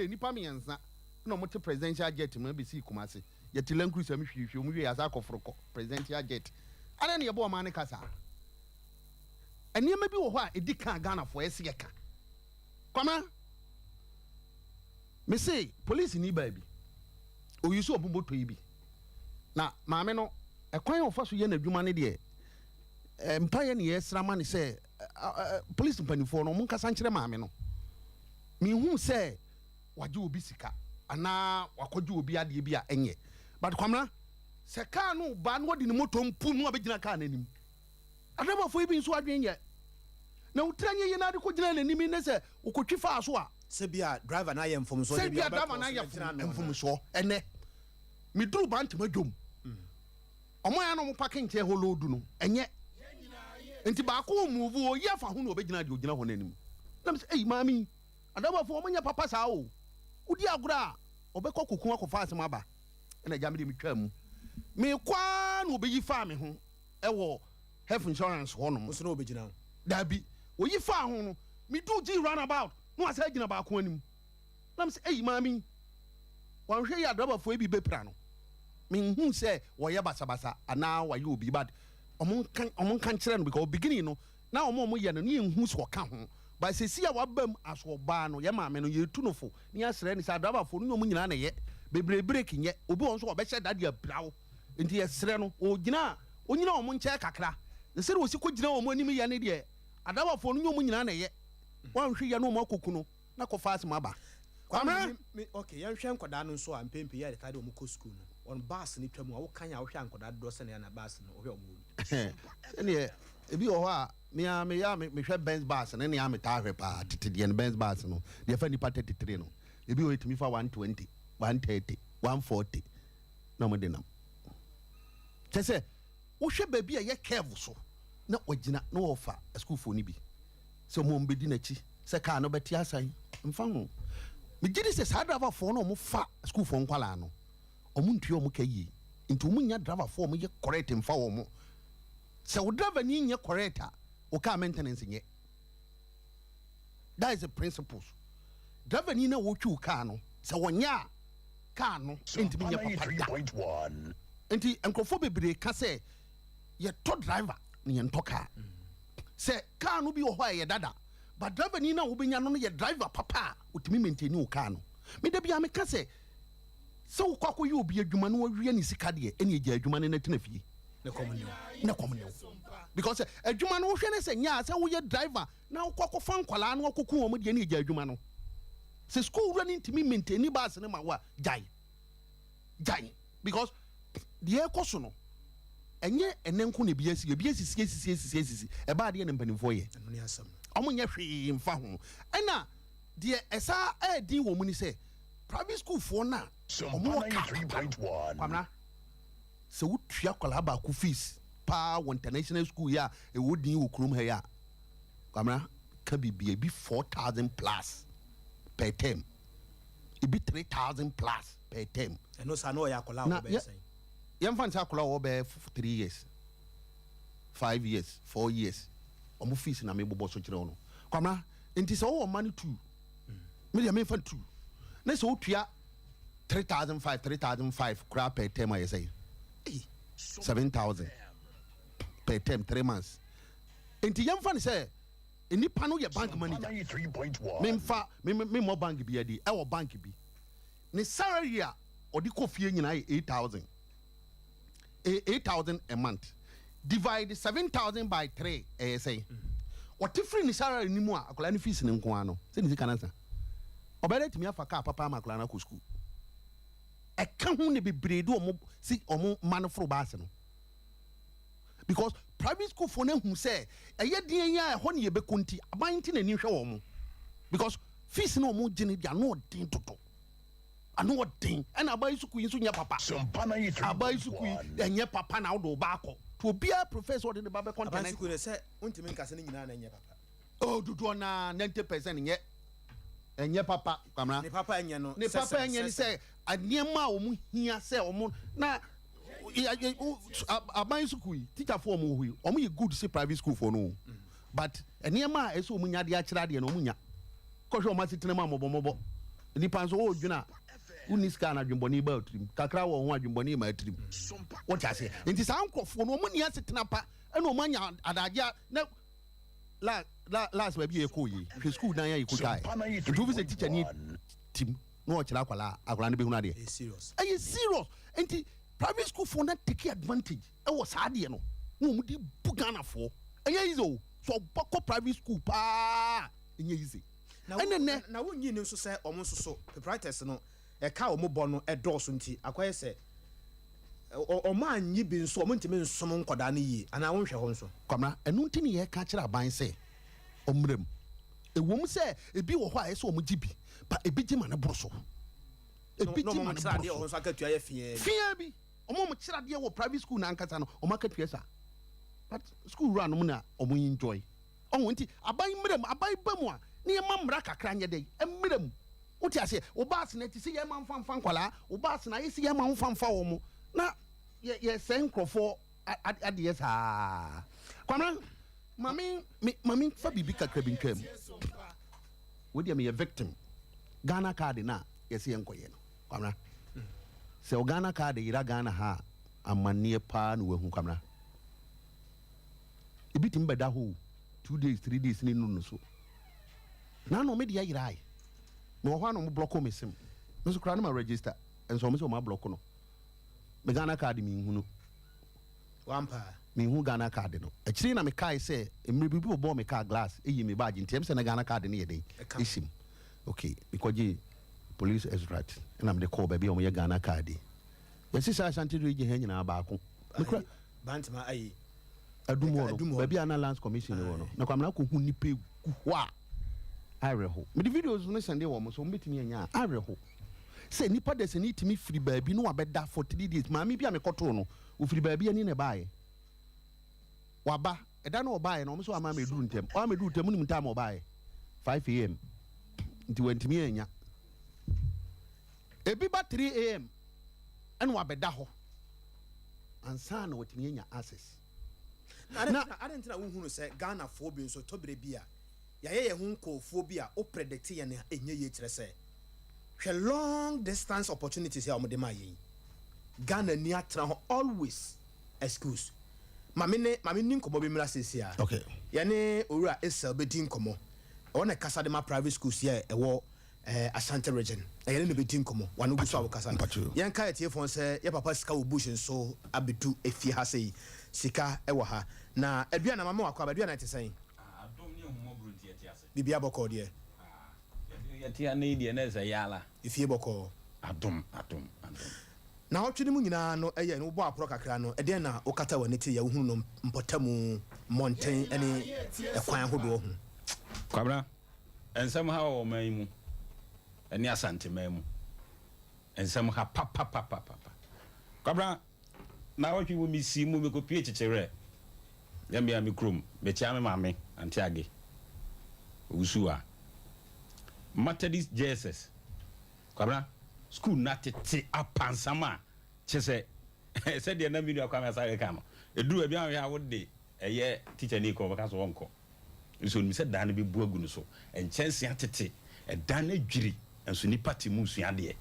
Nnipa mmiɛnsa na wɔte presidential jet mu abɛsii Kumasi. Yɛte Land Cruiser mu hwiehwie wɔn wie yɛasan akɔforo kɔ presidential jet. Adɛn na yɛbɔ ɔman no ka saa? Nneɛma bi wɔ hɔ a ɛdi kan a Ghanafoɔ ɛsɛ yɛka. Kwamina, mese polisini baa bi, ɔyi so ɔmo moto yi bi. Na maame no, ɛkwan a ɔfa so yɛ n'adwuma no deɛ, mpaeɛ ne yɛsra ma no sɛ polisi mpanimfoɔ no, ɔmo nkasa nkyerɛ maame no. Menhuu sɛ wagye obi sika anaa wakɔgye obi adeɛ bi a ɛnyɛ. But Kwamina, sɛ kaa no ba na ɔde ne moto mpo no abɛgyina kaa no anim. Adrabafoɔ yi bi nso adwene nyɛ. Na wo tiri anyɛ yie na ade kɔgyina n'anim ne sɛ wokɔtwi faa so a. Sɛ bi a driver no ayɛ mfomsoɔ. Sɛ bi a driver no ayɛ mfomsoɔ. Ɛnɛ, meduru Bantama dwom. Ɔmo a na ɔmo pake nkyɛn hɔ loodu no, ɛnyɛ. Nti baako move, oyi afa ho na ɔbɛgyina deɛ ɔgyina hɔ no anim. Na mesɛ, ei maame yi, adrabafoɔ ɔmo nyɛ papa saa o. Wodi agorɔ a, ɔbɛkɔ koko akɔfa asɛm aba. Ɛna agya me deɛ metwaa mu. Mekɔ ara na ɔbɛyi faa me ho ɛwɔ health insurance hɔ nom. Nso na ɔbɛgyina ho? Daabi. Ɔyi faa ho no, meduu G roundabout na wasan agyina baako anim. Na mesɛ, ei maame yi, wanhwɛ yie a adrabafoɔ yi bi bɛpira no. Menhuu sɛ wɔyɛ basabasa anaa wɔayɛ obi but ɔmo nka ɔmo nka nkyerɛ no because beginning no na ɔmo a ɔmo yɛ no ne yɛnhu sɛ ɔka ho but sɛsi a waba mu as ɔbaa no yɛ maame no yɛtu no fo ne yɛasrɛ no sɛ adrabafoɔ no nyɛ ɔmo nyinaa na ɛyɛ bebree break nyɛ obi wɔ hɔ nso a ɔbɛhyɛ da de apira wo nti yɛsrɛ no ɔgyina a ɔnyina ɔmo nkyɛn kakra na sɛdeɛ ɔsi kɔgyina ɔmo anim yɛ ne deɛ adrabafoɔ no nyɛ ɔmo nyinaa na ɛyɛ wanhwɛ yɛ na ɔmo akɔku no na kɔfa asɛm aba. Kwame, me, okay, yɛnhwɛ nkwadaa no nso a mpɛn pii yɛ taa de wɔn kɔ sukuu no, wɔn bus no twa mu a, wokan a wohwɛ a nkwadaa dodoɔ sɛn na bus no wohwɛ wɔn wɔ mu? Sɛdeɛ ebi wɔ hɔ a me ara meyɛ a mehwɛ Benz bus no ne a metaa hwɛ paa tete deɛ no Benz bus no deɛ ɛfa nnipa 33 no ebi wɔ ɛtumi fa 120 130 140 na wɔde nam kyɛ sɛ wohwɛ baabi a ɛyɛ curve so na wagyina na wɔfa asukuufoɔ no bi sɛ wɔn bɛdi n'akyi sɛ kaa no bɛte asan mfa ho. Megye di sɛ saa driverfoɔ no a wɔfa sukuufoɔ nkwadaa no, wɔn ntua wɔn ka yie. Nti wɔn nnya driverfoɔ a wɔyɛ correct mfa wɔn. Sɛ wo driver ni nyɛ correct a, wo car maintenance nyɛ. That is the principles. Driver ni na wɔtwi wo car no, sɛ wɔnyɛ a, car no ntumi nyɛ papa da. Nti nkurɔfoɔ bebree ka sɛ yɛtɔ driver na yɛntɔ car. Sɛ car no bi wɔ hɔ a ɛyɛ dada but driver ni no a wobɛnya no no yɛ driver papa a ɔtumi maintain wo car no. Me da biara meka sɛ sɛ wokɔ akɔyɛ obi adwuma na wawia ne sika deɛ ɛne gya adwuma no na tena fie na kɔm ne wo. Na kɔm ne wo because adwuma no wohwɛ ne sɛ nyɛ a sɛ woyɛ driver na wokɔ akɔfa nkwadaa na wakɔku wɔn deɛ ne gya adwuma no. Sɛ school wura no ntumi maintain bus no ma wo a gyae. Gyae because deɛ ɛkɔ so no ɛnyɛ ɛnɛ nko na ebi asi, ebi asisi asisi asisi asisi, ɛbaa deɛ na mpanimfoɔ yɛ, wɔn nyɛ hwee nfa ho. Ɛna deɛ ɛsa ɛɛdin wɔ mu ni sɛ private school foɔ no a wɔn wɔ kaa papa no, Kwamina, sɛ wotua akwadaa baako fees paa wɔ international school yi a ɛwɔ din wɔ kurom ha yi a, Kwamina, ka biribi ebi 4,000 plus per term, ebi 3,000 plus per term. Ɛno saa na ɔyɛ akwadaa a ɔbɛyɛ sɛn? Yɛmfa no sɛ akwadaa a ɔwɔ bɛyɛ 3 years, 5 years, 4 years, ɔmo fees na mebobɔ so kyerɛ wo no, Kwamina. Nti sɛ wowɔ mma no two, me deɛ memfa two, ne sɛ wotua 3,500, 3,500 koraa per term a, yɛ sɛ 7,000 per term, 3 months. Nti yɛmfa no sɛ nipa no yɛ bank manager, memfa memmɔ bank bi adi, ɛwɔ bank bi, ne salary a ɔde kɔ fie nyinaa yɛ 8,000, 8,000 a month. Divide 7,000 by three, ɛyɛ sɛn? Ɔte firi ne salary ni mu a, akwadaa no fees ne nko ara no sɛ ne sika no asa, ɔbɛyɛ dɛ tumi afa kaa papa ama akwadaa no akɔ school. Ɛka ho ne bebree de ɔmo si ɔmo mma no foro baase no because private school foɔ no ehu sɛ ɛyɛ deɛ yi a ɛhɔ ne yɛbɛkɔ nti aban nti n'ani hwɛ wɔn because fees na ɔmo gye no deɛ ano ɔden dodo, ano ɔden. Ɛna aban sukuu yi nso nyɛ papa, aban sukuu yi ɛnyɛ papa na ɔde ɔba akɔ to obiara prefer sɛ ɔde ne ba bɛkɔ. Aban sukuu de sɛ ntumi nkasa ne nyinaa na ɛnyɛ papa. Oh, dodoɔ naa 90% nyɛ, ɛnyɛ papa, Kwamina. Ne papa ɛnyɛ no. Ne papa ɛnyɛ ne sɛ nneɛma a wɔn hia sɛ wɔn na aban sukuu yi teacherfoɔ wɔn wɔ hɔ yi, wɔn yɛ good sɛ private school foɔ no, but nneɛma a ɛsɛ wɔn nya de akyerɛ adeɛ no wɔn nya kɔhwɛ wɔn asetena mu a mɔbɔmɔbɔ. Nipa nso ɔredwene a, wonni sika na adwembɔne ba tirim. Kakra wɔ ho, adwembɔne ma tirim. Wote aseɛ? Nti saa nkurɔfoɔ no, wɔn ni asetena pa, ɛna wɔn anya adagye a na la la last baabi a yɛkɔɔ yi, hwɛ school dan a yɛkɔtwaeɛ. Nti wofi sɛ teacher ni tim na ɔkyerɛ akwadaa a, akwadaa no bɛhunu adeɛ. Ɛyɛ serious. Ɛyɛ serious. Nti private school foɔ na take advantage ɛwɔ saa adeɛ no na wɔn de bu Ghanafoɔ. Ɛnyɛ easy o. So ɔba kɔ private school paa, ɛnyɛ easy. Na Ɛne nnɛ. Na wonyi ne nso sɛ ɔmo nso so proprietors no, ɛka a ɔmo bɔ no ɛdɔɔso, nti akɔyɛ sɛ ɔmo anyi bi nso, ɔmo ntumi nsom nkɔdaa no yie anaa wonhwɛ hɔ nso. Kwamina, ɛno nti ne yɛka kyerɛ aban sɛ ɔmmerɛ mu. Ɛwom sɛ ebi wɔ hɔ a ɛsɛ ɔmo gye bi, ba ebi gye ma ne boro so, ebi na gye ɔmo ma ne kyerɛ adeɛ boro wɔ hɔ so. Nso akatua yɛ fiɛ. Fia bi, ɔmo kyerɛ adeɛ wɔ private school n'ankasa no, ɔmo akatua sa, but school wura nom na ɔmo enjoy ɔho. Nti aban mmerɛ mu, aban ba mu a, ne yɛ ma mmara kakra nyɛ dɛ mmerɛ mu. Wote aseɛ? Wo baase na ti sɛ yɛ ma nfa nfa nkwalaa, wo baase na ayɛ sɛ yɛ ma nfa nfa wɔn mo na yɛ yɛ sɛ nkurɔfoɔ adeɛ saa. Kwamina, maame me maame fa biribi kakra bi ntwam. Wo deɛ, meyɛ victim. Ghana Card na yɛsɛ yɛn nkɔyɛ no. Kwamina, sɛ o Ghana Card yera Ghana ha a, amanneɛ paa na wahu. Kwamina, ebi tumi bɛda hɔ o, 2 days, 3 days ne nuru no so. Na ano me deɛ yerae na wɔ hɔ a na ɔmo block me sim. Me nso koraa no ma register nso, ɔmo sɛ ɔmo ablock no. Me Ghana Card mi nhunu. Wampa. Mehu Ghana Card no akyiri na mekae sɛ mmerɛ biribi bɔbɔɔ me car glass, ɛyi me badge, nti ɛm sɛ na Ghana Card no yɛ den. Ɛka. Ɛsim ok, mekɔgye police extract ɛna mede kɔɔ baabi a ɔmoyɛ Ghana Card yi. Yɛsi saa Ashanti Region ha nyinaa baako mekura. Bantama ayi. Adum hɔ Adum no hɔ. Baabi a na Lands Commission wɔ no na Kwamina kɔhu nnipa egu hɔ a awerɛho. Mede videos no sɛnde wɔ mo so, wɔbɛtumi anya a awerɛho sɛ nipa da sɛ ne tumi firi baabi na wabɛda for 3 days. Maame bi a mekɔtoo no, ofiri baabi ani na ɛbaeɛ. Waba ɛda na ɔbaeɛ no, ɔmo sɛ wama mɛduru ntɛm. Ɔma mɛduru ntɛm, wonim ntam ɔbaeɛ 5 a.m., nti wantumi anya. Ebi ba 3 a.m. ɛna wabɛda hɔ ansa na watumi anya access. Na ade ntina wohunu sɛ Ghanafoɔ bi nso tɔberɛ bi a yɛayɛ yɛn ho nkɔɔfoɔ bi a wo predict yɛn a ɛnyɛ yie, kyerɛ sɛ hwɛ long distance opportunities a wɔde ma yɛn. Ghana ni atena hɔ always excuse. Maame ne maame ni nkɔmɔ bi mmra seesie a yɛne Owura Esel bɛdi nkɔmɔ. Ɛwɔ na kasa de ma private schools yɛ ɛwɔ Ashanti Region na yɛne no bɛdi nkɔmɔ. Wane ogu so a wokasa no, Mpatwo. yɛnka yɛtie fɔn sɛ yɛ papa sika wɔ bush nso abɛdu efie ha sei. Sika ɛwɔ ha na aduana mama wakɔ aba. Aduana, ɛte sɛn? Adom ne ahummɔborɔ nti yɛte ase. Biribia bɔkɔɔ deɛ? Yɛte ane yi deɛ na ɛsɛ yɛala. Efie bɔkɔɔ? Adom, adom, adom. Na ɔtwe no mu nyinaa no, ɛyɛ no wobɔ aporɔ kakra no, ɛdeɛn na wokata w'ani te yɛ wohunu no mpɔtamu, mmɔnten ne ɛkwan ahodoɔ ho? Kwabena, nsɛm ha wɔ ɔman yi mu ɛne Asanteman mu, nsɛm ha papapapapa. Kwabena, na wɔtwe mu mesi mu mekɔpie Kyekyerɛ yɛmmea me kurom, mekyea me maame Ante Age Owusu a Methodist JSS. Kwabena, school na tete apansam a kyɛ sɛ sɛdeɛ na me nua Kwame Asare ka no, ɛduru baabi a wɔhwɛ a wode ɛyɛ teacher ni kɔ, wɔbɛka so wɔnkɔ nso onim sɛ dan no bɛbu agu no so. Nkyɛnse atete, ɛdan no adwiri, nso nipa te mu sua adeɛ.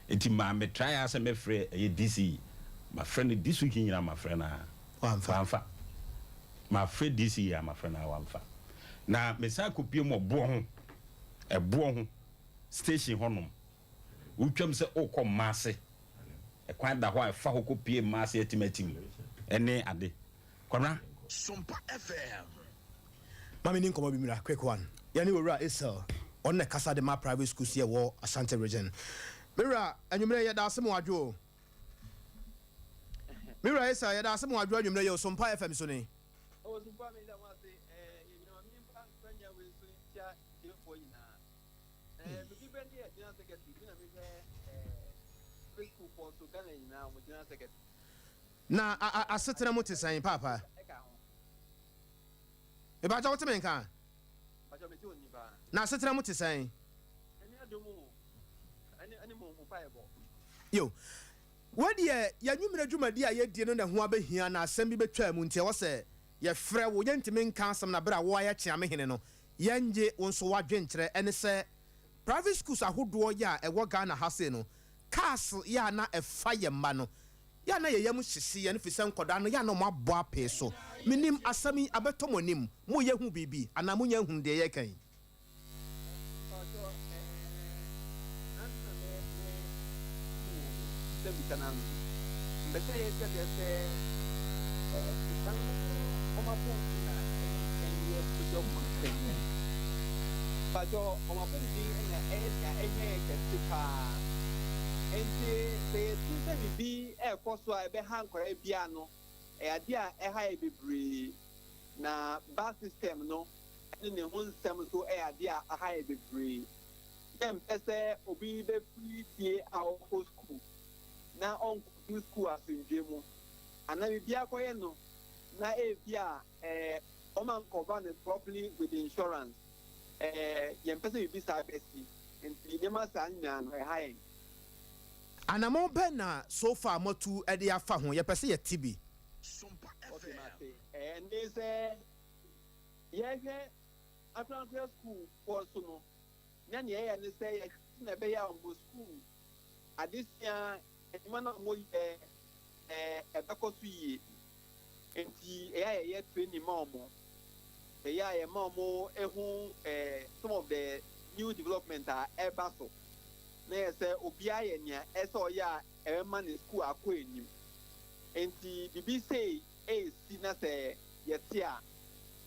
Nti maa me try a sɛ mɛfrɛ ɛyɛ DC. Mafrɛ no this week nyinaa, mafrɛ no a Wamfa. Wamfa. Mafrɛ DC a, mafrɛ no a wamfa. Na mesan kɔpie mu ɔboɔ ho, ɛboɔ ho station hɔnom, wotwam sɛ wokɔ mmaase, ɛkwan da hɔ a ɛfa hɔ kɔpie mmaase atimatim ɛne ade. Kwamra. Sompa FM. Maame ni nkɔmɔ bi mira, quick one. Yɛne Owura Esel, ɔno na kasa de ma private schools yɛ wɔ Ashanti Region. Mewura, anwummerɛ yɛda ase mo adwo o. Mewura Esel, yɛda ase mo adwo anwummerɛ yɛ o. Sompa FM so ne. Ɛwɔ Sompa, mi da mo ase. Yɛ nyina ma mi mfa nkwanya wei so nkyia tiefoɔ nyinaa. Bibi bɛ ne yɛ general secretary bi na mi hwɛ free school foɔ so Ghana nyinaa mo general secretary. Na asetena mu te sɛn, paapa? Ɛka ho. Mebakyɛ, wote me nka? Mpakyɛ, mi ti wo ni paa. Na asetena mu te sɛn? Ɛni adum o, ɛne mo mpa yɛ bɔ. Yo, wɔdeɛ yɛnwummerɛ dwumadi a yɛdie no na ho abɛhia na asɛm bi bɛtwaa mu, nti ɛwɔ sɛ yɛfrɛ wo. Yɛntumi nka asɛm na berɛ a woayɛ kyeame hene no, yɛngye wo nso woadwenkyerɛ. Ɛne sɛ Private schools ahodoɔ yɛ a ɛwɔ Ghana ha sei no, cars yɛ a na ɛfa yɛ mma no, yɛ a na yɛyɛ mu hyehye yɛn fi sɛ nkɔdaa no yɛ a na ɔmo abɔ apee so. Menim asɛm yi abɛtɔ mo anim, moyɛ hu biribi anaa monyɛ hu deɛ yɛka yi? Ɔtɔ ansa me mu sɛ bisa no ano mbɛsɛ yɛkyɛ sɛ nsa no ɔmo apɔmuden na ɛyɛ major concern. Patɔ ɔmo apɔmuden ɛna ɛyɛ nea ɛnyɛ yɛ kɛse paa, nti sɛ yɛtu sɛ biribi ɛɛkɔ so a ɛbɛha nkɔraa bia no, ɛyɛ adeɛ a ɛha yɛ bebree, na bus system no ɛne ne ho nsɛm nso ɛyɛ adeɛ a aha yɛ bebree. Yɛmpɛ sɛ obi bɛfiri fie a ɔkɔ school na ɔnkɔdu school asomdwe mu anaa biribi akɔyɛ no na ebi a ɔma nkɔba no properly with insurance. Yɛmpɛ sɛ biribi saa bɛsi, nti nneɛma saa nyinaa no ɛha yɛn. Anammɔn bɛn na so far moatu de afa ho? Yɛpɛ sɛ yɛte bi. Okay, mate. Ne sɛ yɛhwɛ ankorankora school foɔ so no, na nea ɛyɛ ne sɛ yɛhwɛ na ɛbɛyɛ a ɔmo school adesua adwuma no a ɔmo yɛ ɛbɛkɔ so yie, nti ɛyɛ a yɛyɛ training ma ɔmo, ɛyɛ a yɛma ɔmo ehu some of the new development a ɛba so, na yɛ sɛ obiara yɛ nea ɛsɛ ɔyɛ a ɛbɛma ne school akɔ anim. Nti bibi sei esi na sɛ yɛte a,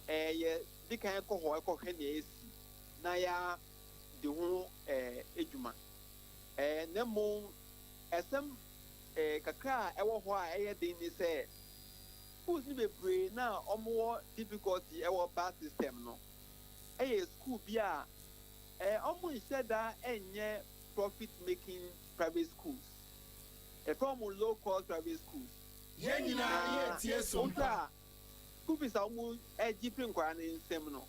yɛ di kan kɔ hɔ ɛkɔhwɛ nea esi na yɛ de ho edwuma. Na mmom ɛsɛm kakra a ɛwɔ hɔ a ɛyɛ den ne sɛ schools no bebree na wɔwɔ difficulty ɛwɔ bus system no, ɛyɛ school bi a wɔn nhyɛ da ɛnyɛ profit making private schools. Yɛfrɛ wɔn low cost private schools. Yɛn nyinaa yɛ tie Wohwɛ Sompa. a, school fees a wɔn gye firi nkwadaa ne nsam no,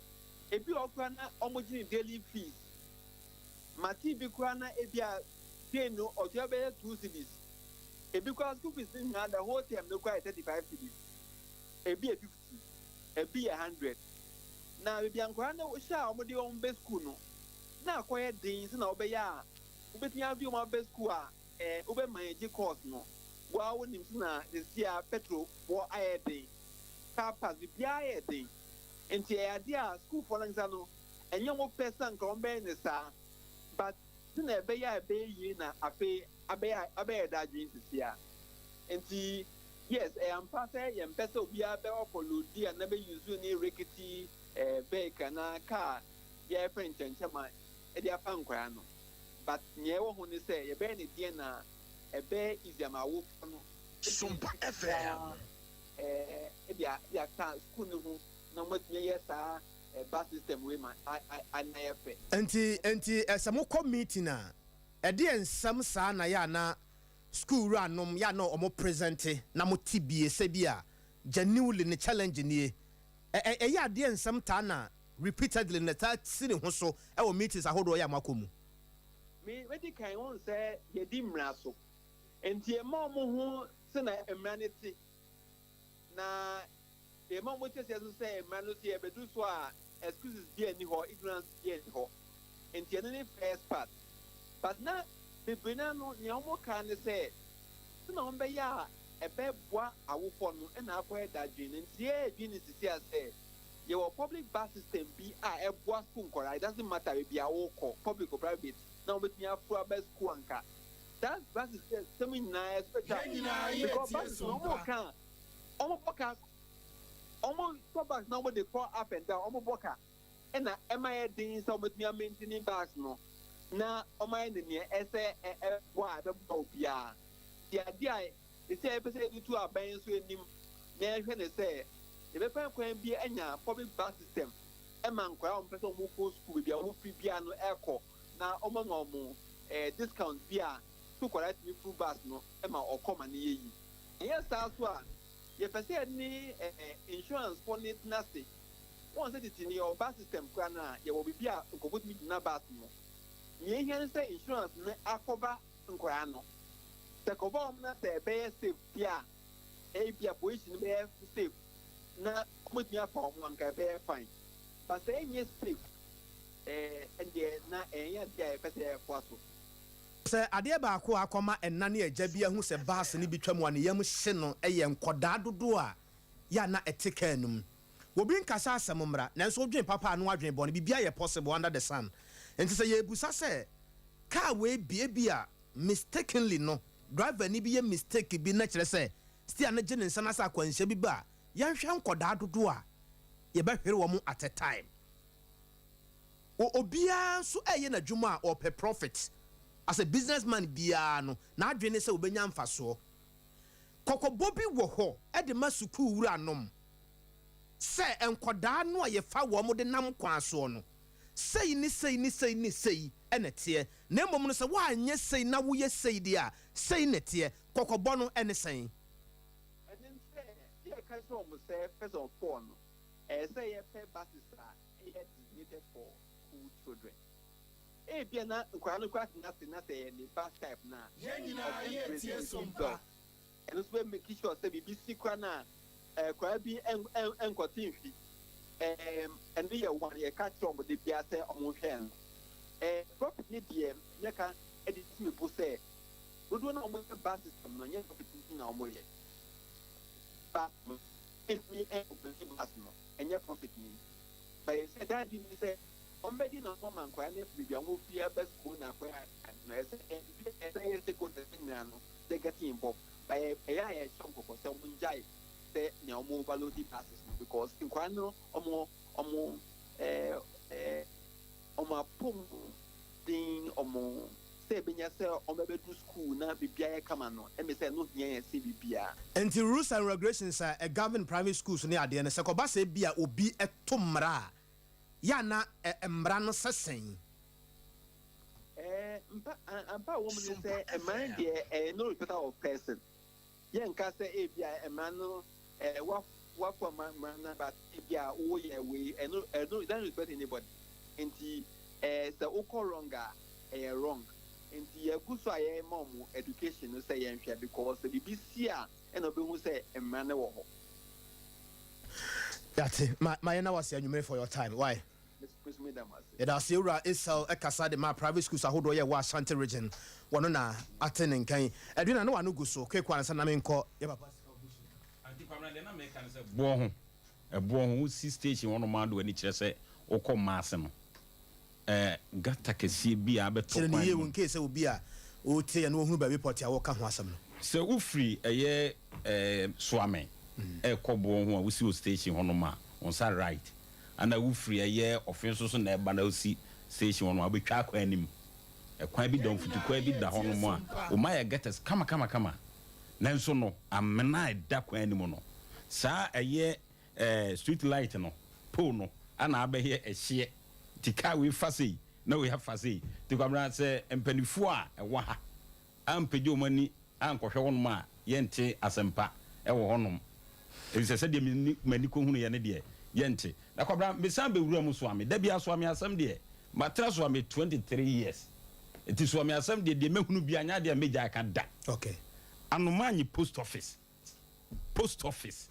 ebi wɔ koraa na wɔn gye ne daily fees mate bi koraa na ebi a day no ɔtua bɛyɛ 2 cedis. Ebi koraa school fees ne nyinaa, the whole term no koraa yɛ 35 cedis, ebi yɛ 50, ebi yɛ 100. Na beebi a nkwadaa no hyɛ a wɔde wɔn bɛ school no na akɔyɛ den sɛ na wɔbɛyɛ a wobɛtumi abi wɔn abɛ school a wobɛ manage cost no. Waa wonim sɛ na sisi a petrol boɔ ayɛ den, car park biribiara ayɛ den, nti ɛyɛ adeɛ a schoolfoɔ no nsa no ɛnyɛ wɔn pɛ sɛ nka wɔn bɛyɛ ne saa, but sɛ na ɛbɛyɛ a ɛbɛyɛ yie na afei abɛyɛ da adwene sisi a. Nti yes, ɛyɛ ampa sɛ yɛn mpɛ sɛ obiara bɛ ɔkɔ a na bɛ use ne rickety vehicle anaa car yɛfrɛ nkyɛnkyɛn a ɛde afa nkwadaa no, but nea ɛwɔ ho ne sɛ yɛbɛyɛ ne deɛ na ɛbɛyɛ easy ama awofoɔ no. Sompa FM. Ɛde aka school no ho na wɔatumi ayɛ saa bus system wei ma anayɛ fɛ. Nti ɛsɛ mokɔ meeting a, ɛdeɛ nsɛm saa na yɛ ana school wura nom yɛ ana ɔmo present na mo te bie sɛ bi a genuinely ne challenge nie? Ɛyɛ adeɛ nsɛm taa na repeatedly na taa si ne ho so ɛwɔ meetings ahodoɔ yɛ a moakɔ mu? Me wedi kan wɔn sɛ yɛdi mmara so, nti ɛma wɔn ho sɛ na mmara no te, na ɛma wɔn kyerɛ so sɛ mmara no so yɛbɛdu so a, excuses bi ani hɔ, ignorance bi ani hɔ. Nti ɛno ne first part, but na bebree na no nea wɔn ka ne sɛ na wɔn bɛyɛ a ɛbɛboa awofoɔ no ɛna akɔyɛ dadwene. Nti yɛ adwene sisi a sɛ yɛwɔ public bus system bi a ɛboa school nkɔla, it doesn't matter baabi a wɔkɔ, public or private, na wɔbɛtumi aforo aba school anka that bus system nyinaa Yɛn nyinaa especially yɛ because tie bus no wɔn Sompa. ka wɔn bɔ ka, wɔn tɔ bus na wɔn de kɔ up and down, wɔn bɔ ka, ɛna ɛma yɛ den sɛ wɔbɛtumi amaintain bus no na wɔn ayɛ ne nea ɛsɛ ɛboa a ɛbɛboa obiara. Ti adeɛ a esi a yɛpɛ sɛ yɛde tu aban nso anim na yɛhwɛ ne sɛ yɛbɛfa kwan bi anya public bus system ɛma nkwadaa a wɔn pɛ sɛ wɔn kɔ school baabi a wɔn firi bia no ɛkɔ, na wɔn ama wɔn discount bi a school nkwadaa tumi furu bus no ɛma ɔkɔ ma ne yɛ yi. Ɛyɛ saa so a, yɛpɛ sɛ yɛne insurance foɔ ne tena ase. Wɔn sɛ tete ne yɛwɔ bus system koraa no a, yɛwɔ biribi a nkurɔfoɔ tumi gyina bus mu. Nea ehia ne sɛ insurance no akɔba nkwadaa no, sɛ kɔba wɔn na sɛ ɛbɛyɛ safe bi a, ebi a position no bɛyɛ safe na wɔtumi afa wɔn anka ɛbɛyɛ fine, but sɛ ɛnyɛ safe. Ɛndeɛ na ɛnyɛ adeɛ a yɛpɛ sɛ yɛfoa so. Sɛ adeɛ baako a akɔma ɛna ne agya bi ahu sɛ baase no bi twa mu a ne yam hye no yɛ nkɔdaa dodoɔ a yɛ a na ɛte kaa no mu. Obi nkasa asɛm mmra, nanso wodwen papa a na wadwen bɔne. Biribiara yɛ possible under the sun. Nti sɛ yɛrebusa sɛ kaa wei bie bi a mistakenly no driver ni bi yɛ mistake bi na kyerɛ sɛ steer no gye ne nsa na sɛ akwanhyia bi ba a, yɛnhwɛ nkɔdaa dodoɔ a yɛbɛhwere wɔn at a time. Obiara nso ɛyɛ n'adwuma a ɔpɛ profit. As a businessman biara no, n'adwene ne sɛ obɛnya mfasoɔ. Kɔkɔbɔ bi wɔ hɔ ɛde ma sukuu wuranom sɛ nkɔdaa no a yɛfa wɔn de nam kwan soɔ no, sei ne sei ne sei ne sei ɛna teɛ, na mmom no sɛ woanyɛ sei na woyɛ sei deɛ a, sei na teɛ. Kɔkɔbɔ no ɛne sɛn? Ɛne sɛ yɛka kyerɛ wɔn sɛ first of all no, ɛyɛ sɛ yɛpɛ buses a ɛyɛ designated for school children. Ebia na nkwadaa no kora tena ase na sɛ ɛyɛ ne bus type na Yɛn nyinaa yɛtie Sompa. Ɛno nso bɛ make sure sɛ biribi si kora na kwadaa bi ɛnkɔte nhwi. Ɛno yɛ one yɛka kyerɛ wɔn de bia sɛ wɔn hwɛ no. Profit ne deɛ, nyɛka ɛde si mi bo sɛ dodoɔ na wɔn yɛ bus system no, nyɛ profit nti na wɔn yɛ bus no. Ɛntumi ɛnkɔte bus no, ɛnyɛ profit ni bɛyɛ sɛ daadi ni sɛ wɔn bɛdi na wɔn ma nkwadaa no afiri bi a wɔn fi aba school na akwadaa no ɛsɛ ɛbi ɛsɛ yɛ stakeholders nyinaa no they get involved. Bɛyɛ ɛyɛ a yɛhyɛ nkɔkɔ sɛ wɔn ngyae sɛ nea wɔn overload buses no, because nkwadaa no wɔn ɛɛ ɛɛ wɔn apom den wɔn sɛ ebenya sɛ wɔn bɛbɛdu school na biribiara yɛ kama no, ɛmɛ sɛ ɛno hia yɛn sɛ biribiara. Nti rules and regulations a ɛgovern private schools ne adeɛ no, sɛ kɔba sɛ bi a obi ɛto mmara a yɛ ana mmara no sɛsɛn? Mpa ampa a wɔn mu ne sɛ mmara no deɛ, ɛyɛ no respect of person. Yɛnka sɛ ebi a mmara no wakɔ mmara no, but ebi a woyɛ wei, ɛno it doesn't respect anybody. Nti sɛ wokɔ wrong a, ɛyɛ wrong. Nti yɛgu so a yɛma wɔn education no sɛ yɛnhwɛ, because sɛ biribi si a, ɛna obehu sɛ mmara no wɔ hɔ. Yate ma yɛna wase anwummere for your time. Why? Mesumi da mo ase. Yɛda ase. Owura Esel ɛkasa de ma private schools ahodoɔ yɛ wɔ Ashanti Region, wɔno na ate ne nkan. Ɛdwena ne wano gu so kwekwa ansa na menkɔ yɛ papa. Ante Kwamina, deɛ na meka no sɛ boɔ ho ɛboɔ ho wosi station hɔ nom ado ani kyerɛ sɛ wokɔ maase no, gutter kɛseɛ bi a abɛtɔ kyerɛ ne kwan yie mu. Wo nkee sɛ obi a ɔtie yɛ no wɔhunu baabi pɔte a wɔka ho asɛm no. Sɛ wofiri ɛyɛ Soame ɛkɔ boɔ ho a, wosi wɔ station hɔ nom a, wo nsa right, ana wofiri ɛyɛ ɔfe nso so na ɛba na wosi station hɔ nom a, wobɛtwa akɔ anim, ɛkwan bi da mfutukwan bi da hɔ nom a wɔma yɛ gutters kama kama kama, nanso no amena a ɛda kwan anim no saa ɛyɛ street light no pole no ana abɛyɛ ɛhyeɛ, nti kaa wei fa sei na wei afa sei. Nti Kwamina, sɛ mpanimfoɔ a ɛwɔ ha ampagye wɔn ani ankɔhwɛ hɔnom a, yɛnte asɛmpa ɛwɔ hɔnom, efisɛ sɛdeɛ m'ani kɔhunu yɛ ne deɛ yɛnte. Na Kwabra, mesan bɛwura mu Soame da bia. Soame asɛm deɛ, matena Soame 23 years, nti Soame asɛm deɛ mɛhunu bia nyɛ adeɛ a mɛgya aka da. Anomaanye post office, post office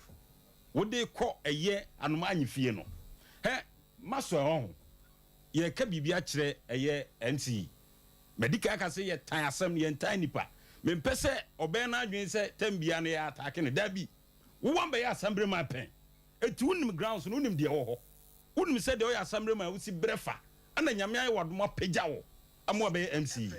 wode kɔ ɛyɛ Anomaanye fie no hɛ masɔ ɛhɔ ho, yɛka biribi akyerɛ ɛyɛ MCE. Mɛdi kan aka sɛ yɛtan asɛm no, yɛntan nipa. Mempɛ sɛ ɔbɛn no adwene sɛ tam bia no yɛ attack no. Dabi, wowɔ bɛyɛ assembly man pɛn, eti wonim grounds no, wonim deɛ ɛwɔ hɔ, wonim sɛ deɛ ɔyɛ assembly man wosi brɛ fa ɛna Nyame ayɛ wadom apagya wo ama wabɛyɛ MCE.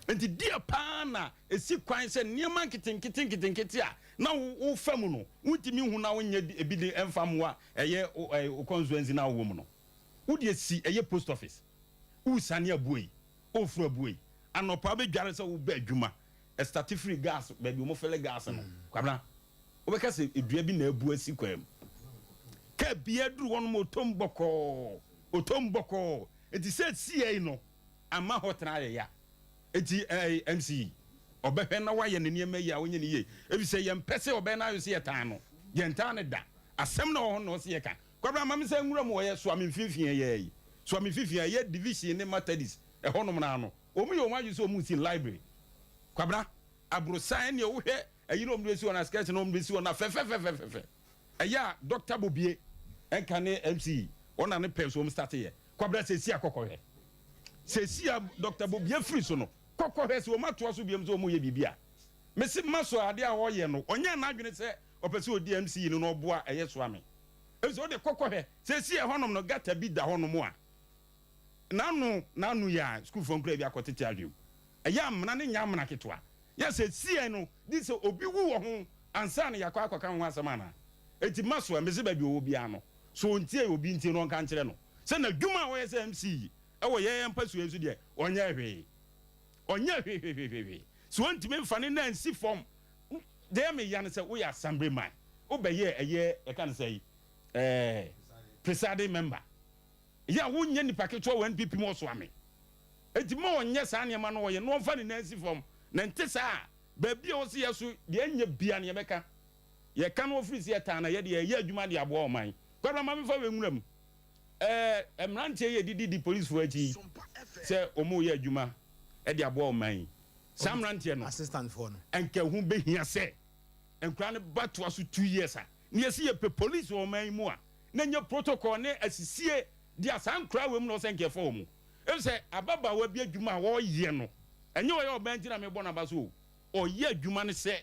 Nti deɛ paa na esi kwan sɛ nneɛma nketenkete nketenkete a na wofa mu no wontumi hu na wonyɛ ebi de ɛmfa mmoa ɛyɛ wo constituency na wowɔ mu no, wodeɛ si ɛyɛ post office, wosane aboa yi, woforo aboa yi anɔpa, wobɛdware sɛ wobɛ adwuma, ɛstart firi gas baabi wɔn fill gas no. Kwabena, wobɛka sɛ edua bi na abu asi kwan mu, kaa bia duru hɔ nom, otom bɔkɔɔ, otom bɔkɔɔ. Eti sɛ sie yi no ama hɔ tena ayɛ ya. Eti MCE ɔbɛhwɛ na wayɛ ne nneɛma yi a ɔnyɛ ne yie, ebi sɛ yɛn pɛ sɛ ɔbɛn na ayɔ sɛ yɛtan no, yɛn tan ne da. Asɛm na ɔwɔ hɔ na ɔsɛ yɛ ka. Kwabena, maame sɛ nwura mu wɔyɛ Soame mfimfini yɛ yi, Soame mfimfini yɛ division ne Methodist ɛhɔ nom na ano wɔn yɛ wɔn adwene sɛ wɔn si library. Kwabena, aborosan ne wohwɛ ɛyi na wɔn de si hɔ na sketch na wɔn de si hɔ na fɛfɛfɛfɛfɛ ɛyɛ a Dr Bobie ɛnka ne MCE ɔna ne pɛn so wɔn start yɛ. Kwabena sɛsi a kɔkɔhwɛ. Sɛsi a Doctor Bobie firi so no, kɔkɔhwɛ sɛ wɔn atoa so biom sɛ wɔn yɛ biribi a. Mese ma so adeɛ a ɔyɛ no, ɔnyɛɛ n'adwene sɛ ɔpɛ sɛ ɔdi MC no na ɔboa ɛyɛ Soame. Efisɛ wode kɔkɔhwɛ, sɛsi a ɛhɔnom no gutter bi da hɔnom a, n'ano n'ano yi a sukuufoɔ nkoraa bi akɔtete ahwɛ mu. Ɛyɛ amena no nyɛ amena ketewa. Yɛ sɛ siɛ no di sɛ obi wu wɔ ho ansa na yɛakɔ akɔka ho asɛm anaa? Enti ma so ɛ, mese baabi ɔwɔ biara no, so ɔntie obi ntie na ɔnka nkyerɛ no sɛ n'adwuma a ɔyɛ sɛ MC yi wɔ yɛn mpasua yi so deɛ ɔnyɛɛ hwee. Ɔnyɛɛ hwehwehwehwee. Sɛ ɔntumi mfa ne nan nsi fam, deɛ ɛyɛ me ya ne sɛ woyɛ assemblyman, wobɛyɛɛ ɛyɛ yɛka no sɛn ɛɛ presiding member. Yɛ a wonyɛ nipa ketewa wɔ NPP mu ɔsoa me. Enti ma ɔnyɛ saa nneɛma no ɔyɛ na ɔmfa ne nan nsi fam. Na ɛnte saa a, baabi a ɔse yɛ so deɛ ɛnyɛ bia no yɛbɛka. Yɛka no ɔfiri se yɛtaa no a, yɛde yɛyɛ adwuma de aboa ɔman. Kwabena ma memfa wei nwura mu. Ɛɛ mmeranteɛ yi a ɛdidi di polisifoɔ akyi yi sɛ wɔreyɛ adwuma de aboa ɔman yi, saa mmeranteɛ no, nka ɛho bɛhia sɛ nkwadaa no ba toa so 2 years a, na yɛse yɛpɛ polisi wɔ ɔman yi mu a, na ɛnyɛ protocol ne asisie de a saa nkoraa wei mu na ɔsɛ nka ɛfa wɔn mu. Efisɛ ababaawa bi adwuma a ɔreyɛ no, ɛnyɛ ɔyɛ ɔbaa nti na mebɔ n'aba so o, ɔreyɛ adwuma no sɛ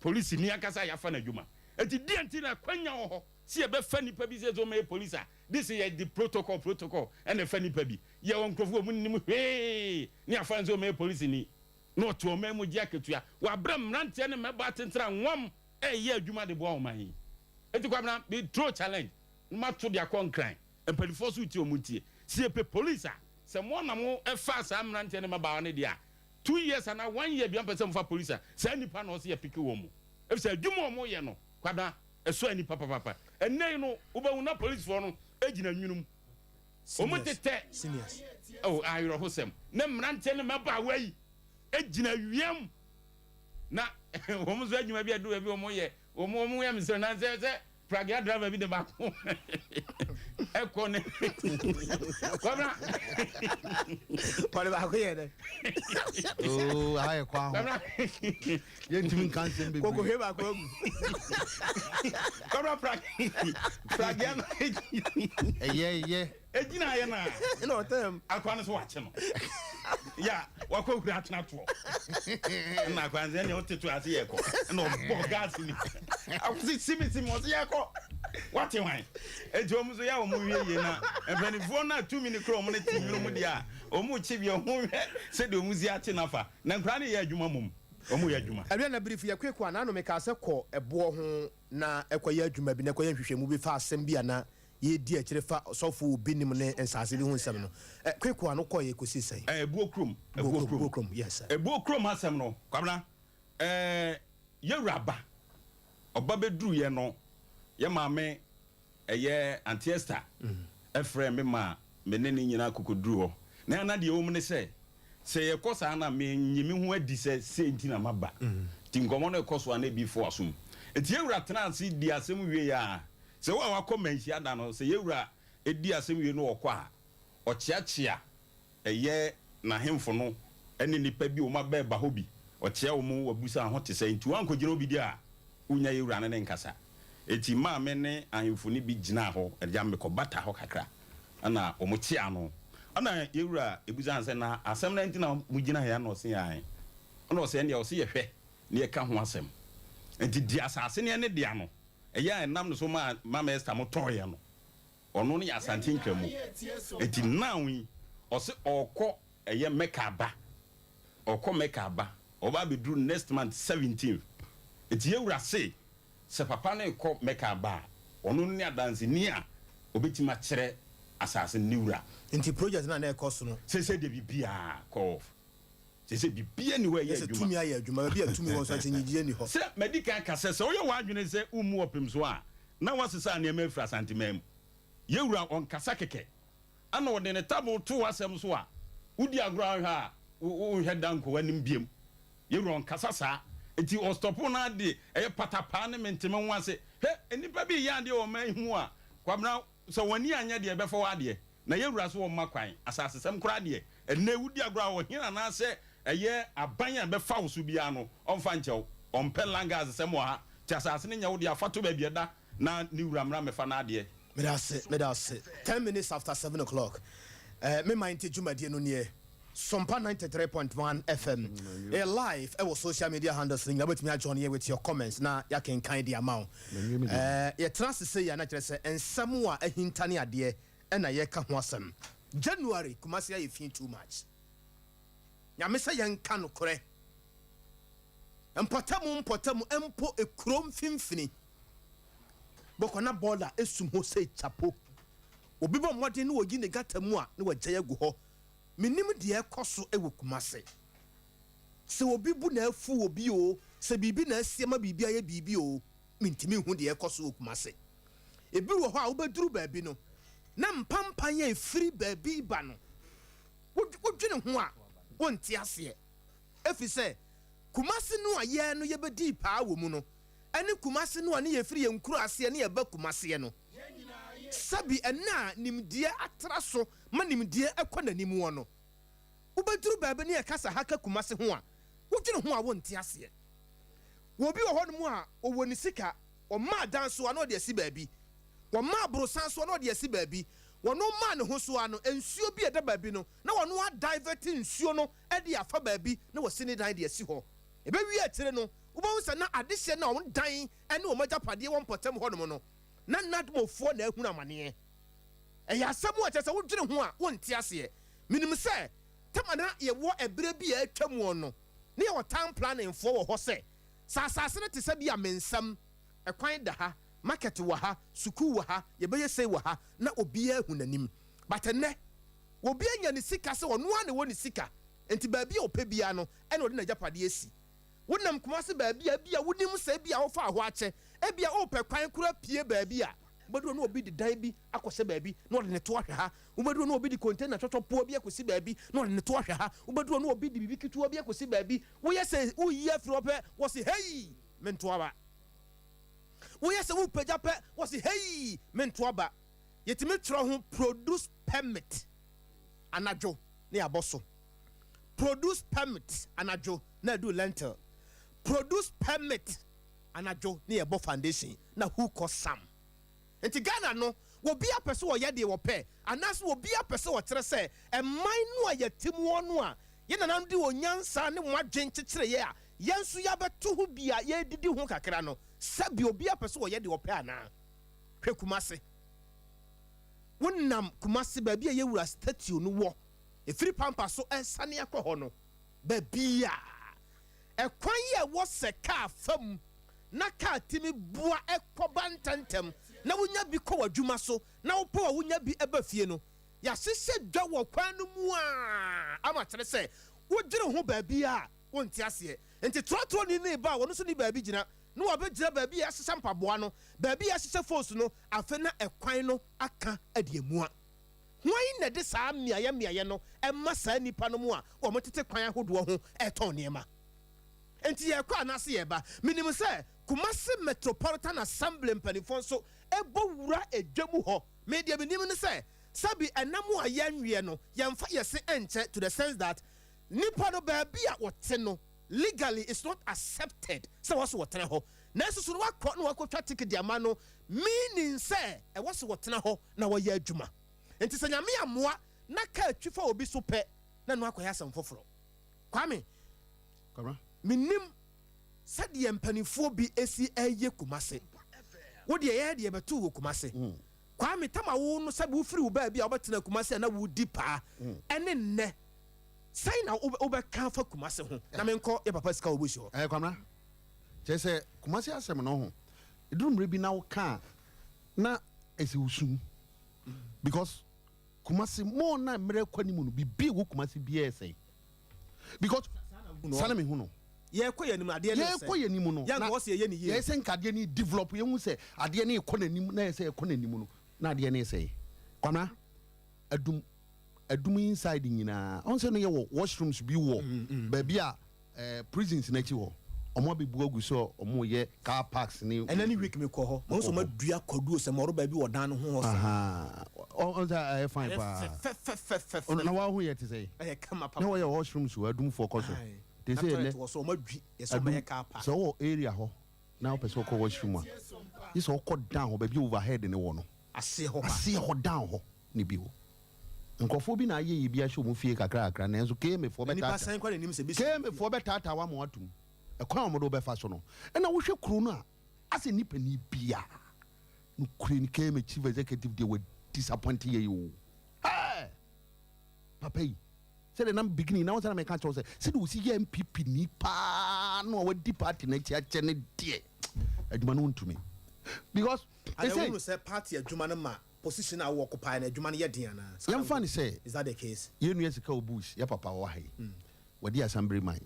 polisini ankasa a yɛafa no adwuma. Enti deɛn nti na akwanya wɔ hɔ sɛ yɛbɛfa nnipa bi sɛ sɛ wɔmmɛyɛ polisi a, de sɛ yɛde protocol protocol na ɛfa nnipa bi. Yɛwɔ nkurɔfoɔ a wɔnnim hwee ne yɛafa no sɛ ɔmmɛyɛ polisini na ɔte ɔman mu gye akatua. Wɔabrɛ mmeranteɛ ne mmabaa tentene a wɔn reyɛ adwuma de boa ɔman yi. Enti Kwabena, me throw challenge na mato de akɔ Nkran. Mpanimfoɔ nso retie wɔn ntie. Sɛ yɛpɛ police a, sɛ mo na mo faa saa mmeranteɛ ne mmabaawa no deɛ a, 2 years anaa one year biara mpɛ sɛ mofa police a, saa nnipa na ɔsɛ yɛ peke wɔn mu. Efisɛ adwuma a wɔyɛ no, Kwabena, ɛsɔ ani papapapa. Ɛnnɛ yi no, wobɛhu na policefoɔ no gyina nwunu mu. Wɔn tetɛ, oh, awerɛhosɛm, na mmeranteɛ ne mmabaawa yi gyina awia mu. Na wɔn nso adwuma bi a ɛdu baabi wɔn yɛ wɔn wɔn yɛ mesrɛ na sɛ sɛ pragea driver bi de baako ɛkɔ ne kɔbra. Wɔde baako yɛ dɛ. Oo, aha yɛ kwan ho. Kɔbra. Yɛntumi nka nsɛm bebree. Kokohwe baako agu. Kɔbra pragea no. Ɛyɛ ɛyɛ. Egyina ayɛ na. Ɛna ɔtɛm. Akwa no so wakye no. Ya wakɔ hura atena toɔ. Ɛna akwa no sɛ ɛnea ɔte to ase yɛ kɔ. Ɛna ɔbɔ gas ni. Akosi simi simi ɔsi yɛ kɔ. Wate hwan? Eti wɔn nso yɛ a wɔn wie yie na mpanimfoɔ no a tumi no kura wɔn no te nwunu mu deɛ a wɔn kye bi wɔn hwɛ sɛdeɛ wɔn si akye nafa. Na nkwadaa no yɛ adwuma mom. Wɔn yɛ adwuma. Ɛwia na birifi yɛ kwekwa na ano mekaa sɛ kɔ ɛboɔ ho na ɛkɔyɛ adwuma bi na ɛkɔyɛ nhwehwɛmu bi fa asɛm bi a na yɛredi akyire fa ɔsɔfo obi nim ne nsaase bi ho nsɛm no. Ɛ kwekwa no kɔɔ yɛ kɔsi sɛn? Ɛbuo kurom. Ɛbuo kurom. Ɛbuo kurom, yes sir. Ɛbuo kurom asɛm no, Kwabena, ɛɛ yɛwura ba, ɔba bɛduru yɛ no, yɛ maame ɛyɛ Auntie Esther ɛfrɛ me ma me ne ne nyinaa kɔkɔduru hɔ. Na na deɛ ɛwɔ mu ne sɛ, sɛ yɛkɔ saa na menyi me ho adi sɛ sei nti na maba. Nti nkɔmmɔ no ɛkɔ so a na ebi fo asom. Nti yɛwura tena ase di asɛm wie a, sɛ wo a wakɔ manhyia da no, sɛ yɛwura di asɛm wie no ɔkɔ a, ɔkyeakyea ɛyɛ n'ahemfo no ne nnipa bi a wɔn aba ɛba hɔ bi, ɔkyea wɔn, wabisa ho te sɛ, nti woankɔgyina obi deɛ a, wonya yɛwura no ne nkasa. Enti maame ne ahemfo no bi gyinaa hɔ, agya mekɔbata hɔ kakra, ɛna wɔn kyea no. Ɛna yɛwura ebisa no sɛ, na asɛm no nti na mogyina ha yi? Ɛna ɔse ae. Ɛna ɔse ɛndeɛ ɔse yɛhwɛ na yɛka ho asɛm. Enti deɛ asase no yɛ ne dea no, ɛyɛ a ɛnam ne so maa Mama Esther mo tɔɔeɛ no, ɔno no yɛ Asante Nkramu. Enti now yi, ɔse ɔɔkɔ ɛyɛ Mecca aba. Ɔɔkɔ Mecca aba. Ɔba abɛduru next month 17th. Enti yɛwura se, sɛ papa no rekɔ Mecca aba a, ɔno ne adanseni a ɔbɛtumi akyerɛ asase no ne wura. Nti project no a na ɛkɔ so no. Seesei deɛ biribiara kɔ off. Seesei biribiara nni hɔ a ɛyɛ Sɛ adwuma. tumi ayɛ adwuma, baabi a tumi wɔ nso akyinnyegyeɛ nni hɔ. Sɛ madi kan aka sɛ, sɛ woyɛ w'adwene sɛ wommu ɔpem so a, na woasesa nneɛma afiri Asanteman mu. Yɛn wura ɔnkasa kɛkɛ. Ɛna ɔde ne table to w'asɛm so a, wodi agorɔ a wohwɛ a, wonhwɛ da nkɔ w'anim biom. Yɛn wura ɔnkasa saa. Nti ɔstɔpo no ara de ɛyɛ patapaa ne mente me ho ase. Hwɛ, nnipa bi reyɛ adeɛ wɔ ɔman yi mu a, Kwabena, sɛ wɔn ani anyɛ deɛ ɛbɛfa w'adeɛ. Na yɛn wura so ɔmma kwan. Asasesɛm koraa deɛ, ɛnnɛ wodi agorɔ a, ɔhene anaasɛ ɛyɛ aban a ɛbɛfa wo so biara no, ɔmfa nkyɛ wo. Ɔmpɛ langaasesɛm wɔ ha. Nti asase no nyɛ wo dea, fa to baabi ɛda na ne wura mmra mmɛfa n'adeɛ. Meda ase, meda ase. 7:10 minutes after 7 o'clock. Me man nti dwumadie no nie. Sompa 93.1 FM. Ɛyɛ live ɛwɔ social media handles no nyinaa. Wobɛtumi ajoin yɛ with your comments na yɛakenkan de ama wo. Yɛtena ase sɛ yɛ na kyerɛ sɛ nsɛm a ahinta ne adeɛ ɛna yɛka ho asɛm. January, Kumasi ayɛ fi too much. Nyame sɛ yɛnka nokorɛ. Mpɔtamu mpɔtamu mpo ekuro mfimfini. Bɔkɔ na bɔɔla esum hɔ sɛ chapo. Obi bɔ mmɔden na wɔyi ne gata mu a na wɔagyae agu hɔ. Mennim deɛ ɛrekɔ so wɔ Kumase. Sɛ obi bu na afu obi oo, sɛ biribi na asi ama biribi ayɛ biribi oo, mentumi nhu deɛ ɛrekɔ so wɔ Kumase. Ebi wɔ hɔ a wobɛduru baabi no, na mpampan a ɛfiri baabi reba no, wodwene ho a, wonte aseɛ. Ɛfiri sɛ Kumase no a yɛn no yɛbɛdii paa wɔ mu no, ɛne Kumase no a ne yɛfiri yɛn nkuraaseɛ ne yɛba Kumaseɛ no, Sɛbi ɛnnɛ a nimdeɛ atra so ma nimdeɛ kɔ n'anim wɔ no, wobɛduru baabi ne yɛka sɛ ha ka Kumasi ho a, wodwene ho a wonte aseɛ. Wɔ obi wɔ hɔnom a ɔwɔ ne sika, ɔma adan so a na ɔde asi baabi, wɔma aborosan so a na ɔde asi baabi, wɔno maa ne ho so ara no, nsuo bi a ɛda baabi no, na wɔno adivert nsuo no de afa baabi na wasi ne dan de asi hɔ. Ɛbɛwie akyire no, wobɛhu sɛ na adehyeɛ no a wɔn dan ne wɔn agyapadeɛ wɔ mpɔtam hɔnom no, na Nadmofoɔ na ahunu amaneɛ. Ɛyɛ asɛm a kyerɛ sɛ wodwene ho a wonte aseɛ. Menim sɛ tam a na yɛwɔ ɛberɛ bi a atwa muo no, na yɛwɔ town planning foɔ wɔ hɔ sɛ, sɛ asase no te sɛ bi a me nsam, ɛkwan da ha, market wɔ ha, sukuu wɔ ha, yɛbɛyɛ sei wɔ ha, na obiara ahu n'anim. But ɛnnɛ, obi anya ne sika sɛ ɔno ara na ɛwɔ ne sika, nti baabi a ɔpɛ biara no ɛna ɔde n'agyapadeɛ asi. Wonam Kumasi baabi a ebia wunim sɛ ebia wofaa hɔ akyɛ, ebia worepɛ kwan koraa apue baabi a, wubedu hɔ na obi de dan bi akɔhyɛ baabi na ɔde ne to ahwɛ ha, wubedu hɔ na obi de container twɔtwɔpoa bi akɔsi baabi na ɔde ne to ahwɛ ha, wubedu hɔ na obi de biribi ketewa bi akɔsi baabi. Woyɛ sɛ woreyi afiri hɔ pɛ, wɔse, Hei! Mento aba. Woyɛ sɛ worepagya pɛ, wɔse, Hei! Mento aba. Yɛtumi twerɛ ho produce permit anadwo na yɛabɔ so. Produce permit anadwo na adu lentil. Produce permit anadwo ne yɛbɔ foundation na who kɔ sam. Nti Ghana no obia pɛ sɛ ɔyɛ deɛ ɔpɛ anaasɛ obia pɛ sɛ ɔkyerɛ sɛ ɛman no a yɛte muɔ no a yɛn nananom de wɔn nyansa ne wɔn adwen kyekyereeɛ a yɛn nso yɛabɛto ho bi a yɛredidi ho kakra no sɛbi obia pɛ sɛ ɔyɛ deɛ ɔpɛ anaa? Hwɛ Kumase. Wonam Kumase baabi a yɛwura statue no wɔ ɛfiri Pampa so ɛresane akɔ hɔ no Baabi a ɛkwan yi a ɛwɔ sɛ kaa fa mu na kaa tumi boa kɔ ba ntɛmntɛm na wonya bi kɔ w'adwuma so na wopɔw a wonya bi ba fie no, yɛahyehyɛ dwa wɔ kwan no mu ara ama kyerɛ sɛ wodwene ho baabiara a wonte aseɛ. Nti trɔtrɔni no reba a ɔno nso nni baabi gyina na wabɛgyina baabi a yɛahyehyɛ mpaboa no, baabi a yɛahyehyɛ fos no, afei na ɛkwan no aka adi amua. Hwan na ɛde saa mmeaeɛ mmeaeɛ no ma saa nnipa nom a wɔtete kwan ahodoɔ ho retɔn nneɛma? Enti yɛrekɔ anaase yɛreba? Menim sɛ Kumasi Metropolitan Assembly mpanimfoɔ nso bɔ wura dwa mu hɔ. Me deɛ menim ne sɛ, sɛbi ɛnam a yɛnweɛ no, yɛmfa yɛse nkyɛ to the sense that nnipa no baabi a wɔte no legally it's not accepted sɛ wɔse wɔtena hɔ. Nanso so no wakɔ na wakɔtwa ticket de ama no meaning sɛ ɛwɔ sɛ wɔtena hɔ na wɔyɛ adwuma. Nti sɛ Nyame ammoa na car twi fa obi so pɛ na ɛno akɔyɛ asɛm foforɔ. Kwame, mennim sɛdeɛ mpaninfoɔ bi si yɛ Kumase. Wo deɛ yɛn deɛ yɛbɛtoo wɔ Kumase. Kwame, tam a wo no sɛbe wofiri wo baabi a wobɛtena Kumase a na wodi paa ɛne nnɛ, sɛn na wobɛka afa Kumase ho? Na menkɔ yɛ papa sika wɔ bush hɔ. Ɛɛ Kwamena, kyerɛ sɛ Kumase asɛm no ho, ɛduru mmerɛ bi na woka a, na ɛsɛ wo su because Kumasi more na mmerɛ kɔ anim no biribi ɛwɔ Kumasi biara ɛsɛe because saa na mehu no. Yɛkɔ yɛn anim adeɛ no ɛsɛe. Yɛkɔ yɛn anim no na yɛyɛ sɛ nka adeɛ no develop yɛhu sɛ adeɛ no rekɔ n'anim na yɛ sɛ ɛkɔ n'anim no na adeɛ no ɛsɛe. Kwamina adum adum inside nyinaa ɔn sɛ no yɛ wɔ washrooms bi wɔ baabi a Eh prisons no akyi hɔ ɔmo abɛbu agu sɛ ɔmo yɛ car parks ne. Ɛnɛ ne week me kɔ hɔ mahu sɛ ɔmo adua kwaduo sɛ mɔrɔba bi wɔ dan no ho hɔ saa. Ahaa ɔn sɛ ɛyɛ fine paa. Ɛyɛ fɛfɛfɛfɛfɛ. Na wahu yɛ te sɛn? Ɛyɛ kama papa. Na wɔyɛ washrooms wɔ adumfoɔ kɔ so. Te sɛ ɛnɛ. Na toilet wɔ so ɔmo adwi yɛ sɛ ɔmo yɛ car park. Sɛ ɔwɔ area hɔ na wopɛ sɛ ɔkɔ washroom a gye sɛ ɔkɔ down hɔ baabi a overhead no wɔ no. Aseɛ hɔ paa. Aseɛ hɔ down hɔ na ebi wɔ. Nkurɔfoɔ bi na ayɛ yi bi ahyɛ wɔn fie kakra kakra, nanso KMA foɔ Na nipa bɛtaataa sɛn kora n'anim sɛ bi si KMA foɔ bɛtaataa wa ma watum ɛkwan a wɔde wɔbɛfa so no. Ɛna wohwɛ kuro no a, asɛ nipa ni bia no kure ni. KMA chief executive deɛ, wɔ disappoint yɛ yi o. Ɛɛ, papa yi, sɛdeɛ nam beginning na wɔn sɛ na mɛka kyerɛw sɛ sɛdeɛ osi yɛ NPP ni paa no a wadi party n'akyi akyɛ ne deɛ, adwuma no ntumi because Ana ɛsɛ wunu sɛ party adwuma no ma position a wowɔ occupy no, adwuma no yɛ den anaa? Yɛmfa ne sɛ Is that the case? Yɛn nua Sika Obush, yɛ papa wɔ ha yi, wɔde asambere man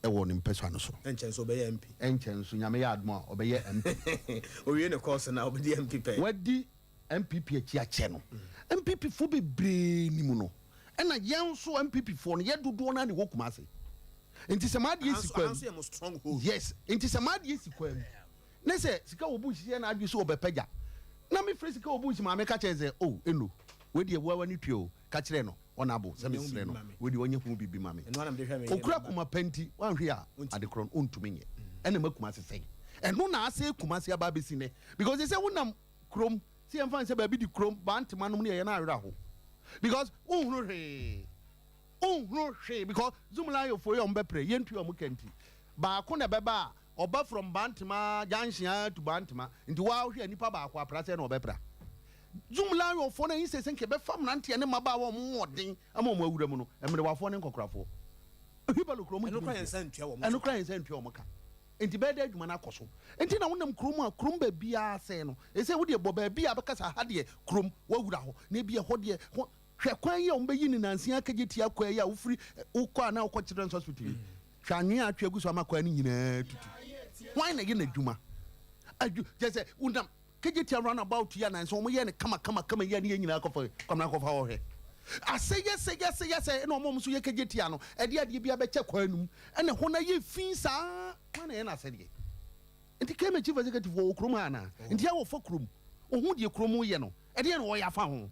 ɛwɔ ne mpɛsua no so. Ɛnkyɛn so ɔbɛyɛ MP. Ɛnkyɛn nso, Nyame yɛ adom a, ɔbɛyɛ MP. Owie ne course na ɔbɛdi MP pɛ. Wadi NPP akyi akyɛ no, NPP foɔ bebree nim no, ɛna yɛn nso NPP foɔ no, yɛ dodoɔ no a na ɛwɔ Kumase, nti sɛ maa deɛ si Aha kwan nso yɛ mo stronghold. Yes, nti sɛ maa deɛ si kwan mu ne sɛ Sika wɔ Bush yɛ n'adwe sɛ ɔbɛpɛgya na mefrɛ Sika wɔ Bush maame ka kyerɛ sɛ, "O eno wei deɛ woawa ne tua o," ka kyerɛ no ɔnabo sɛ mesrɛ no, wei deɛ ɔnyɛ ho biribi ma me. Ɛno ara na mede hwɛ me Okura koma pa nti wanhwɛ a adekorɔ no ɔntumi nyɛ. Ɛna ma Kumase sɛe, ɛno na asɛe Kumase aba abɛsi nɛ, because sɛ wonam kurom sɛ yɛmfa n sɛ baabi di kurom Bantema nom ne yɛyɛ no awerɛ ho, because wonhunu hwee, wonhunu hwee, because Zoomlionfoɔ yi a ɔmbɛprɛ yɛntua ɔmo ka, nti baako na ɛbɛba a ɔba from Bantema junction a to Bantema, nti waa wohwɛ a nipa baako apra sɛ na ɔbɛpra. Zoomlionfoɔ no ayi sɛ nka ɛbɛfa mmeranteɛ ne mmabaawa a ɔmo wɔden ama ɔmo awura mu no, mmerewafoɔ ne nkɔkorafoɔ hibalo kuro ɔmo Ɛno ntumi kora yɛn ntua. nsa ntua wɔn Ɛno so. kora yɛn nsa ntua ɔmo ka, nti bɛyɛ dɛ adwuma no akɔ so? Nti na wonam kurom a, kurom baabiara sɛɛ no, ɛsɛ wodeɛ bɔ baabi a bɛka sɛ ha deɛ kurom wawura hɔ na ebi ɛhɔ deɛ hɔ. Hwɛ kwan yi a wɔbɛyi ne nansi akagye tia kwan yi a wofiri wokɔ a na wokɔ Children's Hospital yi, hwɛ anwea a atwe agu so ama kwan no nyinaa tutu. Hwan na ɛyɛ n'adwuma adwu kyɛ sɛ wonam kagye tia roundabout yi a nansi wɔn yɛ no kama kama kama yi a ne yɛ nyinaa kɔfa kɔmna kɔfa hɔ, hwɛ asɛ yɛsɛ yɛsɛ yɛsɛ, ɛna wɔn a wɔn nso yɛ kagye tia no ɛde adeɛ bi abɛkyɛ kwan no mu, ɛna hɔ na yɛ fi saa. Hwan na ɛyɛ n'asɛdeɛ? Nti KMA chief executive wɔ kurom ha anaa? Nti ɛwɔ fa kurom ohun deɛ kurom yɛ no, ɛdeɛ na wɔyɛ afa ho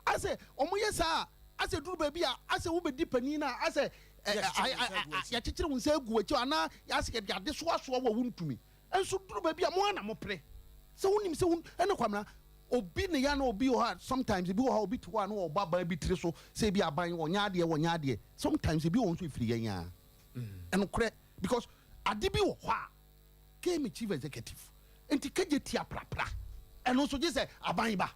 asɛ ɔmo yɛ saa, asɛ duru baabi a asɛ wobɛdi panin na asɛ yɛkyekyere wo nsa agu akyi anaa asɛ yɛde ade soasoa wɔ wo ntumi nso duru baabi a mo ana mo pere sɛ wonim sɛ wo ɛne Kwamina obi ne ya na obi wɔ hɔ a, sometimes ebi wɔ hɔ a obi te hɔ a na ɔbɔ aban bi tiri so sɛ ebi aban wɔnyɛ adeɛ, wɔnyɛ adeɛ. Sometimes ebi wɔ nso efiri yɛn a ɛnokorɛ, because ade bi wɔ hɔ a KMA chief executive nti kegye tia prapra, ɛno nso gye sɛ aban ba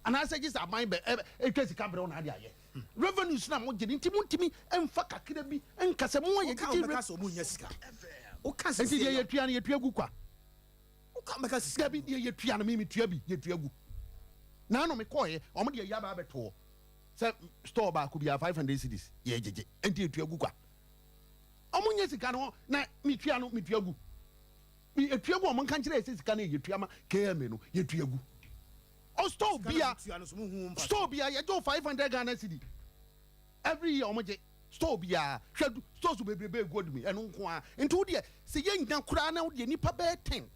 anaasɛ gye sɛ aban bɛ ɛ etwa sika brɛ wo na ade ayɛ revenues na mo gye ne, nti mo ntumi mfa kakra bi nkasɛ mo ayɛ Woka gyegye wɔbɛka sɛ ɔmo nya sika. Woka sɛ Nti deɛ yɛtua no, yɛtua gu kwa. Woka wɔbɛka sɛ sika. Dabi, deɛ yɛtua no, mi tua bi, yɛtua gu. Naanu mi kɔɔyɛ, ɔmo deɛ yaba abɛtoɔ sɛ store baako bi a 500 cedis yɛ gyegye, nti yɛtua gu kwa. Ɔmo nye sika no na mi tua no, mi tua gu, mi etua gu. Ɔmo nka nkyerɛ yɛ sɛ sika no yɛ yɛtua ma KMA no, yɛtua gu. Ɔ store bia Tua no so mo hu mfa. Store bia yɛgye o 500 Ghana cedi every year, ɔmo gye store bia. Hwɛ stores bebrebe egu odumi, ɛno nko ara. Nti wo deɛ sɛ yɛnya koraa na wo deɛ nipa bɛyɛ 10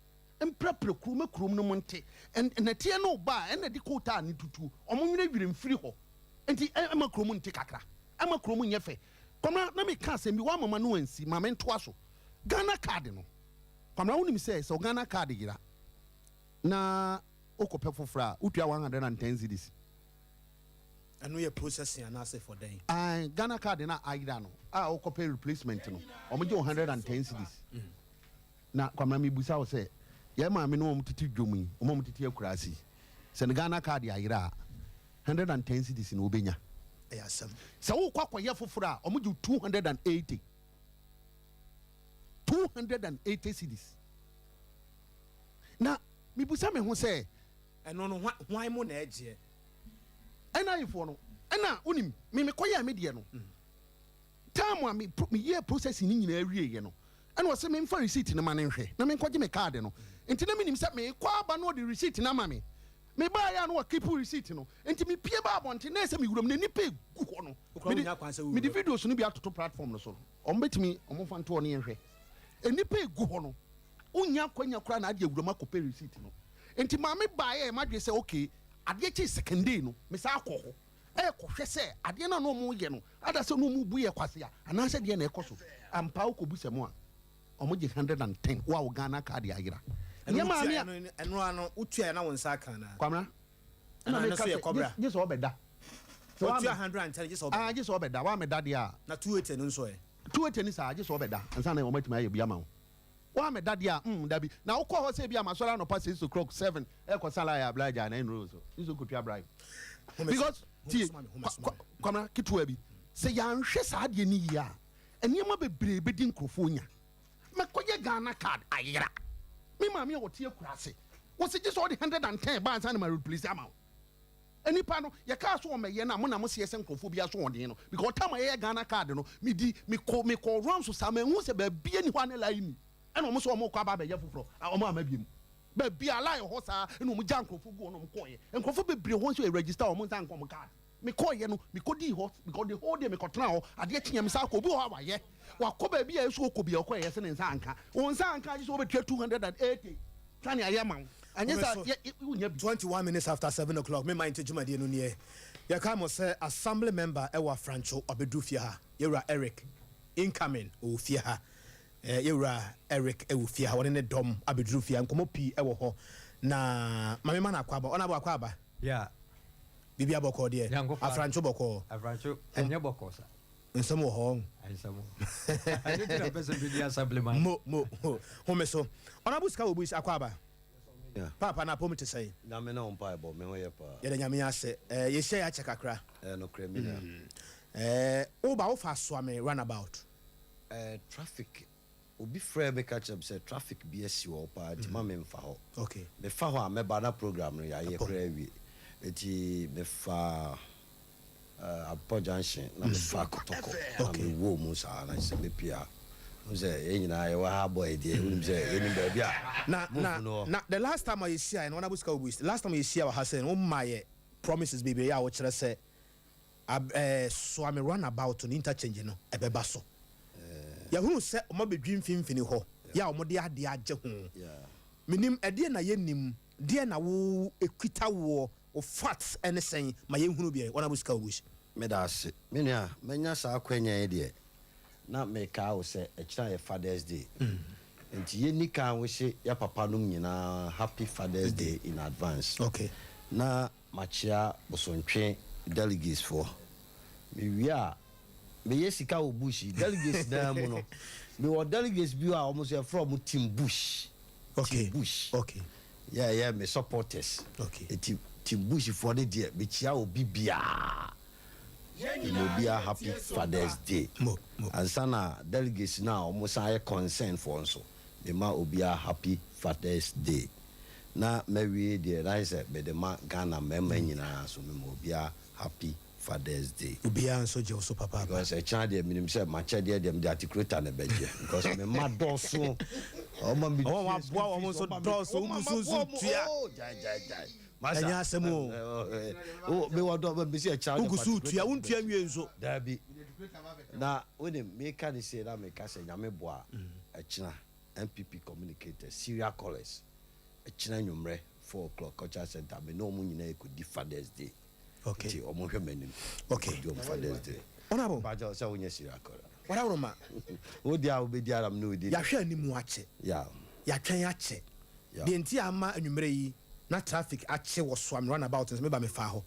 mprɛprɛ kurom kurom no mu nte nnɛteɛ no ba a, ɛna de kootaa ne tutuo ɔmo nwene werɛ mfiri hɔ, nti ɛma kurom nte kakra, ɛma kurom nyɛ fɛ. Kwamina, na meka asɛm bi wamama no ansi ma mentoa so. Ghana Card no, Kwamina, wonim sɛ wo Ghana Card yera na wokɔpɛ foforɔ a, wotua 110 cedis. Ɛno yɛ processing anaasɛ for dɛn? Ae, Ghana Card na ayera no a wokɔpɛ replacement no, ɔmo gye 110 cedis. Na Kwamina, mebusa wo sɛ yɛn maame no, wɔn tete dwom yi, wɔn a wɔn tete akuraase yi, sɛ ne Ghana Card ayera a, 110 cedis na wobɛnya? Ɛyɛ asɛm. Sɛ wokɔ akɔyɛ foforɔ a, ɔmo gye 280, 280 cedis. Na mebusa me ho sɛ Ɛno no hwan mo na ɛgyeɛ? Ɛna ayifoɔ no, ɛna wonim me mekɔyɛɛ me deɛ no, time a me meyɛɛ processing no nyinaa wieɛ no, ɛna ɔsɛ memfa receipt no ma no nhwɛ na menkɔgye me card no. Nti na menim sɛ meekɔ aba na ɔde receipt no ama me. Mebaeɛ a na wakeep receipt no, nti mepie ba abɔnten na ɛsɛ mewuram na nnipa egu hɔ no. Wokura wonya kwan sɛ mede wowura. Videos no bi atoto platform no so no, ɔmo bɛtumi ɔmo fa ntoɔ ne yɛnhwɛ nnipa egu hɔ no. Wonya akwanya koraa na ade awuram akɔpɛ receipt no. Nti maame baeɛ, madwene sɛ okay, adeɛ kyee second day no, mesan akɔ hɔ ɛɛkɔhwɛ sɛ adeɛ no a na ɔmo yɛ no ada sɛ na ɔmo bu yɛ kwase a anaasɛ deɛ na ɛkɔ so ampa. Wokɔbu sɛ mo a ɔmo gye 110 wo a wo Ghana Card ayera. Ɛno Nyɛ maame wotua a ɛno ɛno ano wotua na wo nsa aka anaa? Kwamina, Ɛna ɛna ɛno meka so yɛ sɛ kɔbra. gye sɛ ɔbɛda. Sɛ Watua woammɛ 110 gye sɛ Ah, ɔbɛda. gye sɛ ɔbɛda. Woammɛda deɛ a. Na 280 no nso ɛ? 280 no saa, gye sɛ ɔbɛda ansa na wɔatumi ayɛ bi ama wo. Woammɛda deɛ a, mm, dabi. Na wokɔ hɔ sɛ ebia masɔre anɔpa 6 o'clock, 7, ɛrekɔ sa line a, bla gyaa na ɛnnuru wo so. Gye sɛ wokɔtua bribe. Home so, Because, home tie, so ma me, home kwa, so ma kwa, me. Kwamina, ketewa bi, sɛ yɛanhwɛ saa adeɛ no yie a, nneɛma bebree bɛdi nkurɔfoɔ nya. Mɛkɔyɛ Ghana card ayera. Me maame a ɔte akuraase, wɔse gye sɛ ɔde 110 ba ansa na ma replace ama wo. Nnipa no, yɛkaa so wɔmmɛyɛ no a, mo na moseɛ sɛ nkurɔfoɔ bi asoɔden no. Because time a yɛyɛ Ghana card no, medi, mekɔ, mekɔɔ rounds saa, manhu sɛ baabi nni hɔ a ne line nni. Ɛna wɔn sɛ wɔrekɔ aba abɛyɛ foforɔ, a wɔn amma biom. Baabi a line wɔ hɔ saa, ɛna wɔn gyaa nkurɔfoɔ gu hɔ na wɔn kɔeɛ. Nkurɔfoɔ bebree wɔ hɔ nso yɛ register wɔn nsa anka wɔn card. Mekɔeɛ no, mekɔdii hɔ, because the whole day mekɔtenaa hɔ, adeɛ kyeeɛ mesan kɔ. Obi wɔ hɔ a wayɛ, wakɔ baabi a ɛsɛ ɔkɔ biara, ɔkɔeɛ yɛse ne nsa anka. Wo nsa anka a, gye sɛ wobɛtua 280 sane ayɛ ama wo. Anyɛ saa Wobɛso yɛ, yɛ, wonnya bi. 21 minutes after 7 o'clock, me man nti dwumadie no nie. Yɛkae mo sɛ Assembly member ɛwɔ Afrancho wabɛduru fie ha. Yɛwura Eric incoming ɔwɔ fie ha. Eh, yɛwura Eric ɛwɔ fie ha, wɔne ne dɔm abɛduru fie ha. Nkɔmmɔ pii ɛwɔ hɔ. Na maame ma no akɔ aba. Ɔna abɔ akɔ aba. Yeah. Biribi abɔkɔɔ deɛ. Nyankopɔn. Afrancho bɔkɔɔ. Afrancho ɛnyɛ bɔkɔɔ sa. Nsɛm wɔ hɔ. Nsɛm wɔ. Ɛno ti na pɛ sɛ bɛdi assembly man. Mo mo ho home so. Ɔna abu sika wɔ bu akɔ aba. Yeah. Papa na apom te sɛn. Nyame na wo mpaebɔ, me ho yɛ paa. Yɛda Nyame ase. Eh, yɛhyia yɛ akyɛ kakra. Ɛyɛ nokorɛ, me nua. Eh, woba wofa Soame runabout. Eh, traffic, obi frɛɛ me ka kyerɛ me sɛ traffic bi asi wɔ hɔ paa nti ma memfa hɔ. Mefa hɔ a mɛba na program no yɛayɛ koraa awie. Nti mefa eh, Abpɔ Junction na mefa Kotoko na mewɔ mu saa na sɛ mepie a, wohu sɛ yɛn nyinaa yɛwɔ ha bɔ deɛ, wonim sɛ yɛnim baabi a Na move na no wɔ. Na the last time a yɛhyia no, ɔna abu sika wɔ bu. Last time a yɛhyia wɔ ha sɛ no, woma yɛ promises bebree a wɔkyerɛ sɛ ab, eh, Soame runabout no interchange no ɛbɛba so. Yɛhunu sɛ ɔmo abɛdwi mfimfini hɔ yɛ a ɔmo de adeɛ agye ho. Menim ɛdeɛ na yɛnim deɛ na wo ekita woɔ wo facts ɛne sɛn ma yɛnhunu biɛ, ɔna abu sika wɔ bush. Meda ase, me nua. Manya saa akwanya yi deɛ na mekaa wo sɛ ɛkyena yɛ Father's Day, nti yɛnni kan wo hye yɛ papa nom nyinaa happy Father's Day in advance. Na makyea Bosontwe delegates foɔ. Mewie a, meyɛ sika wɔ bush yi delegates naa mu no, mewɔ delegates bi a wɔn nso yɛfrɛ wɔn Team Bush. Team Bush yɛyɛ me supporters. Eti Team Bush foɔ no deɛ, mekyia obi biara, ma obiara happy Father's Day. Mo mo. Ansa na delegates no a wɔn san yɛ concern foɔ nso, mema obiara happy Father's Day. Na mawie deɛ, na ayɛ sɛ mede ma Ghana mmarima nyinaa so, mema obiara happy Father's Day. Obiara nso gye wo so papaapa. Because ɛkyena deɛ, menim sɛ makyɛdeɛ deɛ, mede atikurota na ɛbɛgye because me mma dɔɔso, ɔma me Ɔmo aboa wɔn nso dɔɔso, wogu so nso tua. Gyae gyae gyae. Ɛnyɛ asɛm o. Mewɔ dɔ mesi ɛkyena. Wogu so tua, wontua nwie nso. Daabi, na wonim meka ne sei na meka sɛ Nyame boa a, ɛkyena NPP communicators, serial callers, ɛkyena nwummerɛ 4 o'clock, Cultural Center, me ne ɔmo nyinaa ɛkɔdi Father's Day. Nti ɔmo hwɛ m'anim. Kɔdi ɔmo Father's Day. Honorable. Mpakyɛw, sɛ wonyɛ serial caller. Wadaworoma. Wodi a wobɛdi ara m ne wodi. Yɛahwɛ anim akyɛ. Yɛatwɛn akyɛ. Deɛ nti a ama anwummerɛ yi na traffic akye wɔ Soame runabout nso, meba mefa hɔ.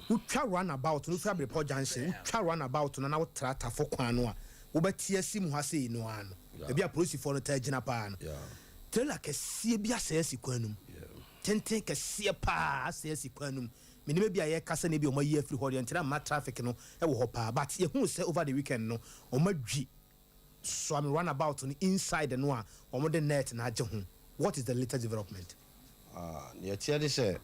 Wotwa runabout no, wofiri Abrepɔ Junction, wotwa runabout no na wotra Tafo kwan no a, wobɛte asi mu ha sei no ara no, baabi a polisifoɔ no taa gyina paa no, trailer kɛseɛ bi asɛe asi kwan no mu. Tenten kɛseɛ paa asɛe asi kwan no mu. Menim bi a yɛkasa na bi a ɔmo ayi afiri hɔ deɛ, ntina mma traffic no ɛwɔ hɔ paa, but yɛhuu sɛ over the weekend no ɔmo adwi Soame runabout no inside no a ɔmo de net na agye ho. What is the latest development? Ah, neɛ teɛ de sɛ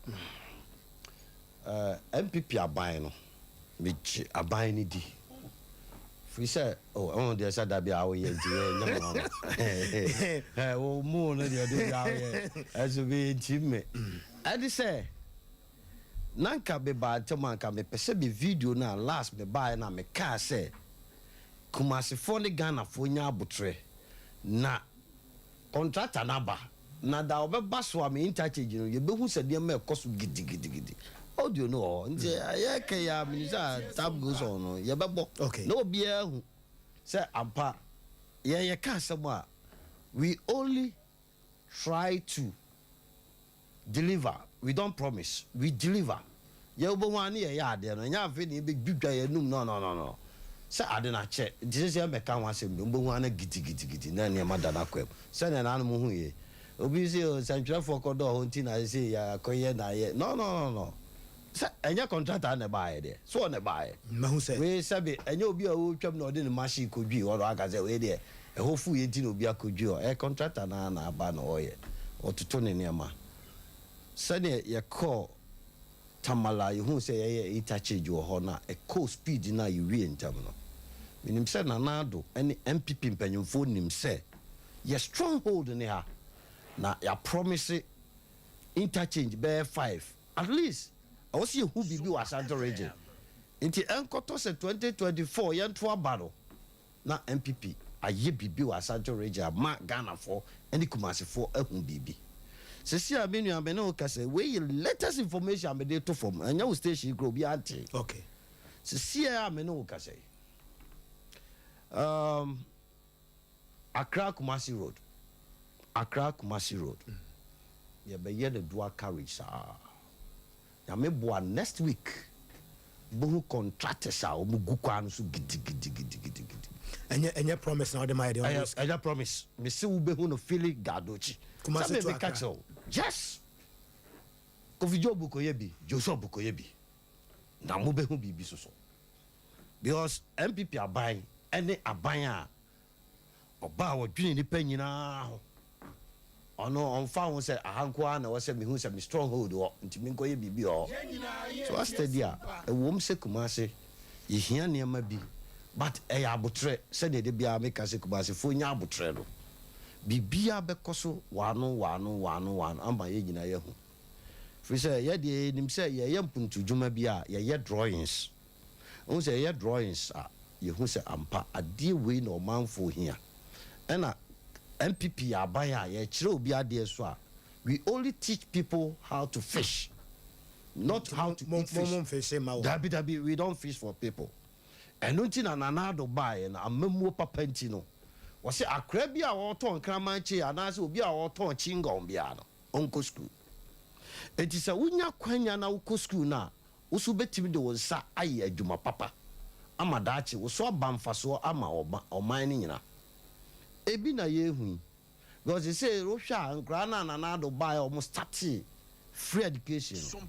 NPP aban no, megye aban no di firi sɛ oh, ɛho deɛ sɛ da bi a woyɛ nti yɛ nyɛ mo ama wo mu no deɛ de bi a woyɛ ɛso bi nti me ɛde sɛ na nka mebaa ntɛm a nka mepɛ sɛ me video no a last mebaeɛ no a mekaa sɛ Kumasefoɔ ne Ghanafoɔ nya abotrɛ na contractor no aba na da ɔbɛba so a me interchange no, yɛbɛhu sɛ nneɛma ɛkɔ so gidigidigidi. Audio no wɔ hɔ nti ɛyɛ kɛ yɛ a menim sɛ time goes on no yɛbɛbɔ na obiara hu sɛ ampa yɛn yɛka asɛm a, we only try to deliver, we don't promise, we deliver. Yɛ wobɛhu a ne yɛyɛ adeɛ no, ɛnyɛ afei na yɛbɛdwidwa yɛn anum no no no no. Sɛ ade no akyɛ nti sɛ sɛ yɛmmɛka ho asɛm bio, wobɛhu a na gidigidigidi na nneɛma da n'akwam. Sɛdeɛ nanom hu yei. Obi se oh nsɛntwerɛfoɔ kɔdɔɔ hɔ nti na seesei yɛakɔyɛ na ayɛ no no no no. Sɛ ɛnyɛ contractor no na ɛbaeɛ deɛ, so ɔno na ɛbaeɛ? Mahu sɛ. Wei sɛbe ɛnyɛ obi a ɔretwam na ɔde ne machine kɔdwii hɔ na waka sɛ wei deɛ ɛhɔ fuiɛ nti na obi akɔdwi hɔ. Ɛyɛ contractor no ara na aba na ɔreyɛ. Ɔtoto ne nneɛma. Sɛdeɛ yɛkɔɔ Tamale a yɛhuu sɛ yɛyɛ interchange wɔ hɔ no a ɛkɔɔ speed no a yɛwiee ntɛm no, menim sɛ Nana Addo ne NPP mpanyimfoɔ nim sɛ yɛ stronghold ne ha na yɛapromise interchange bɛyɛ five at least ɛwɔ sɛ yɛhu biribi wɔ Ashanti region nti ɛnkɔtɔ sɛ 2024 yɛnto aba no na NPP ayɛ biribi wɔ Asante region ama Ghanafoɔ ne Kumasefoɔ ahu biribi. Sɛsi a me nua me ne wo kasa yi, wei yɛ latest information a mede to fam, ɛnyɛ wo station yi koraa obiara ntee. Okay. Sɛsi a me ne wo kasa yi, um, Accra Kumasi road, Accra Kumasi road, yɛbɛyɛ no dual carriage saa. Nyame boa next week bohu contractors a wɔn gu kwan no so gidigidigidigidi. Ɛnyɛ ɛnyɛ promise na ɔde ma yɛ deɛ ɔmo risk. Ɛnyɛ promise mese wo bɛhu no Philly Gadochi. Kumasi Sɛ to me meka Accra. kyerɛ wo yes Kofi Job kɔyɛ bi Joshua kɔyɛ bi na mo bɛhu biribi soso because NPP aban ɛne aban a Ɔba a ɔdwene nnipa nyinaa ho. Ɔno ɔmfa ho sɛ aha nko ara na ɛwɔ sɛ mehu sɛ me stronghold wɔ nti menkɔyɛ biribi wɔ hɔ. So woastudy a, ɛwom sɛ Kumasi yɛhia nneɛma bi but ɛyɛ aboterɛ sɛdeɛ da biara meka sɛ Kumasifoɔ nya aboterɛ no. Biribiara bɛkɔ so waano waano waano waano ama yɛn nyinaa yɛahu. Firi sɛ yɛ deɛ yɛnim sɛ yɛyɛ mpuntudwuma bi a yɛyɛ drawings. Wohu sɛ yɛyɛ drawings a, yɛhu sɛ ampa adeɛ wei na ɔmanfoɔ hia. Ɛna NPP yɛ aban a yɛkyerɛ obi adeɛ so a, we only teach people how to fish, not how to eat fish. Mo mfishe mma wɔn. Dabi dabi, we don't fish for people. Ɛno nti na Nana Addo baeɛ no, amammuo papa nti no, wɔse akwadaa bi a ɔretɔn nkraman kyei anaasɛ obi a ɔretɔn chewing-gum biara no, ɔnkɔ sukuu. Enti sɛ wonya kwanya na wokɔ sukuu no a, Wo nso wobɛtumi de wo nsa ayɛ adwuma papa ama daakye wo so aba mfasoɔ ama ɔman no nyina. Ebi na yɛrehu yi. Because sesei wohwɛ a nkoraa no a Nana Addo baeɛ a wɔn startee free education no,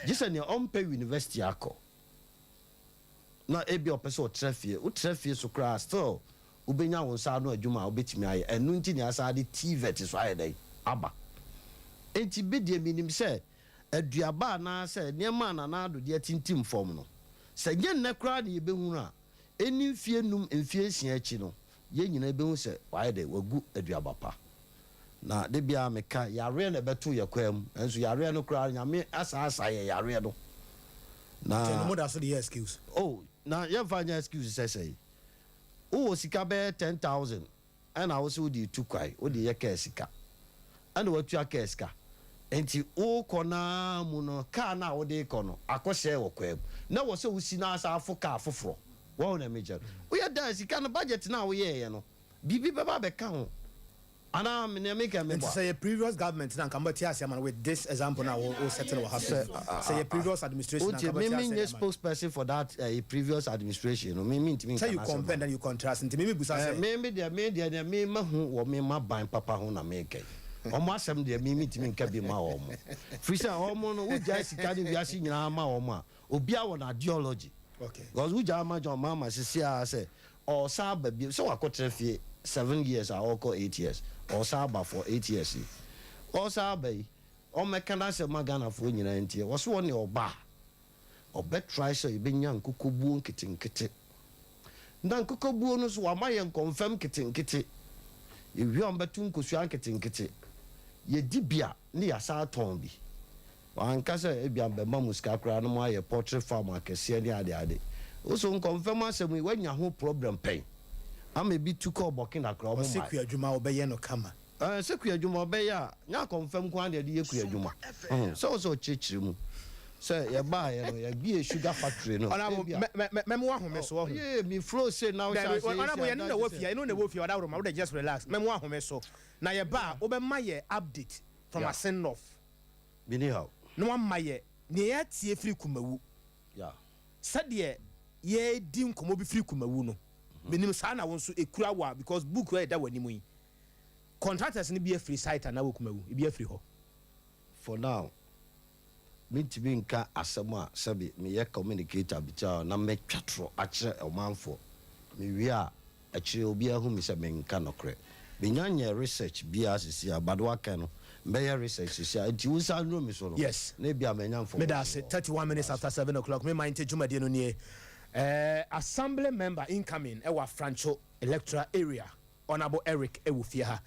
gye sɛ nea ɔmpɛ university akɔ na ebia ɔpɛ sɛ ɔtra fie. Wotra fie so koraa a still wobɛnya wo nsa ano adwuma a wobɛtumi ayɛ. Ɛno nti na yɛasan de TVET so ayɛ dɛn aba. Enti me deɛ menim sɛ aduaba anaasɛ nneɛma a Nana Addo de atintim fam no, sɛ ɛnyɛ nnɛ koraa na yɛbɛhunu a, ɛnni mfeɛ nnum, mfeɛ nsia akyi no, yɛn nyinaa bɛhu sɛ wayɛ dɛn? Wagu aduaba pa. Na da biara meka, yareɛ na ɛbɛto yɛn kwan mu, nanso yareɛ no koraa, Nyame asan asa yɛn yareɛ no. Na. Nti ɛno moda so de yɛ excuse? Oh, na yɛmfa nyɛ excuse sɛ sɛn? Wowɔ sika bɛyɛ 10,000 ɛna wose wode retu kwan, wode yɛ kaa sika, ɛna watua kaa sika, nti worekɔ no ara mu no kaa no a wode rekɔ no akɔsɛe wɔ kwan mu, na ɛwɔ sɛ wosi na asan afo kaa foforɔ, wahu nea mekyerɛ no? Woyɛ dɛn a sika no budget no a woyɛeɛ no biribi bɛba abɛka ho anaa nea meka yi Nti meboa? sɛ yɛ previous government no a nka mobɛte aseɛ ama no with this example no a wo wo settle wɔ ha so Sɛ yi, sɛ yɛ previous administration a wotie nka me mobɛte aseɛ menyɛ de ama no? spokesperson for that eh, previous administration no, me mentumi Sɛ nka you n'asɛm compare ma no. then you contrast nti me me busa Eh, sɛ. me me deɛ me deɛ deɛ me mahu wɔ me m'aban papa ho na meka yi. Wɔn asɛm deɛ me mentumi nka bi ma wɔn. Firi sɛ wɔn no wogyae sika ne wiase nyinaa ma wɔn a, obiara wɔ n'adeology. Okay. Because wogyae ma John Mahama sisi ara sɛ ɔresan aba bio, sɛ wakɔtena fie 7 years a ɔrekɔ 8 years, ɔresan aba for 8 years yi. Ɔresan aba yi, ɔmmɛka n'asɛm ma Ghanafoɔ nyinaa ntie. Wɔse wɔn deɛ ɔba a, Ɔbɛ try sɛ yɛbɛnya nkokɔbuo nketenkete. Na nkokɔbuo no nso wama yɛn nkɔnfɛm nketenkete. Yɛwie a wɔbɛto nkosua nketenkete. Yɛdi bi a ne yɛasan atɔn bi. Wanka sɛ ebia mebɛma mo sika koraa na moayɛ poultry farm akɛseɛ ne adeade. Wo so nkɔnfɛm asɛm yi woanya ho problem pɛn? Ama ebi tu kɔɔ Burkina koraa wɔn Ɔse mmae. kuadwuma ɔbɛyɛ no kama. Ɛɛ, sɛ kuadwuma ɔbɛyɛ a, nyɛ akɔmfɛm nko ara na yɛde yɛ kuadwuma. Ɔho, sɛ wo sɛ ɔkyerɛkyerɛ mu sɛ yɛbaeɛ no, yɛbuee sugar factory no, Honourable, ebia. mɛ, mɛ, mɛ, mɛma woahome so, Oh, wahu. yee, me flow sei na wohyɛ Dabi, aseɛ yɛ Honourable, sei yɛne a, na ɛwɔ na fie, yɛne wo na ɛwɔ fie, Ɔdawuroma, wode just relax, mɛma woahome so. Na yɛba a, wobɛma yɛ update from Yeah. Asin North. Menni haw. Na woama yɛ. Nea yɛatie firi Kumawu, sɛdeɛ yɛredi nkɔmmɔ bi firi Kumawu no, menim saa na wo nso ɛkura wo a, because book a ɛda w'anim yi, contractors no bi afiri site anaa wɔ Kumawu, ebi afiri hɔ. For now, mentumi nka asɛm a sɛbi meyɛ communicator bi kyɛ na mɛtwa torɔ akyerɛ ɔmanfoɔ. Mewie a, akyire obiara hu me sɛ menka nɔkorɛ. Menya nyɛ research biara sisi a, but waka no, mbɛyɛ research sisi a, nti wo nsa nnuro mi so no, na ebi a manya information. Meda ase. 31 minutes after 7 o'clock, me man nte dwumadie no nie. Assembly member incoming ɛwɔ Afrancho Electoral Area, Honorable Eric, ɛwɔ fie ha.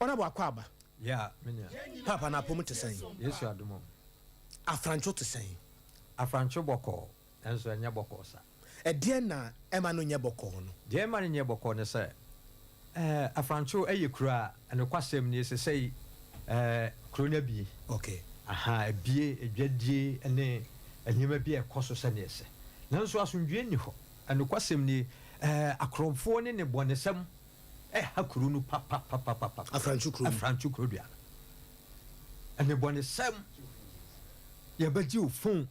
Honorable, akɔ aba. Yeah, me nua. Papa, na apɔmu te sɛn? Yesu adom o. Afrancho te sɛn? Afrancho bɔkɔɔ, ɛnso ɛnyɛ bɔkɔɔ sa. Ɛdeɛn na ɛma no nyɛ bɔkɔɔ no? Deɛ ɛma no nyɛ bɔkɔɔ ne sɛ, Afrancho ɛyɛ kuro a ɛnokwasɛm nie, sesei kuro no abie. Aha, abie, adwadie ne nneɛma bi a ɛkɔ so sɛdeɛ ɛsɛ. Nanso asomdwoeɛ nni hɔ. Ɛnokwasɛm nie, akorɔmfoɔ ne nnebɔnesɛm ɛha kuro no papapapapa. Afrancho kuro no. Afrancho kuro dua no. Nnebɔnesɛm, yɛbɛgye wo phone.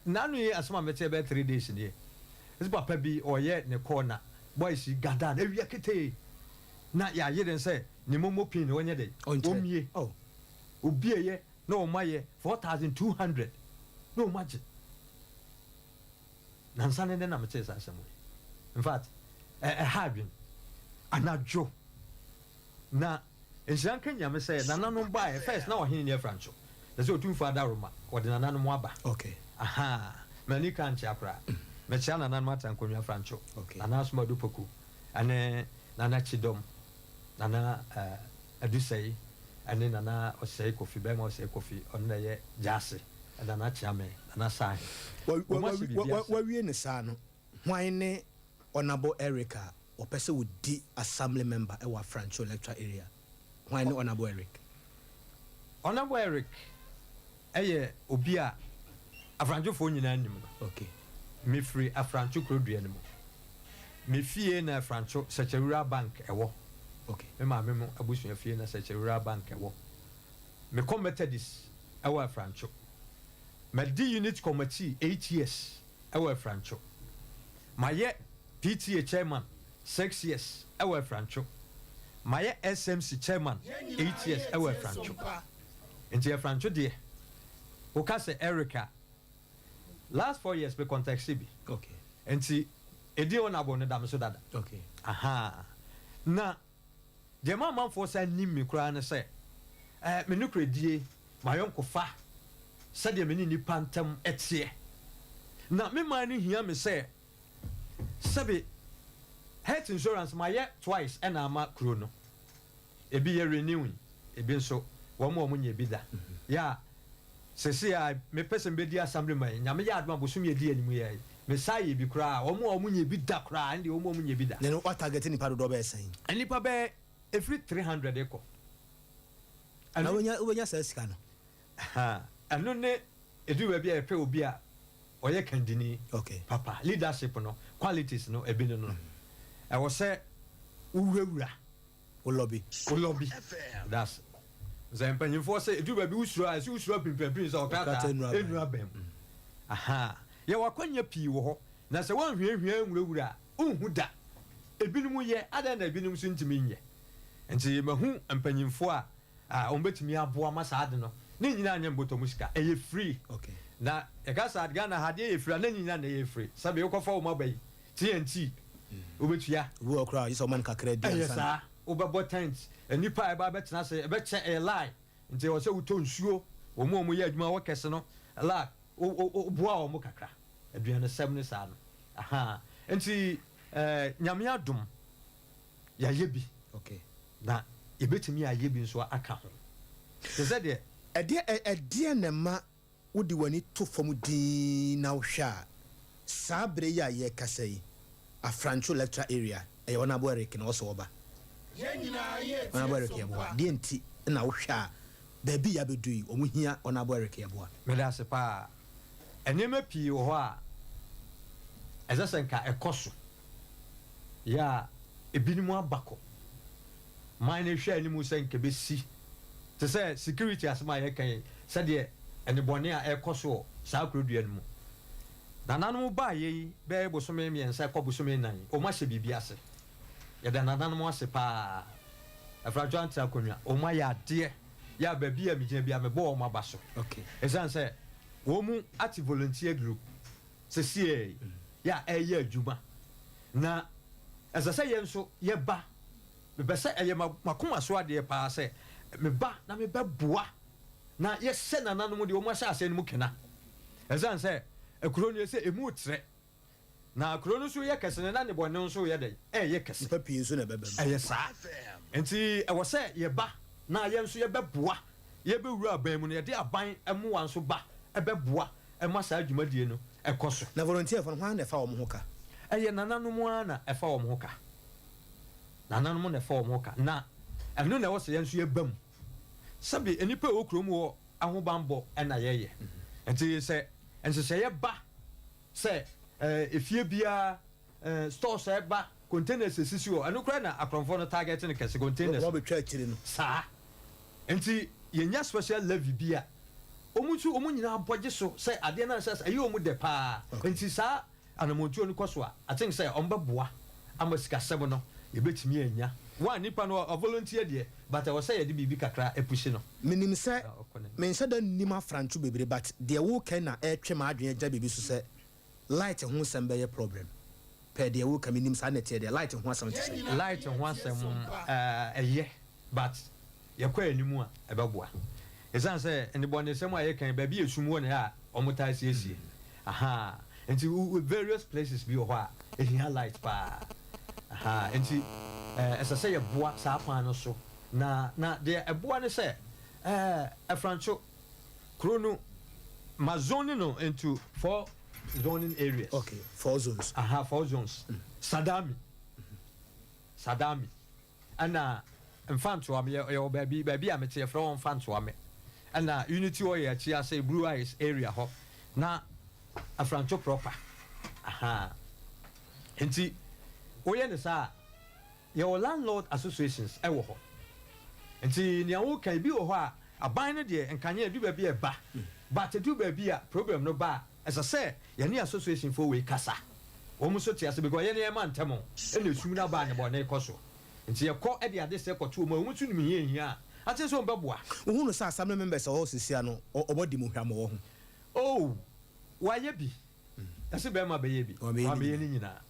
N'ano yi, asɛm a mɛte bɛyɛ 3 days nie. Ɛsɛ papa bi ɔyɛ ne kɔɔ na boys yi gada no awia ketee na yɛayere no sɛ ne momo pin na wɔnyɛ dɛ Ɔnkyerɛ. Ɔmmie. Obieyɛ na ɔmo ayɛ 4,200 na ɔmo agye nansa ne ne na metee saa asɛm yi. In fact, ɛha adwen anadwo na nhyira nka Nyame sɛ nananom baeɛ first na ɔhene ne Afrancho na sɛ Ɔtumfoɔ adaroma ɔde nananom aba. Aha, m'ani ka nkyea koraa, mekyea nananom atra nkonnwa Afrancho. Nana Asomadu Poku ɛne Nana Kyidɔm, Nana Adusɛe ɛne Nana Ɔsɛe Kofi, bɛrima Ɔsɛe Kofi, ɔno na ɛyɛ Gyaase, Nana Kyeame, Nana Sahe. Wɔn ahyɛ biribi ase. Wawie ne saa no, hwan ne Honorable Eric a wɔpɛ sɛ wɔdi assembly member ɛwɔ Afrancho Electoral Area? Hwan ne Honorable Eric? Honorable Eric ɛyɛ obi a Afrantwofoɔ nyinaa nim no. Mefiri Afrantwo kurodua no mu. Me fie na Afrantwo Sɛkyɛ Rural Bank ɛwɔ. Me maame mo abusua fie na Sɛkyɛ Rural Bank ɛwɔ. Mekɔ Methodist ɛwɔ Afrantwo. Madi unit committee 8 years ɛwɔ Afrantwo. Mayɛ PTA chairman 6 years ɛwɔ Afrantwo. Mayɛ SMC chairman 8 years ɛwɔ Afrantwo. Nti Afrantwo deɛ, woka sɛ Eric a, last 4 years me contest bi. Nti ɛdin Honorable no da me so dada. Aha, na deɛ ma amanfoɔ sɛ nim me koraa ne sɛ me nokoredie, mayɔnkofa, sɛdeɛ me ne nnipa ntam ɛteɛ, na me man no hia me sɛ sɛbe health insurance mayɛ twice ɛna ama kuro no ebi yɛ renew, ebi nso wɔn a wɔn nyɛ bi da yɛ a sɛsi a mepɛ sɛ mbɛdi assembly man yi. Nyame yɛ adom a, bosom yɛ di anim yɛ mesa yɛ bi koraa, wɔn a wɔn nyɛ bi da koraa ɛnde wɔn a wɔn nyɛ bi da. Na no wa target nipa dodoɔ bɛyɛ sɛn? Nipa bɛyɛ efiri 300 kɔ. Na wobɛnya saa sika no? Ha, ɛno ne edu baabi a yɛpɛ obi a ɔyɛ kandini. Papa leadership no qualities no ebi no ɛwɔ sɛ wowurawura wo lobby. Wo lobby, that's sɛ mpanyinfoɔ sɛ edu baabi wusuro a, ɛsɛ wusuro apimpinampin sɛ ɔkrataa Ɔkrataa nnuru abɛn. Nnuru abɛn mu. Aha, yɛwɔ akɔnya pii wɔ hɔ na sɛ wɔnhwiahwia nwurawura a, wonhu da. Ebinom yɛ adan na ebinom nso ntumi nyɛ, nti mahu mpanyinfoɔ a wɔn bɛtumi aboa ma saa ade no ne nyinaa nyɛ mbɔtɔ mu sika, ɛyɛ free. Na yɛka saa Ghana ha adeɛ yɛ free a, ne nyinaa na ɛyɛ free. Sɛbi wokɔfa wɔn aba yi, TNT wobɛtua. Obi wɔ koraa a, gye sɛ ɔma no kakra di ɛyɛ ansa na- saa wobɛbɔ tent, nipa a ɛba bɛtena ase ɛbɛkyɛ, ɛyɛ line, nti ɛwɔ sɛ wotɔ nsuo. Wɔn a wɔyɛ adwuma wɔ kɛse no la woboa wɔn kakra, aduanesɛm ne saa no. Aha, nti Nyame adom, yɛayɛ bi. Na yɛbɛtumi ayɛ bi nso aka ho te sɛ deɛ Ɛdeɛ na ɛma wode w'ani to fam dinn na wohwɛ a, saa berɛ yi a yɛrekasa yi, Afrancho Electoral Area ɛyɛ Honorable Eric na ɔsɛ ɔba, Honorable Eric Yɛboa? Deɛ nti na wohwɛ a, baabi yɛ abɛdu yi, wɔn hia Honorable Eric Yɛboa? Meda ase paa. Nneɛma pii wɔ hɔ a ɛsɛ sɛ nka ɛkɔ so yɛ a, ebinom aba kɔ man no hwɛ anim sɛ nka bɛsi te sɛ security asɛm a yɛka yi, sɛdeɛ ɛnebɔne a ɛkɔ so wɔ. saa kurodua no mu. Nananom baeɛ yi bɛyɛ bosome mmiɛnsa kɔ bosome nnan yi, wɔahyɛ biribi ase. Yɛda nananom ase pa ara. Afrantwo Antra Akonnwa, wɔayɛ adeɛ yɛ a baabi a megyina biara mebɔ wɔn aba so. Ɛsiane sɛ wɔn ate volunteer group sesiei yi yɛ a ɛreyɛ adwuma na ɛsɛ sɛ yɛn nso yɛba. Mepɛ sɛ ɛyɛ m'akoma so adeɛ pa ara sɛ meba na mebɛboa na yɛhyɛ nananom deɛ wɔahyɛ aseɛ no mu kena. Ɛsiane sɛ kuro no yɛ sɛ ɛmu retrɛ na kuro no nso reyɛ kɛse no na nnebɔne no nso reyɛ dɛn? Ɛreyɛ kɛse. Nnipa pii nso na ɛbɛba mu. Ɛyɛ saa. Enti ɛwɔ sɛ yɛba na yɛn nso yɛbɛboa. Yɛbɛwura aban mu no, yɛde aban mmoa nso ba bɛboa ma saa dwumadie no kɔ so. Na volunteerfoɔ no, hwan na ɛfa wɔn ho ka? Ɛyɛ nananom ara na ɛfa wɔn ho ka. Nananom na ɛfa wɔn ho ka. Na ɛno na ɛwɔ sɛ yɛn nso yɛba mu. Sɛbe nnipa a ɛwɔ kurom hɔ ahobanbɔ na yɛyɛ. Nti sɛ nhyehyɛeɛ ba sɛ efie biara stores a ɛba, containers a ɛsisi hɔ, ɛno koraa na akorɔmfoɔ no target no kɛse, containers no. Wɔbɛtwa akyire no. Saa. Nti yɛnya special levy bi a, wɔn nso wɔn nyinaa bɔ gye so sɛ adeɛ no anhyɛ ase, ɛyɛ wɔn dɛ paa. Nti saa Anamontuo no kɔ so a, I think sɛ ɔmo bɛboa ama sikasɛm no yɛbɛtumi anya. One, nipa no ɔ volunteer deɛ but ɛwɔ sɛ yɛde biribi kakra pushi no. Menim sɛ Na ɔkɔ n'anim. menhyɛ da nnim afrantwo bebree but deɛ woka yi na ɛretwe m'adwene agyina biribi so sɛ light ho nsɛm bɛyɛ problem pɛɛ deɛ woka menim saa na ɛteɛ deɛ light ho asɛm te sɛn? Light ho asɛm ɛyɛ but Yɛkɔ anim a, ɛbɛboa. Esiane sɛ nnebɔnesɛm a yɛka yi, baabi a esum wɔ na ɛyɛ a wɔtaa siesie. Ahaa. Nti various places bi wɔ hɔ a, ehia light paa. Ahaa. Nti ɛsɛ sɛ yɛboa saa kwan no so. Na, na deɛ ɛboa ne sɛ, ɛɛ, Afrancho, kuro no, ma zoning no into four zoning areas. Okay, four zones. Ahaa, four zones. Sadami. Sadami. Ɛna Mfantoa me yɛwɔ baabi baabi a mete yɛfrɛ hɔ Mfantoa me ɛna Unity Oil akyi ase Blue Eyes area hɔ na Afrancho proper ahaa nti woyɛ ne saa a yɛwɔ landlord associations ɛwɔ hɔ nti nea woka ebi wɔ hɔ a aban no deɛ nkanea edu baabi a ɛba but edu baabi a problem no ba a Ɛsɛ sɛ yɛne association foɔ wei kasa. Wɔn nso te ase because yɛn yɛma ntɛm o, ɛna esum no aba a nnebɔne rekɔ so. Nti yɛkɔ de adesrɛ kɔto wɔn a, wɔn nso nim hia ehia a, akyerɛ sɛ wɔn bɛboa. Wohu no sɛ assembly members a wɔwɔ hɔ sesia no wɔadi mo hwammɔ wɔ ho? Oh, wayɛ bi. Yɛse bɛrima bɛyɛ bi, wamɛyɛ ne nyinaa.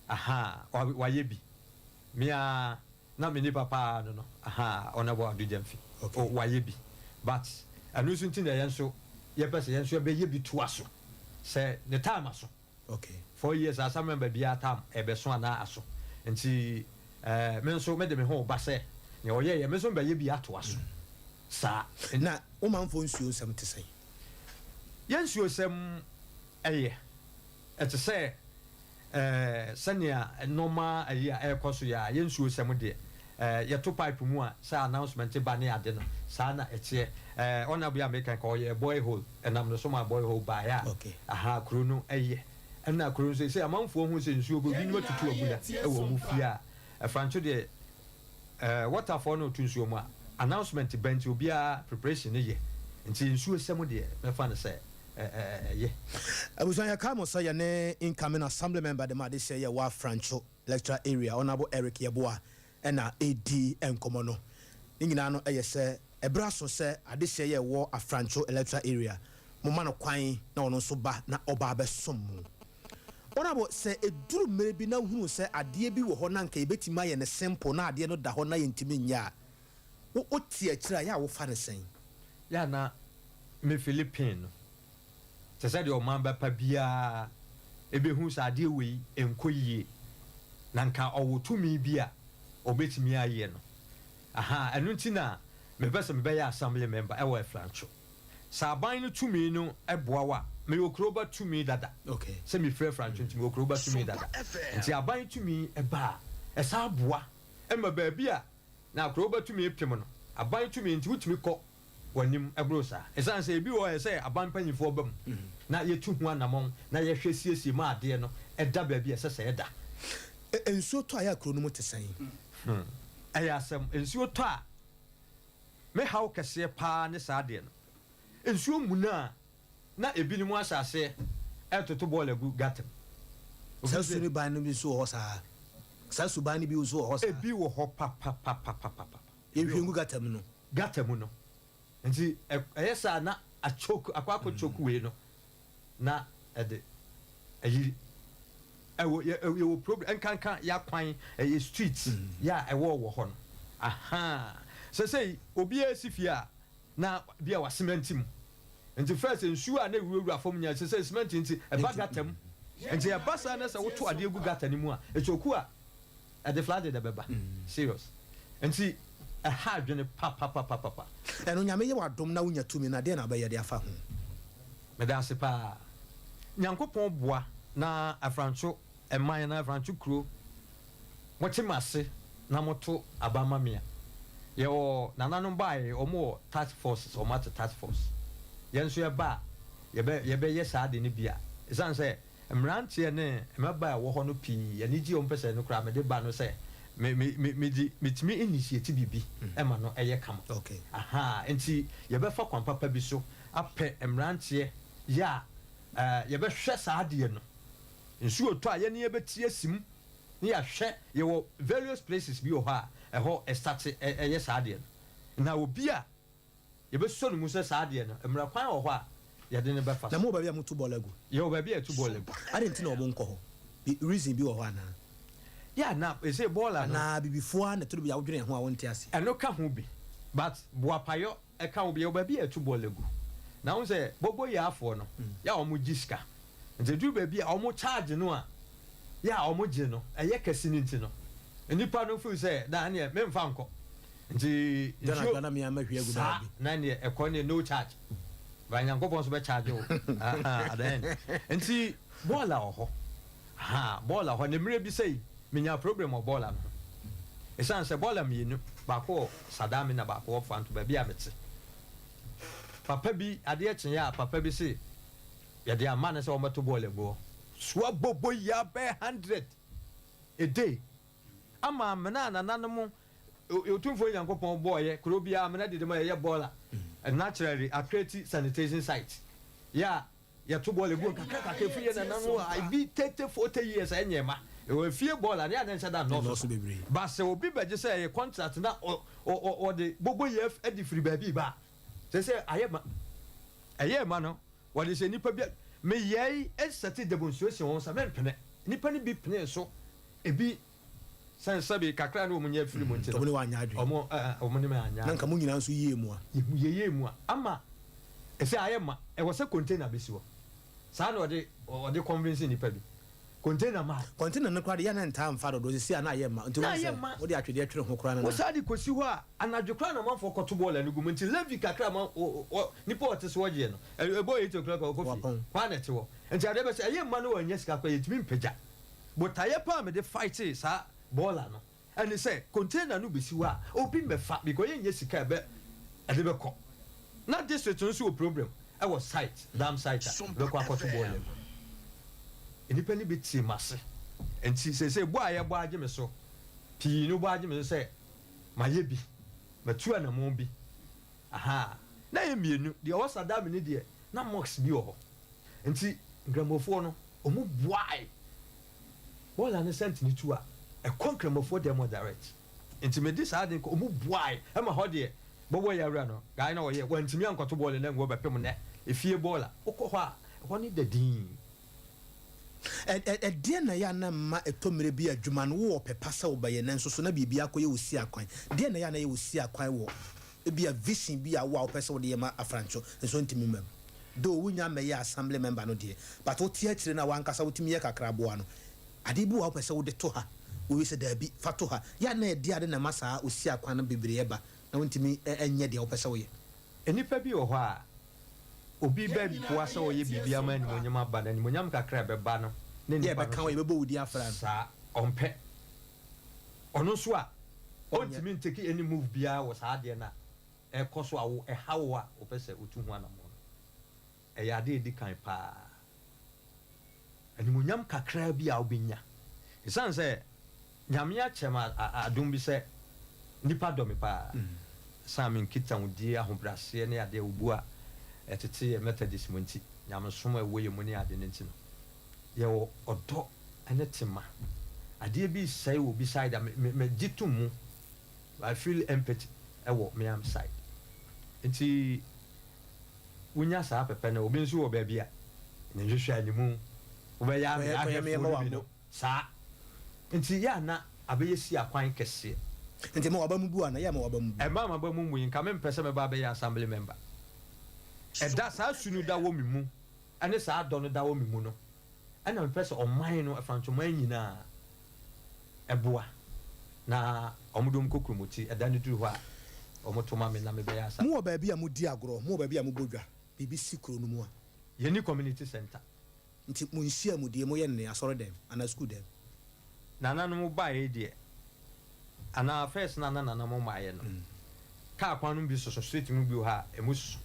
Ahaa, wayɛ bi. Me ara Na me nipa paa no no ahaa Honourable Adu Gyamfi oh wayɛ bi but ɛno nso nti na yɛn nso yɛpɛ sɛ yɛn nso yɛbɛyɛ bi toa so sɛ ne time aso 4 years asa member biara time ɛbɛso anaa aso nti eh, me nso mede me ho reba sɛ nea ɔyɛeɛ me nso mebɛyɛ bi atoa so saa. Na wo manfoɔ nsuo nsɛm te sɛn? Yɛn nsuo nsɛm ɛyɛ. Ɛte sɛ sɛnea nnoɔma ayi a ɛrekɔ so yi a, yɛn nsuo sɛm deɛ, yɛto pipe mu a sɛ announcement ba ne ade no, saa na ɛteɛ. Honourable yi a meka yi, nka ɔyɛɛ boy hole, ɛnam ne so maa boy hole baeɛ a, aha kuro no yɛ. Ɛna kuro no seesei amanfoɔ hu sɛ nsuo gu, ebinom atutu abura wɔ wɔn fie a, Ɛfranto deɛ, Water foɔ no reto nsuo mu a, announcement ba nti obiara preparation no yɛ. Nti nsuo sɛm deɛ mɛfa no sɛ ɛyɛ. Abusua yɛkae mo sɛ yɛne incoming assembly member de ma adehyeɛ yɛ wɔ Afrancho electoral area Honourable Eric Yeboah na ɛredi nkɔmmɔ no. Ne nyinaa no yɛ sɛ ɛberɛ aso sɛ adehyeɛ yɛ wɔ Afrancho electoral area moma no kwan na ɔno nso ba na ɔba abɛsom mo. Honourable sɛ ɛduru mmerɛ bi na wohunu sɛ adeɛ bi wɔ hɔ na anka yɛbɛtumi ayɛ no simple na adeɛ no da hɔ na yɛntumi nyɛ a, wo wote akyire a yɛ a wofa no sɛn? Yɛ a na me Philippine no, te sɛ deɛ ɔman ba pa biara bɛhu sɛ adeɛ wei nkɔ yie, na nka ɔwɔ tumi bi a ɔbɛtumi ayɛ no. Ahaa, ɛno nti na mepɛ sɛ mebɛyɛ assembly member wɔ Afrancho. Sɛ aban no tumi no boa wo a, mewɔ kuroba tumi dada. Sɛ mefiri Afrancho nti mewɔ kuroba tumi dada. Nti aban tumi ba a, ɛsan boa ma baabi a na kuroba tumi pem no, aban tumi nti wotumi kɔ w'anim boro saa. Ɛsiane sɛ ebi wɔ hɔ a ɛsɛ sɛ aban mpanyimfoɔ ba mu na yɛtu ho anamɔn na yɛhwɛ siesie ma adeɛ no da baabi a ɛsɛ sɛ ɛda. Nsuo tɔ a ɛyɛ a kuro no mu te sɛn? Ɛyɛ asɛm. Nsuo tɔ a, me haw kɛseɛ paa ne saa adeɛ no. Nsuo muna a, na ebinom ahyɛ aseɛ ɛretoto bɔɔl agu gutter mu. Saa su ne ban no bi nso wɔ hɔ saa? Saa suban no bi nso wɔ hɔ saa? Ebi wɔ hɔ papapapapapa. Yɛnhwie ngu gutter mu no. Gutter mu no. Nti ɛyɛ saa na a choke, akɔ akɔ choke wei no na ɛde ayiri. Ɛwɔ yɛ yɛwɔ problem nkanka y'akwan ɛyɛ street yɛ a ɛwɔ wɔ hɔ no. Ahaa. Sɛsɛyi obiara si fie a na bi a wasemɛnti mu. Nti first nsuo a na ɛwurawura fam nyinaa sɛsɛyi cement nti ɛba gutter mu. Nti ɛba saa na sɛ woto adeɛ gu gutter no mu a ɛchoke a Ɛde flooded ɛbɛba serious nti ɛha adwene papapapapa. Ɛno Nyame yɛ w'adom na wonya tumi no a deɛn na wobɛyɛ de afa ho? Medaase paa. Nyankopɔn boa na Afrancho man anaa Afrancho kuro mote mase na moto aba ma me a. Yɛwɔ nananom baeɛ wɔn wɔ task forces wɔn ate task force. Yɛn nso yɛba a yɛbɛ yɛbɛyɛ saa ade no bi a ɛsiane sɛ Mmeranteɛ ne mmabaa a ɛwɔ hɔ no pii anigye a wɔpɛ sɛ ɛno koraa mede ba no sɛ me me me mede metumi initiate biribi ma no yɛ kama. Ahaa nti yɛbɛfa kwan papa bi so apɛ mmeranteɛ yɛ a ɛɛ yɛbɛhwɛ saa adeɛ no. Nsuo retɔ a yɛne yɛbɛti asi mu ne yɛahwɛ yɛwɔ various places bi wɔ hɔ a ɛhɔ ɛstate ɛyɛ saa adeɛ no. Na obi a Yɛbɛsɔ no mu sɛ saa adeɛ no, mmara kwan wɔ hɔ a yɛde no bɛfa Na so. mowɔ baabi a moto bɔɔla gu? Yɛwɔ baabi a yɛto bɔɔla gu. Adɛn nti na wɔn nkɔ hɔ? Bi, reason bi wɔ hɔ anaa? Yeah, na ɛsei bɔɔla no. Anaa abibifoɔ ara na ɛtɔ da bi a wodwene ho a wonte aseɛ? Ɛno ka ho bi, but boapayɔ ɛka ho bi. Yɛwɔ baabi a yɛto bɔɔla gu. Na wohu sɛ boboyaafoɔ no, yɛ a wɔgye sika. Nti ɛduru baabi a wɔn charge no a yɛ a wɔgye no, ɛyɛ kɛse no nti no, nnipa no feel sɛ na ɛneɛ memfa nkɔ. Nti nsuo saa na neɛ ɛkɔ neɛ no charge but Nyankopɔn nso bɛ charge wo at the end nti bɔɔla wɔ hɔ ahaa bɔɔla hɔ ne mmerɛ bi sɛi menya problem wɔ bɔɔla no ho ɛsiane sɛ bɔɔla mmienu baako wɔ Sadame na baako wɔ Fanto baabi a mete papa bi adeɛ kyeeɛ a papa bi se yɛde ama no sɛ wɔmmɛto bɔɔla ngu hɔ soa bobo yi abɛɛ 100 a day ama amena a nananom Otumfoɔ Nyankopɔn bɔɔ yɛ kuro biara amena dede ma yɛyɛ bɔɔla naturally akreti sanitation site yɛ a yɛto bɔɔla gu nkakra kakra ɛfiri yɛ nananom a ebi 30 40 years a ɛnyɛ ma ɛwɔ efie bɔɔla ne a na ɛnhyɛ da nnɔɔso sa ba sɛ obi bɛgye sɛ ɛyɛ contract na ɔde bobo yɛ de firi baabi ba a kyerɛ sɛ ayɛ ma ɛyɛ ma no wɔde sɛ nipa bi meyɛe sɛte demonstration wɔn sɛ mempene nipa no bi penee so ebi Sɛ sɛbe kakra na wɔn nya afiri mu nti no, Wɔn ne wo anyɛ adwene. wɔn ɛ wɔn ne me anyɛ Na nka adwene. mo nyinaa nso yie mua. Yɛ yɛyɛɛ mua ama ɛsɛ ayɛ ma ɛwɔ sɛ container bɛsi hɔ. Saa na ɔde ɔde convince nnipa bi. Container ma. Container no koraa de yɛ a na ɛntaa mfa dodo, seesei a na ayɛ ma nti Na wohu ayɛ sɛ ma. wode atwedeɛ twere ho koraa no Wo na. saa de kɔsi hɔ a, anadwo koraa na amanfoɔ kɔto bɔɔla no gu mu nti levy kakra a ma o o nipa a ɔte so ɔgyeɛ no, ɛbɔ eight o'clock a ɔkɔ fie. Wapɔn. Hɔ ara na ɛte hɔ. Nti adeɛ bɛsɛ ɛyɛ mma no wannya sika koraa yɛntumi mpagya. Botaeɛ paa a mede fightee saa bɔɔla no ɛne sɛ container no bɛsi hɔ a obi mmɛfa because yɛnnya sika a ɛbɛ ɛde bɛkɔ. Na district no nso wɔ problem ɛwɔ site, dam site a ɛbɛkɔ akɔto bɔɔla mu. Nnipa no bi tee m'ase nti seesei bɔ a yɛbɔ agye me so pii no bɔ agye me so sɛ mayɛ bi, matu anamɔn bi. Ahaa, na ɛyɛ mmienu, deɛ ɔwɔ Sadami no deɛ na mosque bi wɔ hɔ nti Nkramofoɔ no wɔn boae. Bɔɔla no sɛnt no tu a, ɛkɔ Nkramofoɔ dɛm hɔ direct. Nti mede saa ade no kɔ, wɔn boae ma hɔ deɛ bɔbɔ yawura no, guy no a ɔyɛ, wantumi ankɔto bɔɔla no angu hɔ bɛpem nnɛ. Efie bɔɔla, wokɔ hɔ a, ɛhɔ no da dinn. Ɛ Ɛdeɛn na ɛyɛ a na ɛma ɛtɔ mmerɛ bi a adwuma no wowɔ ɔpɛ pa sɛ wobɛyɛ nanso so na biribi akɔyɛ wo si akwan? Deɛn na ɛyɛ a na ɛyɛ wo si akwan wɔ ebia vision bi a wo a wopɛ sɛ wode yɛ ma Afrancho nso ntumi mma mu? Though wonnya mmɛyɛɛ assembly member no deɛ, but wote akyire no a w'ankasa wotumi yɛ kakra boa no. Adeɛ bi wɔ hɔ a wopɛ sɛ wode to ha, wowie sɛ daabi, fa to ha. Yɛ a na ɛdeɛn ade na ɛma saa osi akwan no bebree ba na wontumi nyɛ deɛ wopɛ sɛ woyɛ? Nnipa bi wɔ hɔ a, obi bɛboa sɛ ɔyɛ biribi ama animuonyam aba no, animuonyam kakra a ɛbɛba no ne Yɛ nipa no ɛbɛka wo, so yɛbɛbɔ wo din afra no. saa, ɔmpɛ. Ɔno nso a, Ɔnyɛ. ɔntumi ntake any move biara wɔ saa adeɛ no a ɛrekɔ so a wo ɛha wo a wopɛ sɛ wotu ho anammɔn no. Ɛyɛ ade a ɛdi kan pa ara. Animuonyam kakra bi a wobɛnya. Ɛsiane sɛ Nyame akyɛ me adom bi sɛ nnipa dɔ me pa ara, ɛsiane me nkitahodie, ahobrɛaseɛ ne adeɛ a obu a ɛtete yɛ Methodist mu nti. nyamesom a ɛwɔ yɛn mu ne ade no nti no, yɛwɔ ɔdɔ ne tema. Adeɛ bi resɛe wɔ obi side a, me, me, megye tom mu. I feel empathy wɔ me ara me side. Nti wonya saa pɛpɛ no, obi nso wɔ baabi a, ne nhwehwɛanimu, wobɛyɛ ama ahwɛfoɔ no bi no, saa. Nti yɛ a na abɛyɛ si akwan kɛseɛ. Nti ɛma w'aba mu bu anaa? Yɛ a ɛma w'aba mu bu? Ɛma m'aba mu mmui. Nka mempɛ sɛ mɛba abɛyɛ assembly member. Ɛda saa su no da wɔ me mu, ɛne saa dɔ no da wɔ me mu no, ɛna mepɛ sɛ ɔman no, Afrantoman nyinaa, boa na wɔde wɔn kɔ kuromoti. Ɛda no duru hɔ a, wɔto ma me na mebɛyɛ assembly. Mowɔ baabi a modi agorɔ? Mowɔ baabi a mobɔ dwa? Biribi si kuro no mu a? Yɛnni community centre. Nti mo nhyiamudie moyɛ no ne asɔre dɛm anaa sukuu dɛm? Nananom baeɛ deɛ anaa first no a na nananom mmaeɛ no car kwan no bi soso street mu bi wɔ hɔ a ɛmu soso.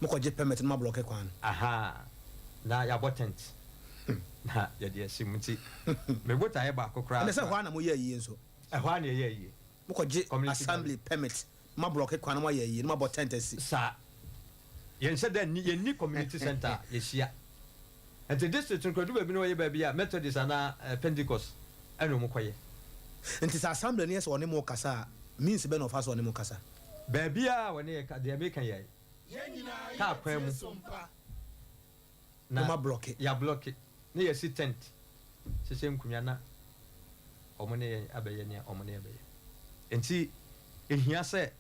Mo kɔ gye permit na mo ablɔke kwan no. Ahaa na yɛabɔ tent na yɛde asi mu nti me botaeɛ baako koraa. Ɛnɛ sɛ ɛhɔ ara na moyɛ ayie nso. Ɛhɔ ara na yɛyɛ ayie. Mo kɔ gye assembly permit na mo ablɔke kwan na mo ayɛ ayie na mo abɔ tent asi. Saa. Yɛnhyɛ da nni, yɛnni community centre a yɛhyia. Nti district no koraa, ɛdu baabi no wɔyɛ baabi a Methodist anaa Pentecost ɛna wɔn kɔyɛ. Nti sɛ assembly no yɛ sɛ ɔne mo rekasa a, means bɛn na ɔfa so ɔne mo kasa? Baabiara a wɔne yɛ ka, deɛ meka yi kaa kwan mu. Na yɛablɔke, na yɛasi tent, hyehyɛ nkonnwa na wɔn ne yɛn abɛyɛ nea wɔn ne yɛn bɛyɛ. Enti ehia sɛ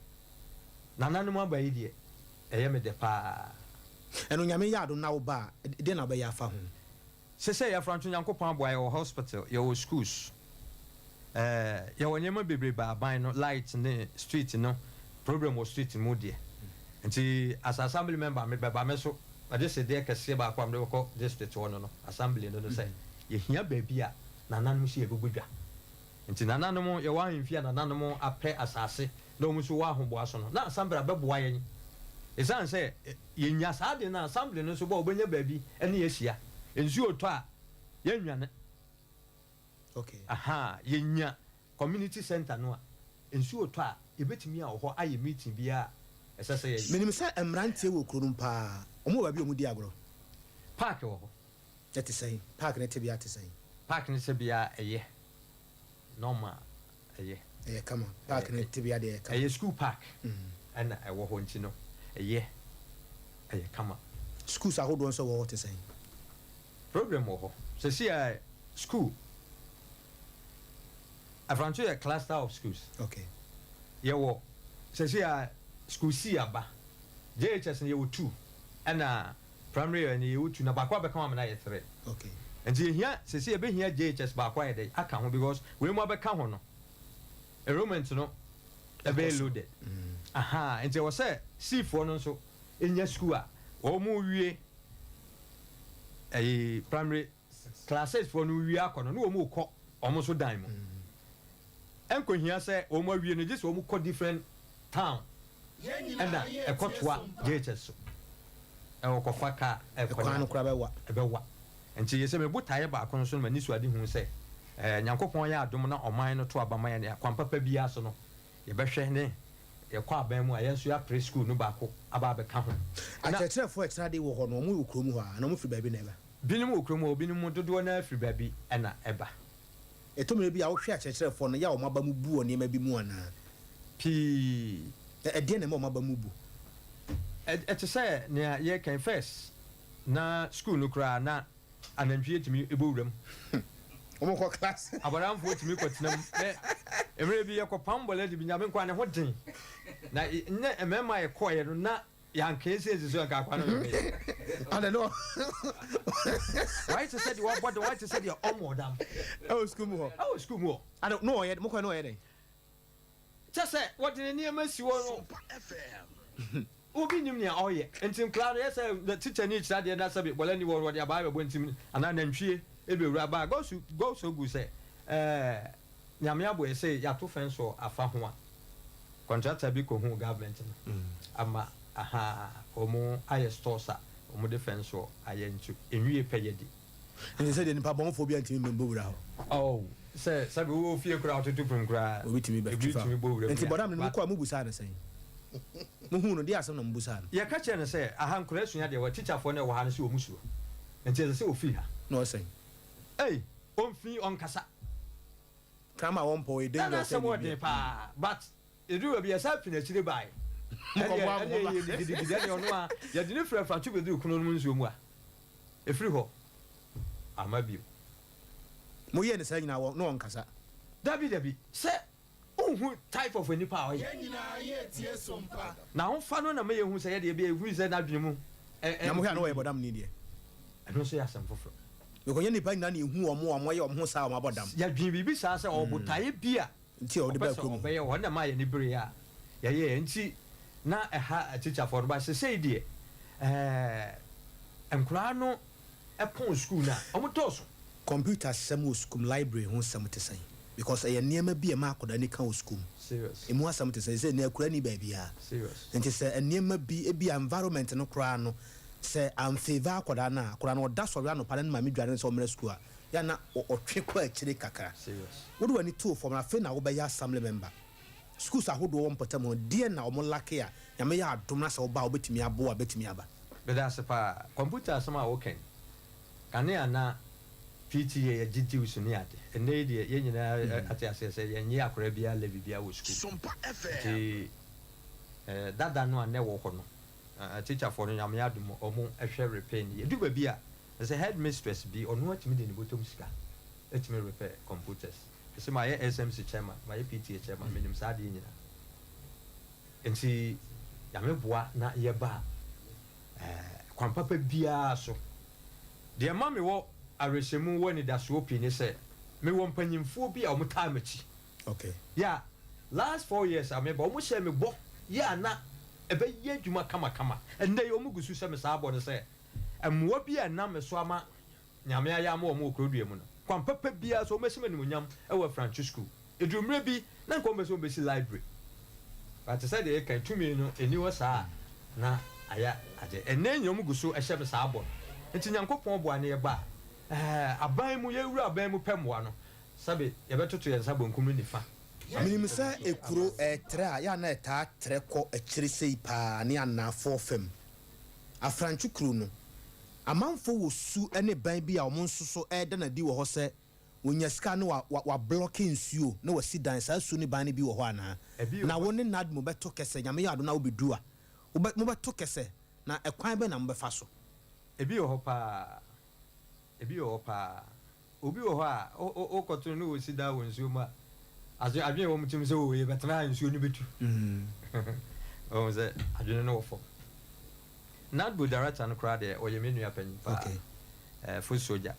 nananom aba yi deɛ, ɛyɛ me dɛ paa. Ɛno Nyame yɛ adom na wo ba a, deɛn na wobɛyɛ afa ho? Sesei Afranto Nyankopɔn aboa yɛwɔ hospital, yɛwɔ schools, eh, yɛwɔ nneɛma bebrebe aban no light ne street no problem wɔ street mu deɛ nti as assembly member me bɛba me so mede sedeɛ kɛseɛ baako a mede bɛkɔ district hɔ no no assembly no no sɛ yɛhia baabi a nananom si yɛbɛbɔ dwa nti nananom yɛwɔ ahemfie a nananom apɛ asase na wɔn nso wɔ ahoboa so no na assembly abɛboa yɛn ɛsiane sɛ Yɛnya saa ade no a, assembly no nso bɔ a wɔbɛnya baabi ne yɛn ahyia. Nsuo retɔ a, yɛnnwane. Okay. Ahaa, yɛnya community centre no a, nsuo retɔ a, yɛbɛtumi awɔ hɔ ayɛ meeting biara a ɛsɛ sɛ yɛyɛ. Menim sɛ mmeranteɛ wɔ kuro no mu paa. Wɔwɔ baabi a wɔdi agorɔ? Park wɔ hɔ. Ɛte sɛn? Park no tebea te sɛn? Park no tebea ɛyɛ normal. Ɛyɛ. Ɛyɛ kama. Park no tebea deɛ ɛyɛ kama. Ɛyɛ school park ɛna ɛwɔ hɔ nti no ɛyɛ ɛyɛ kama. Schools ahodoɔ nso ɛwɔ hɔ te sɛn? Program wɔ hɔ. Sɛsi a school Afranto yɛ cluster of schools. Okay. Yɛwɔ sɛsi a school C aba. JHS no yɛwɔ two ɛna Primary yɛ no yɛwɔ two na baako abɛka ho ama no ayɛ three. Okay. Nti yɛhia sɛsei yɛbɛhia JHS baako ayɛ dɛn aka ho because wei mu abɛka ho no enrollment no ɛbɛyɛ loaded. Ahaa nti ɛwɔ sɛ C foɔ no nso nya school a wɔn wie ɛyi primary class 6 foɔ no wie akɔ no na wɔn rekɔ wɔn nso dan mu. Ɛnkɔhia sɛ wɔn awie no gye sɛ wɔn kɔ different town ɛna ɛkɔtoa JHS so. Ɛwɔ kɔfa car ɛkɔ Ɛkwan no koraa bɛwa. Ɛbɛwa. Nti yɛ sɛ me botaeɛ baako nso no m'anisoadehu sɛ ɛɛ Nyankopɔn yɛ adom na ɔman no to aba ma yɛn a kwan papa biara so no yɛbɛhwɛ ne yɛkɔ aban mu a yɛn nso yɛapere sukuu no baako aba abɛka ho. Na. Akyerɛkyerɛfoɔ a ɛkyerɛ ade wɔ hɔ no wɔn wɔ kurom hɔ a anaa wɔn firi baabi na ɛba? Binom wɔ kurom hɔ, binom dodoɔ no ara firi baabi na ɛba. Ɛtɔ mmerɛ bi a wohwɛ akyerɛkyerɛfoɔ no, yɛ a wɔn aba mu bu wɔ nneɛma bi mu anaa? Pii. Na ɛdeɛn na ɛma wɔn aba mu bu? Ɛte sɛ nea yɛreka yi, first na school no koraa na anantwie tumi bɔ wuram. Wɔkɔ class. Abɔdamfoɔ tumi kɔtena mu. Na mmerɛ bi yɛkɔpam bɔlɛdi bi, Nyame nkoa ne ho den. Na ne mmarima a yɛkɔeɛ no na Yɛanka esi esi so anka akwa no bɛyɛ. Ade no. Wayɛ te sɛ deɛ wabɔ dam, wayɛ te sɛ deɛ ɔmmɔɔ dam. Ɛwɔ sukuu mu hɔ. Ɛwɔ sukuu mu hɔ. Ade no ɔyɛ mo kɔ no ɔyɛ dɛn? Kyɛ sɛ wɔde ne nneɛma si hɔ no. Obi nim nea ɔyɛ. Nti nkwadaa no yɛ sɛ tikya ni kyerɛ adeɛ na sɛbi bɔlɛ ni wɔ wɔde abaa bɛbɔ ntim anaa nantwie ebewura baa God so God so good sɛ ɛɛ. Nyame aboɛ sɛ yato fence wɔ afa ho a contractor bi kɔ huu government no ama ahaa wɔn ayɛ stores a wɔn de fence wɔ ayɛ nti enwie pɛ yɛ di. Nti sɛdeɛ nipa bɔnfoɔ biara ntumi mmɛbɔ wura hɔ. Oh sɛ sɛbi wowɔ fie koraa wototo pon koraa Obi tumi bɛ ebi twi fa tumi bɔ wura mu Nti ya bɔdam no but. mokɔ a mobusaa no sɛn? Mohuu no, deɛ asɛm na mobusaa no? Yɛka kyerɛɛ no sɛ, Aha nkwadaa sua deɛ, wɔ tikyafoɔ no a ɛwɔ ha no sɛ wɔn suro, nti ɛsɛ sɛ ɔfiri ha. Na ɔsɛn? Ei, ɔmfii, ɔnkasa. Kraman a wɔmpɔ, ɔyɛ Na dangerous n'asɛm sɛ wɔ den biribiara. paa, but ɛduru baabi yɛsan firi n'akyire baeɛ. Ɛnneɛ, Mokɔboa mo ɛnneɛ ho ba. yɛyɛɛ no gidigidi, ɛnneɛ ɔno ara, yɛde no firii Afrantwo bɛduruu Kono no mu nsuo mu a, ɛfiri hɔ, amma bio. Moyɛɛ no saa nyinaa, wɔ, na ɔnkasa? Dabi, dabi, sɛ Wonhu type of nipa a ɔyɛ. Yɛn nyinaa yɛ tie som pa. N'ahofa no na ma yɛhu sɛ yɛdeɛ ebia yɛhui sɛ n'adwene mu ɛ Na mohwɛ a na mfiri ɔyɛ bi. bɔdamni deɛ. Ɛno nso yɛ asɛm foforɔ. Because nyɛ nnipa nyinaa na yɛhu wɔn a wɔayɛ wɔn ho saa a wɔabɔ dam. Yɛdwene biribi saa sɛ ɔwɔ botaeɛ bi a Nti a ɔde ɔpɛ baa sɛ kurom hɔ. ɔbɛyɛ wɔ hɔ na ɛmaa yɛn ani bereeɛ a yɛyɛeɛ nti na ɛha atikyafoɔ no but sesei deɛ ɛɛ nkwadaa no pɔn sukuu no a wɔdɔɔso. Computer sɛm wɔ sukuu mu, library ho sɛm te sɛn? Because ɛyɛ nneɛma bi a ɛma akwadaa ani ka wɔ sukuu mu. Serious. Emu asɛm te sɛn? Sɛ nnɛ akwadaa nni baabiara. Serious. Nti sɛ nneɛma bi, ebia environment no koraa no, sɛ amfavour akwadaa no a, akwadaa no ɔda sɔre anɔpa na ne maame dware no sɛ ɔmmra sukuu a, yɛ a na ɔtwe kɔ akyire kakra. Serious. Wode w'ani too fam no, afei na wobɛyɛ assembly member. Schools ahodoɔ wɔ mpɔtam hɔ, deɛn na wɔn lacke a Nyame yɛ adom na sɛ woba a wobɛtumi aboa a bɛtumi aba? Meda ase paa. Computer asɛm a woka yi, kane a na PTA yɛgye dues ne ade, ɛnnɛ yi deɛ yɛn nyinaa ate aseɛ sɛ yɛnnye akwadaa biara levy biara wɔ sukuu. Nti dada no a na ɛwɔ hɔ no, teacherfoɔ no Nyame adom wɔn hwɛ repair no yie. Ɛduru baabi a, ɛsɛ headmistress bi ɔno atumi de ne bɔtɔm sika atumi repair computers. Mese mayɛ SMC chairman, mayɛ PTA chairman, menim saa adeɛ nyinaa. Nti Nyame boa na yɛba a, eh, kwan papa biara so. Deɛ ɛma mewɔ awerɛhyɛmu wɔ anidasoɔ pii ne sɛ, mewɔ mpanyinfoɔ bi a wɔn taa m'akyi. Okay. Yeah, last 4 years a meba, wɔn hyɛɛ me bɔ yɛ a na ɛbɛyɛ adwuma kamakama. Ɛnnɛ yi wɔn gu so hyɛ me saa bɔ no sɛ, mmoa bi a ɛnam me so ama Nyame ayɛ ama wɔn wɔ kurodua mu no, kwan papa biara so wɔbɛhyɛ me animuonyam wɔ Afrantwo School. Ɛduru mmerɛ bi na nka wɔpɛ sɛ wɔbɛsi library, but te sɛ deɛ yɛka yi, tumi no ɛnni hɔ saa a na ayɛ adeɛ. Ɛnnɛ nyina wɔn gu so hyɛ me saa bɔ no. Nti Nyankopɔn boa na yɛba a, ɛɛ, aban mu, yɛwura aban mu pɛ mmoa no, sɛbe yɛbɛtoto yɛn nsa bonkum ne nifa. Menim sɛ ekuro ɛɛtrɛ a, yɛ a na ɛtaa trɛ kɔ akyire sei paa ne anaafoɔ fam. Afrantwo kuro no, amanfoɔ wɔ su ne ban bi a wɔn nso so ɛreda no adi wɔ hɔ sɛ wɔnya sika ne wa wa wablɔke nsuo na wasi dan, saa su ne ban no bi wɔ hɔ anaa? Ɛbi wɔ Na hɔ. wo ne NADMO bɛto kɛsɛ, Nyame yɛ adom na wobɛduru a, wobɛ mobɛto kɛsɛ, na ɛkwan bɛn na mobɛfa so? Ebi wɔ hɔ paa, ebi wɔ hɔ paa. Obi wɔ hɔ a, wo wo wokɔto no na ɔresi dan wɔ nsuo mu a, adwe adwene a ɛwɔ wɔn tirim sɛ, oh, yɛbɛtena ha nsuo no bɛtu. Wohu sɛ adwene no wɔ fam. NADMO director no koraa deɛ, ɔyɛ me nua panyin paa. Okay. Eh, foot soldier.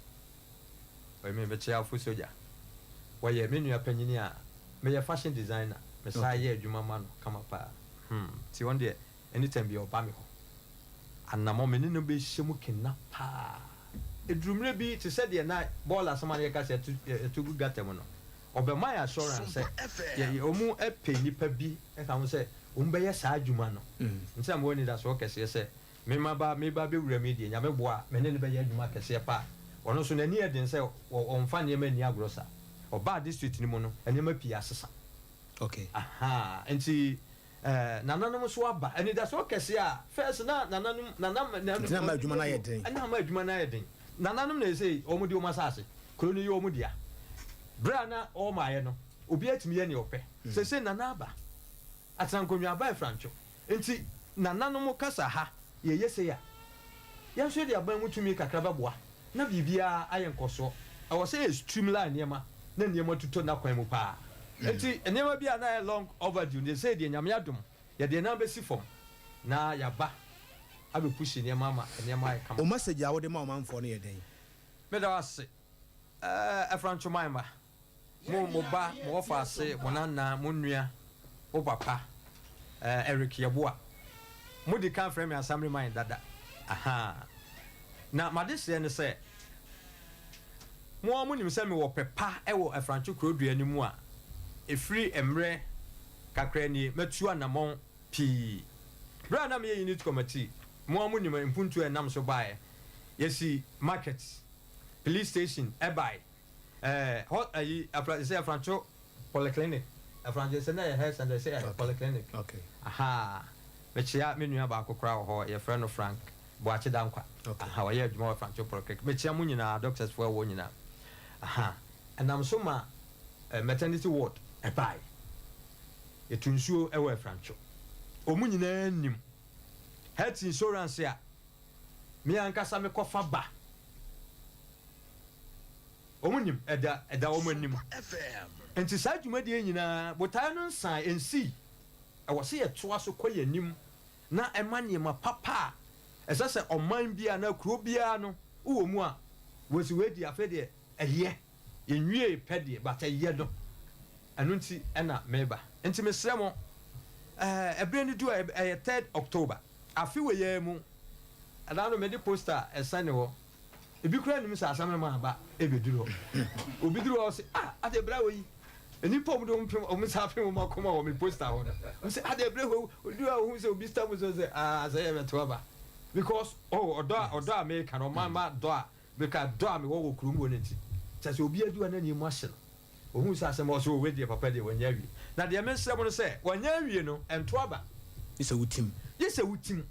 Ɔyɛ me mekyea foot soldier. Ɔyɛ me nua panyin a meyɛ fashion designer. Mesan Okay. yɛ adwuma ma no kama paa. Hmm, nti ɔno deɛ, anytime biara ɔba me hɔ. Anammɔn, me ne no bɛhyɛ mu kena paa. Ɛduru mmerɛ bi, te sɛ deɛ na bɔɔla asɛm a na yɛka sɛ yɛto, yɛto gu gutter mu no, ɔbɛma yɛn assurance sɛ yɛ, yɛ, wɔn pɛ nnipa bi ka ho sɛ wɔn bɛyɛ saa adwuma no. Nti na mewɔ anidasoɔ kɛseɛ sɛ me maba, meba abɛwura mu yi deɛ, Nyame boa a, me ne no bɛyɛ adwuma kɛseɛ paa. Ɔno nso n'ani yɛ den sɛ ɔ, ɔmfa nneɛma nni agorɔ saa. Ɔbaa district no mu no, nneɛma pii asesa. Okay. Ahaa, nti Eh, nananom nso aba. Anidasoɔ kɛseɛ a first na nananom, nana, na, Nti na ama adwuma no ayɛ den. Ɛna ama adwuma no ayɛ den. Nananom na ɛsei wɔn de wɔn asase, kuro no yɛ wɔn dea. Berɛ a na wɔmaeɛ no, obiara tumi yɛ nea ɔpɛ. Seesei nana aba, atenankonnwa aba Afrantwo. Nti nananom kasa ha, yɛyɛ sei a, yɛn nso yɛde aban mu tumi kakra bɛboa na biribiara ayɛ nkɔsoɔ. Ɛwɔ sɛ yɛ streamline nneɛma na nneɛma tutɔ n'akwan mu paa. Nti nneɛma bi a na ayɛ long overdue no, seesei deɛ Nyame adom, yɛde yɛn nan bɛsi fam na yɛaba abɛ push nneɛma ama nneɛma ayɛ kama. Wo message a wode ma ɔmanfoɔ no yɛ dɛn? Meda wo ase eh, Ɛfrantwo man mma. Mo, mo ba, mo wɔfaase, mo nana, mo nua, wo papa, eh, Eric Yeboah. Mo di kan frɛ me Asamre man dada. Ahaa. Na m'adesrɛ ne sɛ, mo ara monim sɛ mewɔ pɛ pa wɔ Afrantwo kuro dua no mu a, ɛfiri mmerɛ kakra nie, matu anamɔn pii. Berɛ a na meyɛ unit committee, mo ara monim mpuntuo a ɛnam so baeɛ. Yɛsi market, police station baeɛ. Ɛɛ hɔ ayi afra sɛ Afrantwo polyclinic. Afrancho sɛ na ɛyɛ health center sɛ ɛyɛ polyclinic. Ahaa mekyea me nua baako koraa wɔ hɔ yɛfrɛ no Frank Boakye Dankwa. Aha ɔyɛ adwuma wɔ Afrancho polyclinic. Mekyea mo nyinaa doctors foɔ ɛwɔ nyinaa. Aha ɛnam so ma eh, maternity ward ɛbae. Yɛtu nsuo ɛwɔ Afrancho. Wɔn nyinaa nim health insurance a me ankasa mekɔfa ba. Wɔn nim, ɛda, ɛda wɔn anim. Enti saa dwumadie yi nyinaa, botaeɛ no nsae, ɛnsii. Ɛwɔ sɛ yɛtoa so kɔ yɛn anim na ɛma nneɛma papa a ɛsɛ sɛ ɔman biara anaa kuro biara no wowɔ mu a, wɔsi wei deɛ afei deɛ ɛyɛ, yɛnwiee pɛ deɛ but ɛyɛ no. Ɛno nti na meba. Nti mesrɛ mo, ɛɛ, ɛberɛ no du a, ɛyɛ third October, afe wei ara mu, ɛda no mede poster ɛsɛne hɔ. Ebi koraa nnim sɛ asɛm no ma aba ebeduru hɔ. Obi duru hɔ ɔse, ah, ade bra wɔ yi. Nnipa a wɔde wɔn pem wɔn nsa apem wɔn akoma wɔ me poster hɔ no. Wɔn sɛ, ade bra hɔ. Oduru a ohun sɛ obi stamp so sɛ, ah, sɛ yɛ bɛto aba. Because oh, ɔdɔ a ɔdɔ a meka no, ɔman ma dɔ a meka dɔ a mewɔ wɔ kurom hɔ no nti. Kyerɛ sɛ obi aduru a na ne mu ahye no. Ohuu sɛ asɛm a ɔse, oh, wei deɛ papa deɛ wanya awie. Na deɛ mesrɛ mo no sɛ, wanya awie no, ɛnto aba. Gye sɛ wotim. Gye sɛ wotim.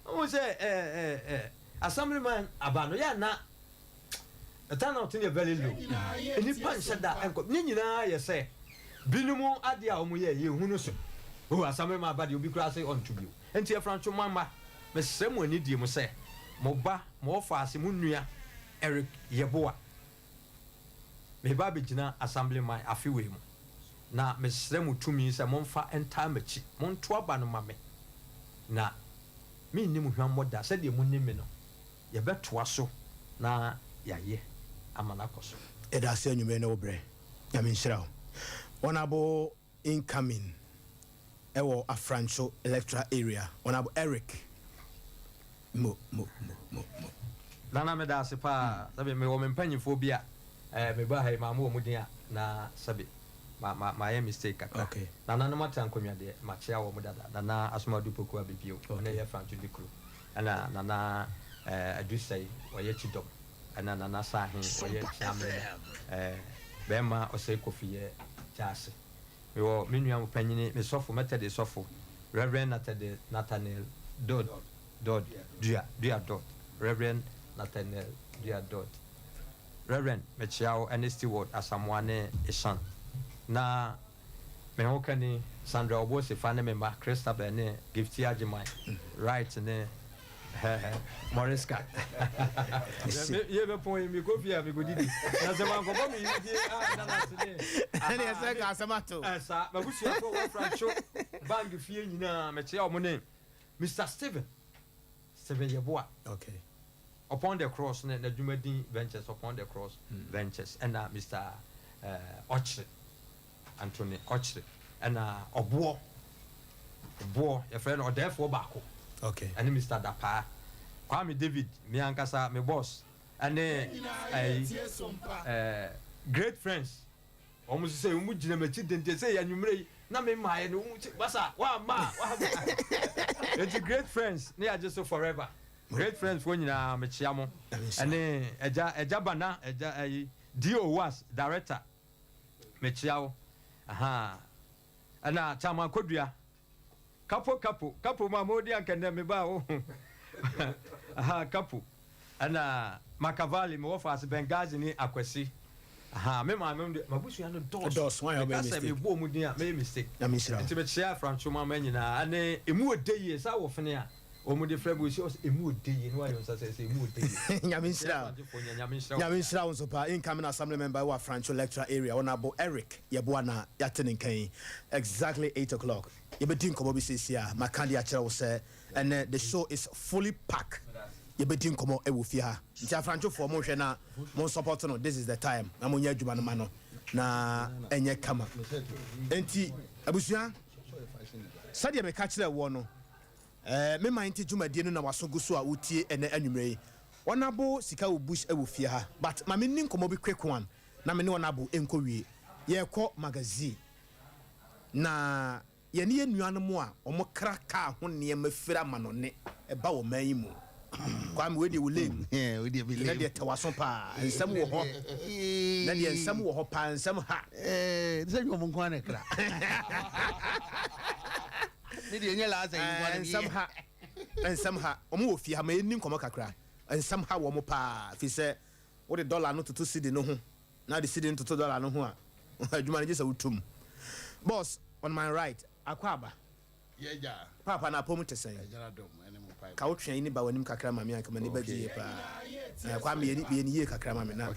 Wohu sɛ eh, eh, eh. Assemblyman aba no yɛ a na the turnout no yɛ very low. Nnipa nhyɛ da nkɔ. Ne nyinaa yɛ sɛ binom adeɛ a wɔyɛ yɛnhu no so. Oh, Assemblyman aba deɛ obi koraa se ɔnto bio. Nti Afrantwo man mma, mesrɛ mo anidie mu sɛ mo ba, mo ɔfaase, mo nua Eric Yeboah, Mereba abɛgyina Assemblyman afe wei mu, na mesrɛ mo tumi sɛ momfa ntaa m'akyi, monto aba no ma me, na menni mo hwammɔ da, sɛdeɛ monim me no, yɛbɛtoa so na yɛayɛ ama no akɔ so. Yɛda ase anwummere ne wo brɛ. Nyame nhyira wo. Honourable incoming ɛwɔ Afrancho electoral area Honourable Eric mo mo mo mo mo. Nana meda ase paa sɛbe mewɔ me mpanyinfoɔ bi a eh me ba ha yi maa mo wɔn din a na sɛbe ma ma mayɛ mistake kakra Okay. Nananom atra nkonnwa deɛ makyea wɔn dada Nana Asomadu Poku Abibio ɔno Okay. yɛ Franco Dikuro ɛna Nana eh Adusɛe ɔyɛ Kyidɔm ɛna Nana Saahe ɔyɛ Kyeame eh bɛɛma Ɔsɛe Kofi yɛ Gyaase. Mewɔ me nua panyini, me sɔfo, Methodist sɔfo, Rev. Nathaniel Dodd, Dodd, Dua, Dua Dodd, Rev. Nathaniel Dua Dodd. Rev. Mekyea wo ɛne Steward Asamoah ne Eshan. Na me ho kani, Sandra Obosefa ne me mma, Christabel ne Gifty Agyeman, Wright ne. Moriska. Ye bɛ pɔn yi mi ko fie a mi ko didi. Na sɛ mankɔbɔ me yere din a na n'ase ne. Ɛne ɛsɛ ka asɛm ato. Ɛsa m'abusuafoɔ wɔ Franco bank fie nyinaa mekyea wɔn ne Mister Steven Steven Yeboah. Okay. Upon the Cross ne n'adwuma din Ventures Upon the Cross Ventures ɛna Mister Ɔkyere. Anthony Ɔkyere ɛna Ɔboɔ, Ɔboɔ, yɛfrɛ no Ɔdɛɛfoɔ baako, Okay. ɛne Mister Dapaa, Kwame David, me ankasa me boss, ɛne ɛyi, ɛɛ, Great Friends, wɔn nso sɛ wɔn gyina m'akyi denden sɛ anwummerɛ yi na me mmaeɛ no, wɔn sɛ basa, wamma a, wamma a. Enti Great Friends ne yɛagye so forever. Great Friends foɔ nyinaa mekyea mo, ɛne Agya, Agya Bana, Agya ɛyi, D.O. Was, Director. Mekyea wo ahaa ɛna Chairman Kodua Kapo kapo kapo ma mo di anka nnɛ me ba wo ahaa kapo ɛna Makavali me wɔ faase Benghazi ne Akwasi ahaa me maame mo de mabusua no dɔɔso meka sɛ me bɔ ɔmo din a mɛyɛ mistake nti mekyea Afrancho mama nyinaa ɛne emu ɔdɛ yie saa wɔ fene a Wɔn de frɛ me osi ɔsɛ emu ode yie ne wayɛ nsa sɛ sɛ emu ode yie. Nyame nhyira wo. Nyame nhyira wo. Nyame nhyira wo nso paa. Incoming Assembly Member wɔ Afrancho Electoral Area, Honourable Eric Yeboah na yɛate ne nka yi. Exactly 8 o'clock. Yɛbɛdi nkɔmmɔ bi seesei a maka de akyerɛ wo sɛ ɛnɛ the show is fully packed. Yɛbɛdi nkɔmmɔ wɔ fie ha. Nti Afranchofoɔ monhwɛ na mon support no. This is the time na monyɛ adwuma no ma no na ɛnyɛ kama. Enti abusua, sɛdeɛ meka kyerɛɛ woɔ no, Ɛɛ me man nti dwumadie no na waso gu so a wotie ɛnɛ anwummerɛ yi. Honourable sika wɔ bush wɔ fie ha but ma menni nkɔmmɔ bi quick one na me ne Honourable nkɔ wie. Yɛrekɔ magazine na yɛne yɛn nuanom a wɔkra car ho nneɛma firi amanɔne ba wɔ man yi mu. Kwame, wei deɛ wo lame. Wei deɛ me lame. Ɛnɛ deɛ tɛ w'aso paa. Nsɛm wɔ hɔ. Ɛnɛ deɛ nsɛm wɔ hɔ paa, nsɛm ha. Sɛ dwom nko ara na ɛkra. Ne deɛ ɛnyɛ laasa yi nko ara na Nsɛm ha. Nsɛm ha. Wɔn wɔ fie ha, ma yɛnni nkɔmmɔ kakra. Nsɛm ha wɔn paa, firi sɛ wode dɔla no toto cedi no ho, na wode cedi no toto dɔla no ho a, adwuma no gye sɛ wotum. Boss, on my right, Akwaaba. Paapa no apɔw mu te sɛn? Ka wo twea yi ne ba w'anim kakra ma me anka m'ani bɛgye yie paa. Eh, Kwame yɛ yɛ ne yie kakra ma me na.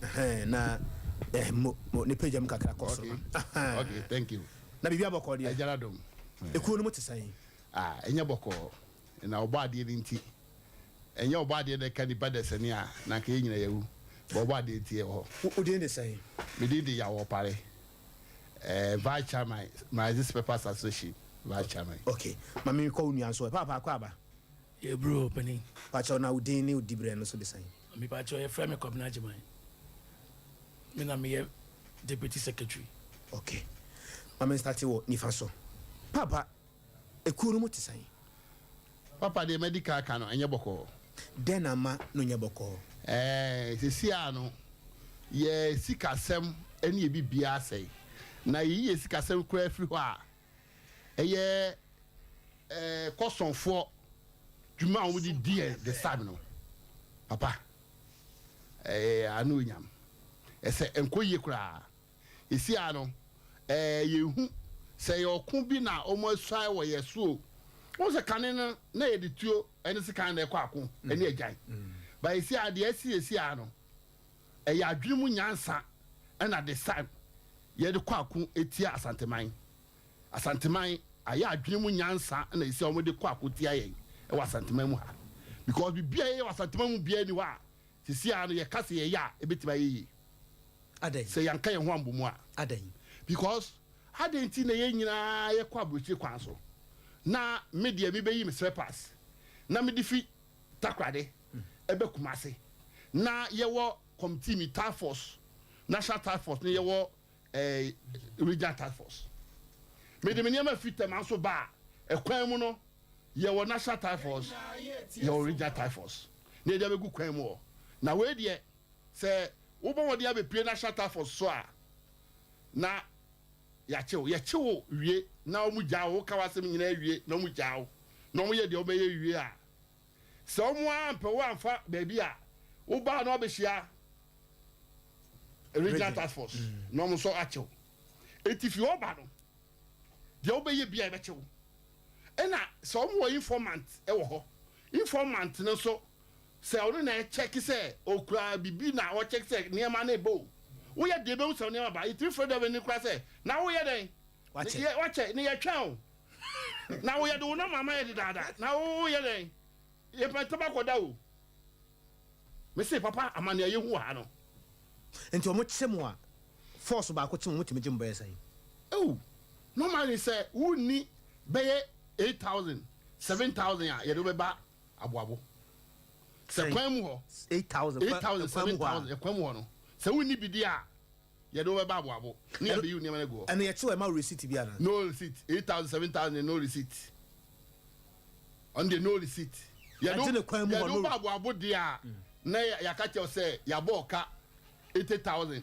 Ɛhɛn na eh, mo mo ne pagya mu kakra kɔ soro. Okay, thank you. Na biribi abɔkɔɔ deɛ. Ɛgyara dom. Ekuo no mu te sɛn? Ah, ɛnyɛ bɔkɔɔ. Na ɔbɔ adeɛ no nti. Ɛnyɛ ɔbɔ adeɛ na ɛka nipa dasani a, na anka yɛn nyina yɛawu. But ɔbɔ adeɛ nti yɛwɔ hɔ. Wo din de sɛn? Me din de Yaw Ɔpare. Eh, Vice Chairman, Maazis Papers Association Vice Chairman. Ok, ma me kɔ wo nua nso ɛ. Paapa akɔ aba? Yɛ bro, panin. Pakyɛw, na wo din ne wo dibrɛ no nso de sɛn? Me pakyɛw, yɛ frɛ me Kwabena Agyeman. Me na me yɛ Deputy Secretary. Ok, ma me nstate wɔ nifa so. Paapa, Ekuo no mu te sɛn? Papa, deɛ madi kan aka no, ɛnyɛ bɔkɔɔ. Dɛn na ama no nyɛ bɔkɔɔ? Ɛɛ, seesei ara no, yɛn sikasɛm ne yɛn biribiara asɛe. Na yɛyi yɛn sikasɛm koraa firi hɔ a, ɛyɛ ɛɛ kɔsɔnfoɔ dwuma a wɔde di yɛn this time no, papa, ɛɛ ano nyam. Ɛsɛ ɛnkɔ yie koraa. Seesei ara no, ɛɛ, yɛnhu sɛ ɛyɛ ɔko bi na wɔasuae wɔ yɛn so o. Wohu sɛ kane no, na yɛde tuo ne sekan na ɛkɔ ako ne agyan. But seesei ara, deɛ asi seesei ara no, ɛyɛ adwene mu nyansa na this time yɛde kɔ ako tia Asanteman. Asanteman ayɛ adwene mu nyansa na seesei ara wɔde kɔ ako tia yɛn wɔ Asanteman mu ha. Because biribi a yɛyɛ wɔ Asanteman mu biara nni hɔ a Seesei ara no yɛka sɛ yɛyɛ a ɛbɛtumi ayɛ yie. Adɛn? Sɛ yɛanka yɛn ho ammɔ mu a. Adɛn? Because adɛn nti na yɛn nyinaa yɛkɔ aburokyire kwan so na me deɛ mebɛyi me slippers na mede fi Takoradi ɛbɛ Kumasi na yɛwɔ committee mi task force, national task force ne yɛwɔ eh, regional task force. Mede me nneɛma fi Tema nso ba a, ɛkwan mu no yɛwɔ national task force, yɛwɔ regional task force na yɛde abɛgu kwan mu hɔ. Na wei deɛ sɛ wobɔ mmɔden abɛpue national task force so a na yɛakye wo. Yɛkye wo wie na wɔn gyaa wo, woka w'asɛm nyinaa wie na wɔn gyaa wo na wɔyɛ deɛ wɔbɛyɛ wie a, sɛ wɔn ara ampɛ wo amfa baabi a wobaa na wɔabɛhyia regional task force na wɔn nso akye wo. Eti fi hɔ ba no, deɛ wobɛyɛ biara yɛbɛkye wo. Ɛna sɛ wɔn wɔ informant wɔ hɔ, informant no nso sɛ ɔno na ɛkyɛke sɛ okura biribi na ɔkyɛke sɛ nneɛma no reba o, woyɛ deɛ ebehu sɛ nneɛma ba. Yɛtumi frɛ dɛm no koraa sɛ na woyɛ dɛn? Wakyɛ. Wakyɛ ne yɛtwɛn o. Na woyɛ de wo nɔma ama yɛ dedaada na woyɛ dɛn? Yɛpɛ ntɛm akɔda o. Mese papa amane a yɛhu wɔ ha no. Nti ɔmo kye mo a, force baako kye mo, ɔmo tumi gye mo bɛyɛ sɛn? Oh, normally sɛ wonni bɛyɛ 8000, 7000 a yɛde wo bɛba aboabo. Sɛ kwan mu hɔ. 8000, 8000, 7000, ɛkwan mu hɔ no. Sɛ wonni bi deɛ a, yɛde wo bɛba aboabo ne yɛabɛyi wo nneɛma no agu hɔ. Ɛno yɛkye wo a, ɛma wo receipt bi anaa? No receipt, 8000, 7000 no receipt. Ɔno deɛ no receipt. Yɛgye no kwan mu hɔ Yɛde wo no. ba aboabo deɛ a, na yɛaka kyerɛ wo sɛ yɛabɔ wo ka 80,000,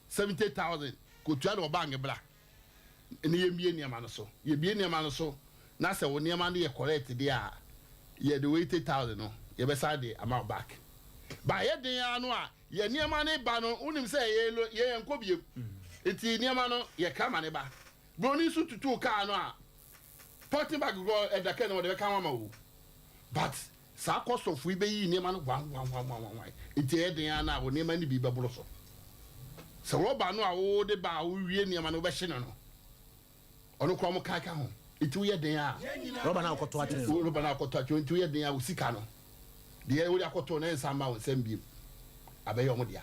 70,000, kɔtua no wɔ bank bra na yɛmmue nneɛma no so. Yɛbue nneɛma no so na sɛ wo nneɛma no yɛ correct deɛ a, yɛde wo 80,000 no yɛbɛsan de ama wo back. But ɛyɛ den ara no a, yɛn nneɛma no ba no, wonim sɛ yɛn yɛnkɔ biom. Nti nneɛma no yɛkra ma no ba. Broni nso tutuu kaa no a, Pɔte bag kɔ ɛda kɛ na wɔde bɛka ho ama wo but saa kɔsɔfo yi bɛyi nneɛma no wan wan wan wan wan nti ɛyɛ den ara na wo nneɛma no bi bɛboro so sɛ rɔba no a wode ba a wowie nneɛma no wobɛhye no no ɔno koraa wɔn ka ka ho nti woyɛ den a rɔba no a wokɔtɔ atwene no rɔba no a wokɔtɔ atwene nti woyɛ den a wo sika no deɛ wode akɔtɔ no ɛnsa mma wo nsam biem abɛyɛ wɔn dea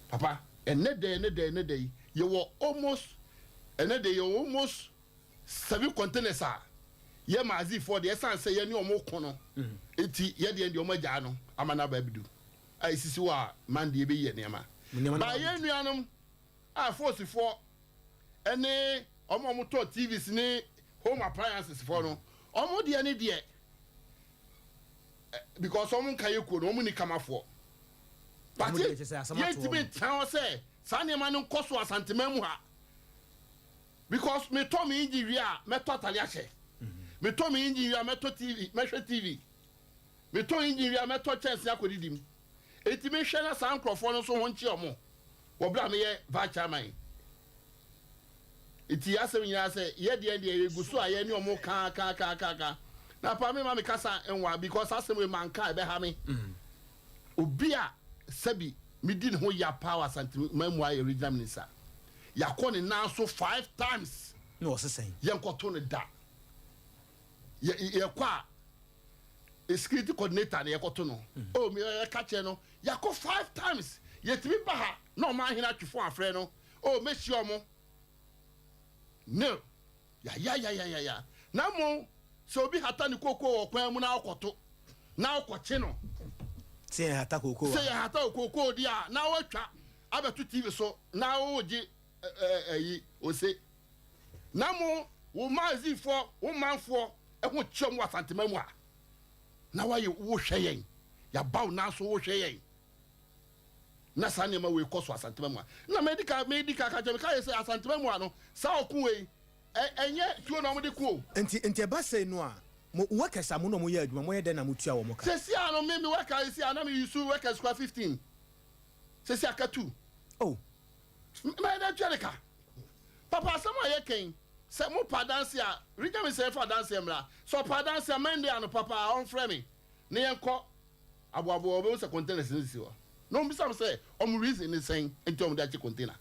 papa ɛnɛ dɛ ɛnɛ dɛ ɛnɛ dɛ yi yɛwɔ almost ɛnɛ dɛ yɛwɔ almost Seven containers a yɛ Maazi foɔ deɛ ɛsan sɛ yɛne wɔn ko no nti yɛ deɛ deɛ wɔn agyaa no ama no aba abidu a esisi hɔ a man deɛ ebeyi yɛ nneɛma ba yɛn nuanom a force foɔ ɛne wɔn a wɔtɔ TVs ne home appliances foɔ no wɔn deɛ ne deɛ. Because wɔn nka yɛ kuo no, wɔn ni kamafoɔ. But Wɔn deɛ kyerɛ sɛ asɛm ato yɛntumi wɔn. ntena hɔ sɛ saa nneɛma no nkɔ so Asanteman mu ha. Because metɔ me engine wie a, mɛtɔ atade ahyɛ. Metɔ me engine wie a, mɛtɔ TV, mɛhwɛ TV. Metɔ engine wie a, mɛtɔ kyɛnsee akɔdidi mu. Enti mehwɛ na saa nkurɔfoɔ no nso ho nkye wɔn wɔ berɛ a meyɛ vice chairman yi. Nti asɛm nyinaa sɛ yɛ deɛ deɛ yɛgu so a yɛne wɔn ka ka ka ka ka. Na paa me ma me kasa nwa because asɛm wei manka a ɛbɛha me. Obi a sɛbi medi ne ho ya paa wɔ Asante man mu ayɛ regional minister. Yɛakɔ ne nan so five times. Na ɔse sɛn? Yɛnkɔto no da. Yɛ yɛkɔ a security coordinator na yɛkɔto no. Oh me yɛka kyerɛ no yɛakɔ five times. Yɛtumi ba ha na ɔmo ahene atwe phone afrɛ no. Oh mɛhyia ɔmo. Nil. Yayayayaya. Na mmom sɛ obi hata ne kookoo wɔ kwan mu na ɔkɔto na ɔkɔkye no. Sɛ yɛn hata kookoo a. Sɛ yɛn hata kookoo di a na watwa abɛto TV so na wogye ɛyi ose. Na mo wo Maazifoɔ wo manfoɔ ho kyerɛ mo wɔ Asantema mu a na wayɛ wohwɛ yɛn yaba wo nan so wohwɛ yɛn. Na saa nneɛma wei kɔ so Asantema mu a na medi ka medi ka ka kyerɛ meka yɛ sɛ Asantema mu a no saa ɔko wei ɛ ɛnyɛ tuo na wɔde ko o. Nti nti ɛba sei no a mo workers a mo ne wɔn yɛ adwuma moyɛ dɛn na motua wɔn ka? Sɛsi a no me me worker sɛsi a na me use workers kora 15 sɛsi aka two. Oh. Mɛyɛ dɛn tua ne ka? Papa asɛm a yɛka yi sɛ mo pɛ adanse a Region Minister yɛmfa adanseɛ mmra sɛ ɔpɛ adanse a Monday anɔpa paa ɔmfrɛ me na yɛnkɔ Aboaboa wɔbɛhu sɛ containers no sisi hɔ. Na wɔn bisa me sɛ wɔn reason ne sɛn nti wɔn de akye container.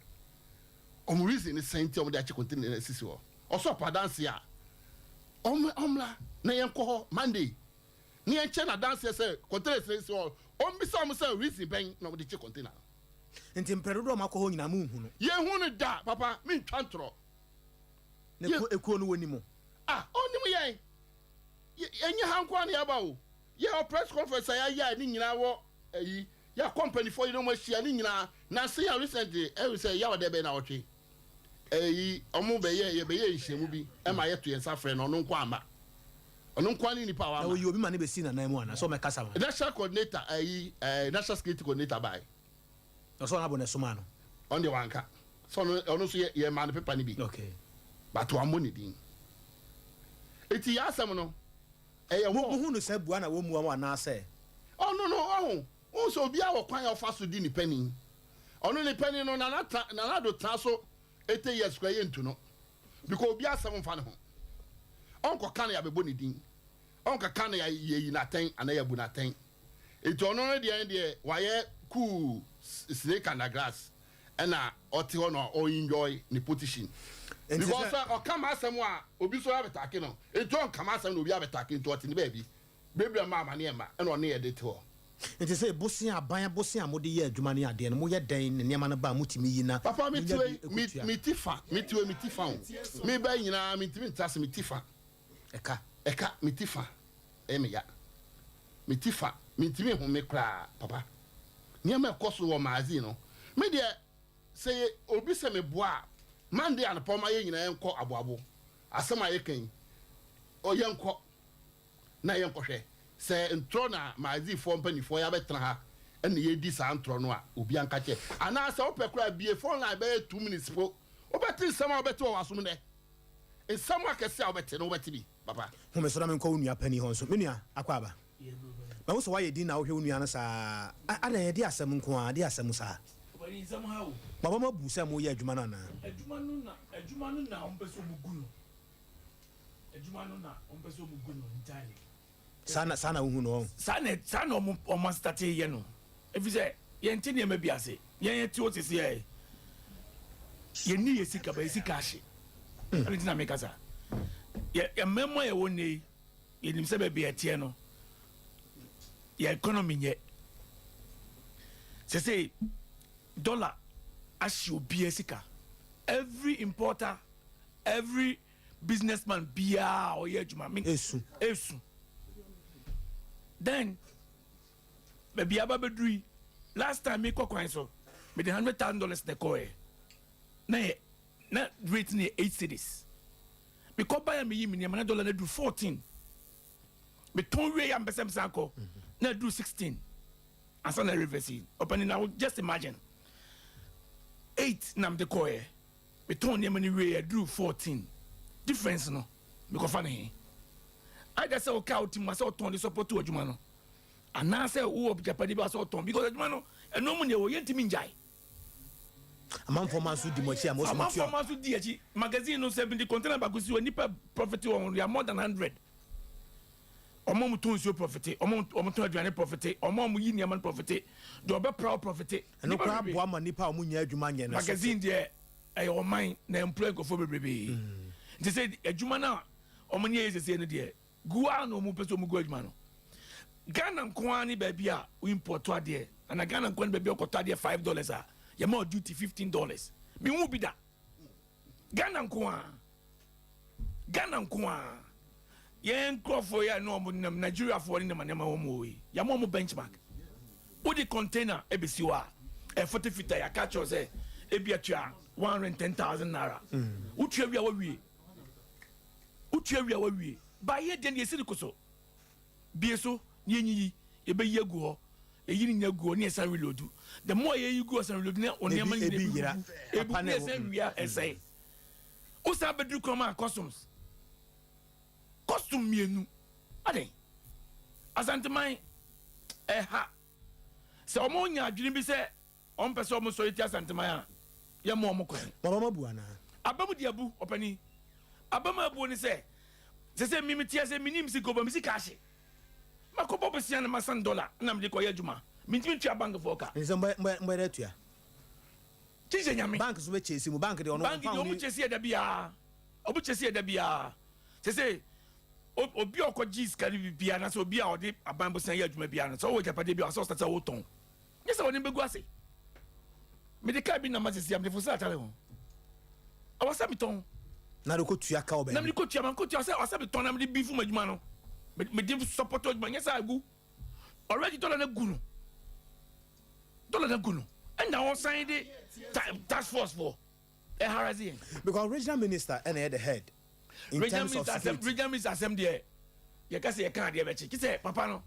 Wɔn reason ne sɛn nti wɔn de akye container no asisi hɔ. Ɔsɛ ɔpɛ adanseɛ a, wɔn wɔmmra na yɛn kɔ hɔ Monday na yɛn kyɛ no adanseɛ sɛ containers no sisi hɔ. Wɔn bisa wɔn sɛ reason bɛn na wɔn de kye container no. Nti mprɛ dodoɔ a moakɔ hɔ nyinaa monhu no? Yɛnhu no da papa, mentwa ntorɔ. Na ekuo no wɔnim mo? Ah, ɔnim yɛn. Ɛnyɛ ha nko ara na yɛaba o. Yɛwɔ press conference a yɛayɛ a ne nyinaa wɔ ayi. Yɛakɔ mpanimfoɔ yi ne wɔn ahyia ne nyinaa. Nansa yi a recently ɛwɔ sɛ yɛwɔ dɛ bɛyɛ naawɔtwe ɛyi wɔn bɛyɛ yɛbɛyɛ nhyiamu bi ɛma yɛto yɛn nsa frɛ no ɔno nko amma. Ɔno nko ara ne nipa a Na wama. wɔyi obi ma ne bɛsi n'anan mu anaa sɛ ɔmmɛkasa ma no? National coordinator ɛyi ɛɛ national security coordinator bae. Na ɔsɛ ɔno abo na ɛsomaa no? Ɔno deɛ wanka. Sɛ ɔno ɔno nso yɛ yɛmaa no paper no bi. Okay. But wammɔ ne din. Eti yɛn asɛm no. Ɛyɛ Mo hɔ. mohu no sɛ bua na wɔmmua mo anaasɛ. Ɔno no, wahu, wohu sɛ obiara wɔ kwan a ɔfa so di ne panin. Ɔno ne panin no, Nana tra, Nana Addo tra so 80 years koraa yɛntu no. Because obiara asɛm mfa ne ho. Ɔnkɔka no yɛabɛbɔ ne din. Ɔnkɔka no yɛayi no atɛn anaa yɛabu no atɛn. Nti ɔno no deɛ deɛ wayɛ cool snake under grass. Ɛna ɔte hɔ na ɔ enjoy ne position. Because sɛ ɔka m'asɛm a obi nso abɛtake no. Nti ɔnka m'asɛm na obi abɛtake nti ɔte ne baabi. Bebree mma amaneɛ mma ɛna ɔne yɛde te hɔ. Nti sɛ bosea aban abosea a mode yɛ adwuma ne adeɛ no moyɛ dɛn na nneɛma no ba a motumi yi na Papa me monya te wei bi me kɔtua? me ti fa me te wei me ti fa o me ba yi nyinaa me ntumi ntra ase me ti fa. Ɛka. Ɛka me ti fa ɛyɛ me ya me ti fa me ntumi nhome koraa papa nneɛma ɛkɔ so wɔ magazine no me deɛ sɛ yɛ obi sɛ me boa a Monday anɔpa ɔma yɛ nyinaa yɛnkɔ aboabo asɛm a yɛka yi ɔ yɛnkɔ na yɛnkɔhwɛ sɛ ntorɔ na magazine foɔ mpanimfoɔ yɛ abɛtena ha ɛna yɛdi saa ntorɔ no a obi anka kyɛ anaa sɛ wopɛ koraa bie phone line bɛyɛ 2 minutes po wobɛte nsɛm a wobɛte wɔ w'asom nɛ. Nsɛm akɛse a wobɛte no, wobɛte bi, papa. Hu me so na menkɔ wo nua panin hɔ nso. Me nua, Akwaaba, mahu sɛ woayɛ din na wohwɛ wo nua no saa. Adɛn, ɛde asɛm nko ara, ɛde asɛm saa? Ɔpanin, nsɛm ha o. Mo aba mu abu sɛ moreyɛ adwuma no anaa? Adwuma no na, adwuma no na wɔmpɛ sɛ wɔgu no. Adwuma no na wɔmpɛ sɛ wɔgu no entirely. Saa na, saa na wohu no, ɔho? Saa na, saa na wɔn, wɔn astate yɛ no. Efisɛ yɛnte nneɛma bi ase. Yɛn yɛte hɔ seesei a, yɛnni yɛn sika, ba yɛn sika ahye. Ɛno nti na meka saa. Yɛ, yɛn mmarima a yɛwɔ nnɛ yi, yɛnim sɛ baabi a ɛteɛ no, yɛn economy nyɛ. Seesei, dollar ahye obiara sika. Every importer, every businessman biara a ɔyɛ adwuma me esu esu then baabi aba bɛduru yi, last time mekɔ kwan so mede $100,000 na ɛkɔɛ na yɛ na rate no yɛ 8 cedis. Mekɔ ban a meyi me nneɛma na dollar no aduru 14. Metɔn wie a mpɛ sɛ mesan kɔ na aduru 16 ansa na reverse. Ɔpɛni na just imagine, 8 na mede kɔɛ, metɔn nneɛma no wie, aduru 14. Difference no mekɔfa ne he? Either sɛ woka wo ti mu a sɛ wotɔn de support adwuma no, anaasɛ wowɔ japade bi a sɛ wotɔn, because adwuma no ɛno mu neɛ wɔ yɛntumi ngyae. Amanfoɔ ma nso di mo akyi a mo so mo amanfoɔ tua. Ma nso di akyi. Magazine no sɛ mede container baako si hɔ, nipa profit wɔ ho, they are more than 100. Ɔmo a mo tɔn nsuo profit, ɔmo tɔn aduane profit, ɔmo a mo yi nneɛma no profit, deɛ ɔbɛpra wo profit. Ɛno Nipa koraa bebree. boa ma nipa a ɔmo nya adwuma nyɛ no so. Magazine deɛ, ɛyɛ ɔman na employ nkurɔfoɔ bebrebe, nti sɛ adwuma no a ɔmo ne yɛ sɛsɛ no deɛ gua na ɔmo pɛ sɛ ɔmo gu adwuma no. Ghana nko ara ne baabi a wo import adeɛ, ana Ghana nko ara ne baabi a ɔkɔtɔ adeɛ $5 a yɛma wo duty $15. Mehu bi da. Ghana nko ara, Ghana nko ara. Yɛn nkurɔfoɔ yi a ne ɔmo nam Nigeriafoɔ ne nama nneɛma wɔn wɔ yi, yɛma ɔmo benchmark. Wode container ebesi hɔ a ɛ 40 feet a, yɛaka kyerɛw sɛ ebi atua ₦110,000. Wotua wie a wawie, wotua wie a wawie. Baayɛ deɛ ne yɛsi ne ko so bie so ne yɛnyiyi, yɛbɛyi agu hɔ, yɛyi ne nya gu hɔ ne yɛsan reload. The more yɛyi gu hɔ san reload ne ɔnneɛma Ebi- nyina ebi yera. ebu Papa ne na yɛsan ɛwɔ- wia ɛsɛe. Wosan bɛduru kurom a, customs custom mmienu aden. Asanteman ɛha sɛ ɔmo nya adwene bi sɛ ɔmo pɛ sɛ ɔmo sɔre ti Asanteman a, yɛma ɔmo kwan. Mo aba ma bu anaa? Abamu di abu. Ɔpani, abamu abuo ni sɛ mimi tia sɛ minim sika ɔba mi sika ahye makɔbɔ bosia na masan dɔla na mede kɔyɛ adwuma, mintimi ntua bank foɔ ka. Nti sɛ mbɛ mbɛ dɛ tua. Kyi sɛ Nyame. Bank so bɛ kyɛ esi mu, bank deɛ ɔno bank deɛ ɔmo kyɛ si ɛda biara, ɔmo kyɛ si ɛda biara sɛ obi a ɔkɔgye sika no bi biara na sɛ obi a ɔde aban bosia yɛ adwuma biara no, sɛ ɔwɔ agyapadeɛ bi a ɔsɛ ɔsɛ sɛ ɔtɔn nyɛ sɛ ɔne bɛgu ase. Mede kaa bi nam asisi a mede fo sɛ atare ho ɔwɔ sɛ metɔn. Na de ko tua ka wɔ Na baabi. mede kɔtua ma nkɔtua sɛ ɔsɛ metɔn na mede bi fom adwuma no, mede support adwuma nyɛ sɛ agu already. Dɔla no agu no, dɔla no agu no, ɛna ɔsan de task force foɔ ɛharass yɛn. Because regional minister ɛna yɛ the head in regional terms of minister asɛm security. Regional minister asɛm deɛ, yɛka sɛ yɛka adeɛ bɛkye kye sɛ papa no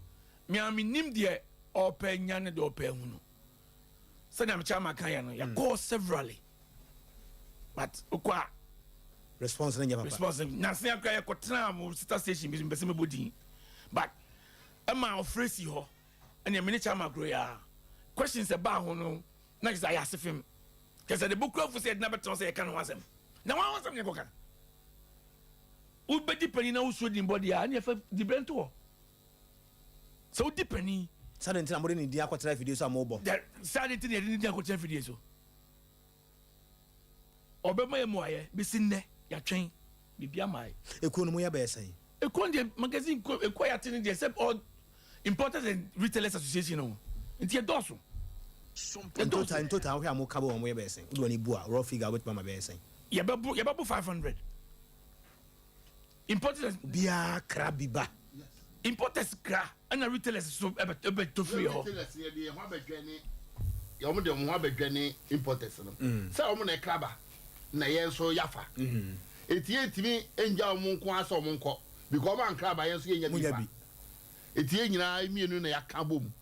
mea menim deɛ ɔpɛ nya ne deɛ ɔpɛ hu no. Sɛdeɛ mekyɛ ama ka yɛ no, yɛkɔɔ severally, but wokɔ a response ne nyɛ papa. Response nanse akora yɛkɔtena mo sister station bi so, mpɛ sɛ mɛbɔ din, but ɛma ɔfrɛ si hɔ ɛnea mene kyɛ ama kuro yi a questions ɛbaa ho no na kyɛ sɛ ayɛ ase fem kyɛ sɛ de bɔkura fo sɛ yɛde na bɛtena sɛ yɛka ne ho asɛm na wɔn ho asɛm ne yɛkɔka. Wobɛdi panin na wosuo din bɔ deɛ a, ɛne yɛfa dibrɛ nto hɔ sɛ wodi panin. Sade nti na mode ne din akɔtena afidie so a mobɔ. Saa de nti na yɛde ne din akɔtena afidie so. Ɔbɛma yɛ mu ayɛ bɛsi nnɛ yɛatwɛn biribi ama yɛ. Ekuo no mu yɛ bɛyɛ sɛn? Ekuo deɛ, magazine kuo, ekuo a yɛate no deɛ sɛ all importers and retailers association no, nti yɛdɔɔso. In total, in total, wohwɛ a mo ka bɔ wɔn yɛ bɛyɛ sɛn? Wode wɔn bu a, raw figure wobɛtumi ama bɛyɛ sɛn? Yɛbɛbo 500 importers and Biara kra bi ba. Importers kra, ɛna retailers so ɛbɛtɔ firi hɔ. Retailers yɛ de yɛn ho abɛdwa ne wɔn de wɔn ho abɛdwa ne importers no sɛ wɔn na ɛkra ba na yɛn nso yafa, eti yɛn ntumi ngya wɔn nko asɛ wɔn nkɔ because wɔn ankra ba, yɛn nso yɛn nya bi Munya fa bi. Eti yɛn nyinaa mmienu na yɛaka bom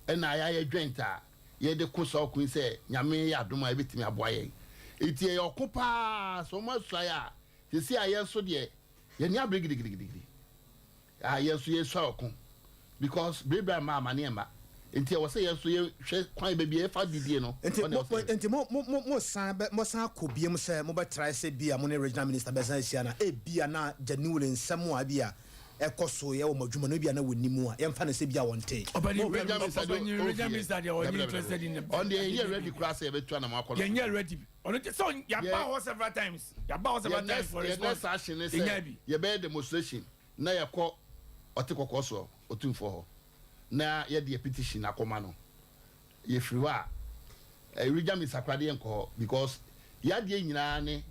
ɛna yɛayɛ joint a yɛde ko saa ɔko yi sɛ Nyame yɛ adom a ebɛtumi aboa yɛn. Eti ɛyɛ ɔko paa sɛ wɔn asua yɛ a sisi a yɛn nso deɛ yɛn ni abere gidigidigidi a yɛn nso yɛsua ɔko because beebi a mma amane ɛma nti ɛwɔ sɛ yɛn nso yɛhwɛ kwan baabi a yɛfa didie no. Nti ɔna mo ɛwɔ sɛ yɛ. Nti mo san bɛ mo san kɔ biem sɛ mo bɛ try sɛ bi a mo ne regional minister bɛ san ahyia na ebi a na genuine nsɛm a bi a ɛkɔ so yɛ wɔ mo adwuma no bi a na wɔ nimu a yɛmfa no sɛ bi a wɔn te. Ɔbɛni Regional minister de ɔbɛni regional minister deɛ ɔnyɛ interested in the ɔn deɛ yɛnyɛ ready koraa sɛ yɛbɛtu anam akɔ no. Yɛnyɛ ready. Ɔno te sɛ yaba hɔ several times, yaba hɔ several yɛ times next for yɛ response. next action ne Yɛnya sɛ bi. yɛbɛyɛ demonstration na yɛkɔ ɔte kɔkɔɔ soɔ Otumfoɔ hɔ na yɛde yɛ petition akɔma no. Yɛfiri hɔ a, regional minister koraa de yɛnkɔ hɔ because yɛadeɛ nyinaa ne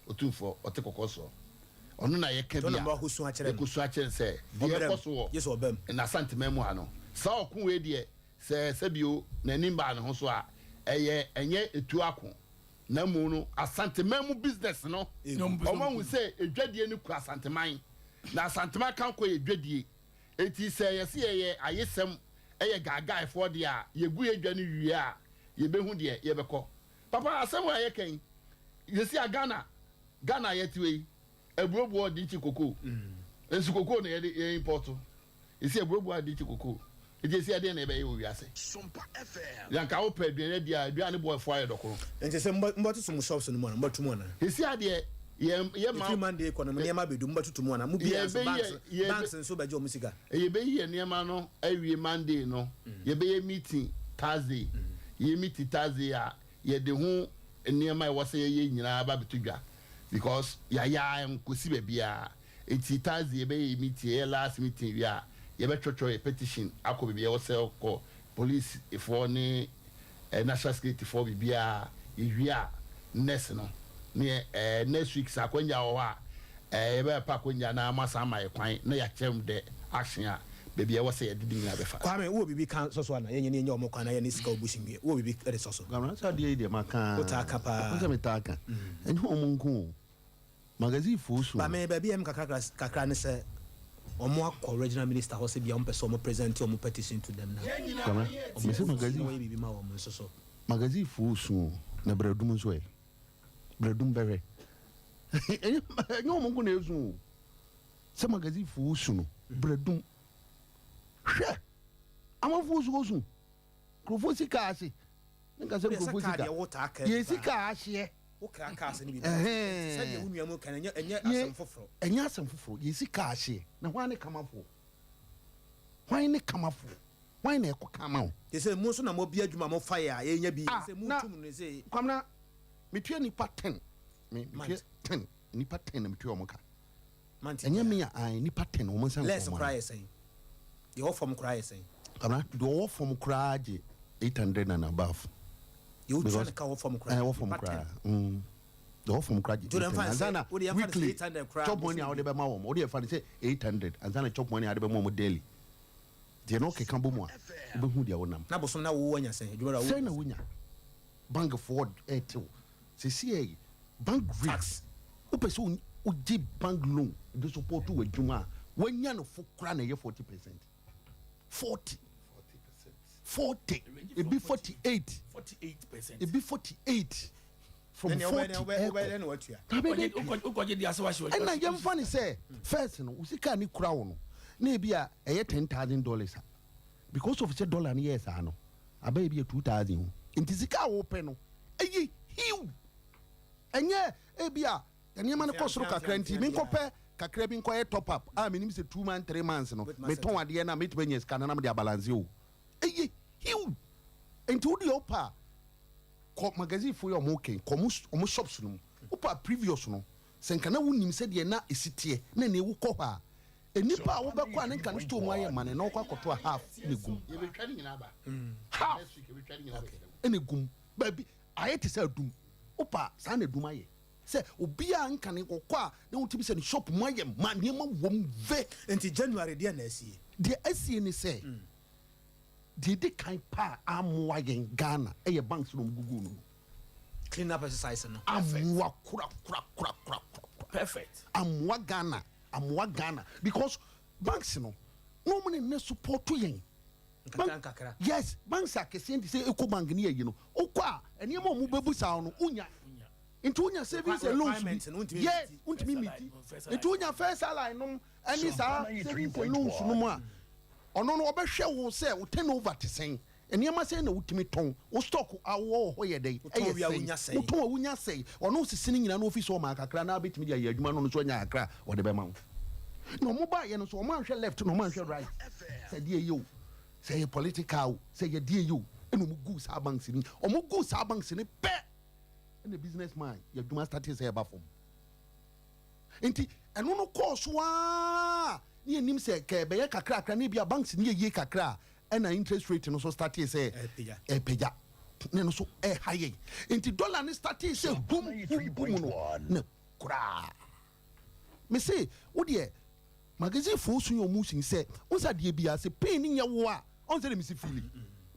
Otumfoɔ ɔte kɔkɔɔ soɔ, ɔno na yɛka bi Tɔnà a mo akɔsu akyerɛ no. yɛkɔsu akyerɛ no sɛ deɛ Ɔbrɛ ɛkɔ so mu. wɔ Yesu ɔbɛm. n'Asanteman mu ha no, saa ɔko wei deɛ sɛ sɛbio n'anim baa ne ho so a, ɛyɛ ɛnyɛ etu ako na mu no Asanteman mu business no. Egu. Ɔmo ahu sɛ edwadie no kura Asanteman na Asanteman kan kɔ yɛ dwadie. Enti sɛ yɛse yɛyɛ ayesɛm yɛ gaagaefoɔ deɛ a, yɛgu yɛ dwa no wie a, yɛbɛhu deɛ yɛbɛkɔ. Papa, asɛm a yɛka yi, seesei a Ghana, Ghana a yɛte hɔ yi, aburoboɔ de kye kokoo. Nso kokoo na yɛde yɛ import. Seesei aburoboɔ a de kye kokoo. Nti seesei ɛdeɛn na yɛbɛyɛ wɔ wiase? Yanka wopɛ aduane adi a, aduane boɔ ɛfo ayɛ dɔkono. Nti sɛ mobɛtoto mo shops no mu ana? Mobɛto mu ana? Seesei adeɛ yɛ yɛ ma. Ɛfiri Monday kɔ no mo nneɛma abɛdu mobɛtoto mu ana? Mo biara nso banks banks nso bɛgye wɔn sika. Yɛbɛyi yɛn nneɛma no awie Monday no, yɛbɛyɛ meeting Thursday. Yɛyɛ meeting Thursday a, yɛde ho nneɛma a ɛwɔ sɛ yɛyɛ nyinaa ba abɛto dwa because yɛayɛ ara ɛnkɔsi baabiara. Nti Thursday yɛbɛyɛ yɛn meeting, yɛyɛ last meeting wie a, yɛbɛtwerɛtwerɛ yɛn petition akɔ baabi a ɛwɔ sɛ ɛkɔ, police foɔ ne National security foɔ biribiara yɛwie a next no ne ɛɛ next week sɛ akwanya wɔ hɔ a ɛɛ yɛbɛpa akwanya na mo asan ama yɛ kwan na yɛakyerɛ mo the action a baabi a ɛwɔ sɛ yɛde ne nyinaa bɛfa. Kwame wowɔ biribi ka sɔ so ana? Yɛnyɛ ne yɛnya ɔmo kwan na yɛne sika obusi nwie. Wowɔ biribi de sɔ so? Kwame sɛ adeɛ yi deɛ maka ara. Wotaa ka paa. Wo sɛ metaa ka. Ɛnyɛ ɔmo nko o. Magazine foɔ su Ba o. me baabi a ɛyɛ me kakra kakra ne sɛ ɔmo akɔ regional minister hɔ sɛ bia ɔmo pɛ sɛ ɔmo present ɔmo petition to them na Kwame, ɔmo mese na magazine wɔyɛ biribi ma wɔn nso so. Magazine foɔ su o, na Bradum nso ɛ? Bradum bɛhwɛ. Ɛnyɛ ɛnyɛ ɔmo nko na ɛsu o. Sɛ magazine foɔ su no, Bradum hwɛ. Amanfoɔ su osu. Nkurɔfoɔ sika ahye. Menka sɛ Wodeɛ sɛ nkurɔfoɔ kaa sika. deɛ wotaa kaa Yɛn bi sika paa. ahyeɛ. Wokra cars no bi ba nti sɛdeɛ wo nua mu ka no ɛnyɛ ɛnyɛ asɛm foforɔ. Ɛnyɛ asɛm foforɔ. Yɛn sika ahyeɛ. Na hwan ne kamafoɔ? Hwan ne kamafoɔ? Hwan na ɛkɔ ka ma wo? Te sɛ mo nso na mo bia adwuma mo fa yɛ a yɛnya bi Ah sɛ mo na tum no sɛ. Kwamina metua nipa ten me metua Month. ten nipa ten na metua wɔn ka. Month Ɛnyɛ biara. me a ae nipa ten wɔn nsa nka Less wɔn koraa ano. yɛ sɛn? Deɛ ɔwɔ fam koraa yɛ sɛn? Kwamina deɛ ɔwɔ fam koraa gye 800 and above. Deɛ wotua Because no ka wɔ fam koraa. ɛwɔ fam Nipa ten. koraa. Deɛ ɔwɔ fam koraa gye Nti wode 800. mfa no sɛ Ansa na wode yɛmfa no sɛ weekly 800 koraa chop money bosome a wode bi. bɛma wɔn wode yɛfa no sɛ 800 ansa na chop money a wode bɛma wɔn daily. Deɛ na ɔkeka bɔ mu a wobɛhu deɛ wonam. Na bosom na wo anya sɛn? Adwuma wura wo Sɛn na wonya? Bank foɔ ɛtew. Sɛsi ɛyi bank rate. Tax. Wopɛ sɛ wogye bank loan de support w'adwuma a wanya no fo koraa na ɛyɛ 40%. 40. 40 ebi 48 ebi 48 from 40 ɛkɔ ɛna yɛmfa ne sɛ first no wo sika ne kura wo no na ebi a ɛyɛ $10,000 a because of sɛ dollar no yɛɛ saa no abɛyɛ bi yɛ 2000 o nti sika a wopɛ no ɛyɛ hiw ɛnyɛ ebi a nneɛma no kɔ soro kakra nti menkɔpɛ kakra bi nkɔyɛ top up a menim sɛ 2 months 3 months no metɔn adeɛ no a metumi anya sika no na mede abalance o ɛyɛ hiw nti wode wopɛ a kɔ magazine fo yɛ ɔmo kɛn kɔ ɔmo shops no mu wopɛ a previous no sɛ nka na wonim sɛdeɛ na ɛsi teɛ na ne wokɔ hɔ a nipa a wobɛkɔ a ne nka ne store mu ayɛ ma ne na wokɔ akɔto a half ne gum Yɛbɛtwa ne nyinaa ba. Half Next week yɛbɛtwa ne nyinaa bɛkyerɛ wo. ɛna gum baabi ayɛ te sɛ adum wopɛ a saa na adum ayɛ sɛ obiaa nka ne wɔkɔ a na wotumi sɛ ne shop mu ayɛ ma nneɛma wɔ ve. Nti January deɛ na asie? Deɛ asie ne sɛ deɛ di kan pa a amoa yɛn Ghana ɛyɛ banks no gugu no. Clean up exercise no. Amoa kora kora kora kora kora. Perfect. Amoa Ghana, amoa Ghana because banks no na wɔn ne ne support yɛn. Nkakra nkakra. Yes, banks akɛseɛ nti sɛ Eco Bank ne yɛ yi no wokɔ a nneɛma a wɔn bɛbu saa no wonya nti wonya savings and loans bi. Requirement no wontumi yes meet. wontumi meet nti wonya First Ally nom ɛne saa savings and loans no mu a ɔno no ɔbɛhwɛ wo sɛ wo turnover te sɛn, nneɛma sɛn na wotumi tɔn, wo stock awɔ wɔ hɔ yɛ dɛn. Wotɔn ɛyɛ wie a wonya sɛn sɛn. Wotɔn a wonya sɛn. Ɔno sisi ne nyinaa na ofi so ɔma kakra na abɛtumi de ayɛ adwuma no nso anya kakra a ɔde bɛma wo na ɔmo baayɛ no so ɔmo anhwɛ left na ɔmo anhwɛ right sɛ deɛ yɛ o, sɛ yɛ political o, sɛ yɛ deɛ yɛ o, ɛna ɔmo gu saa banks ni, ɔmo gu saa banks ni pɛ ɛna business man yɛ adwuma start sɛ ɛba fam. Nti ɛno no kɔɔ so aa ne yɛnim sɛ kɛ ɛbɛyɛ kakrakra ne bia banks ne yɛ yie kakra a ɛna interest rate no so start sɛ ɛpagya. Ɛpagya ne no so ɛha yɛn nti dollar ne start sɛ bum bum bum no na koraa me se wo deɛ magazine fo so yɛ ɔmo sin sɛ wo sɛ adeɛ bi ase pain ne nyɛ wo a ɔn sɛ de me si feel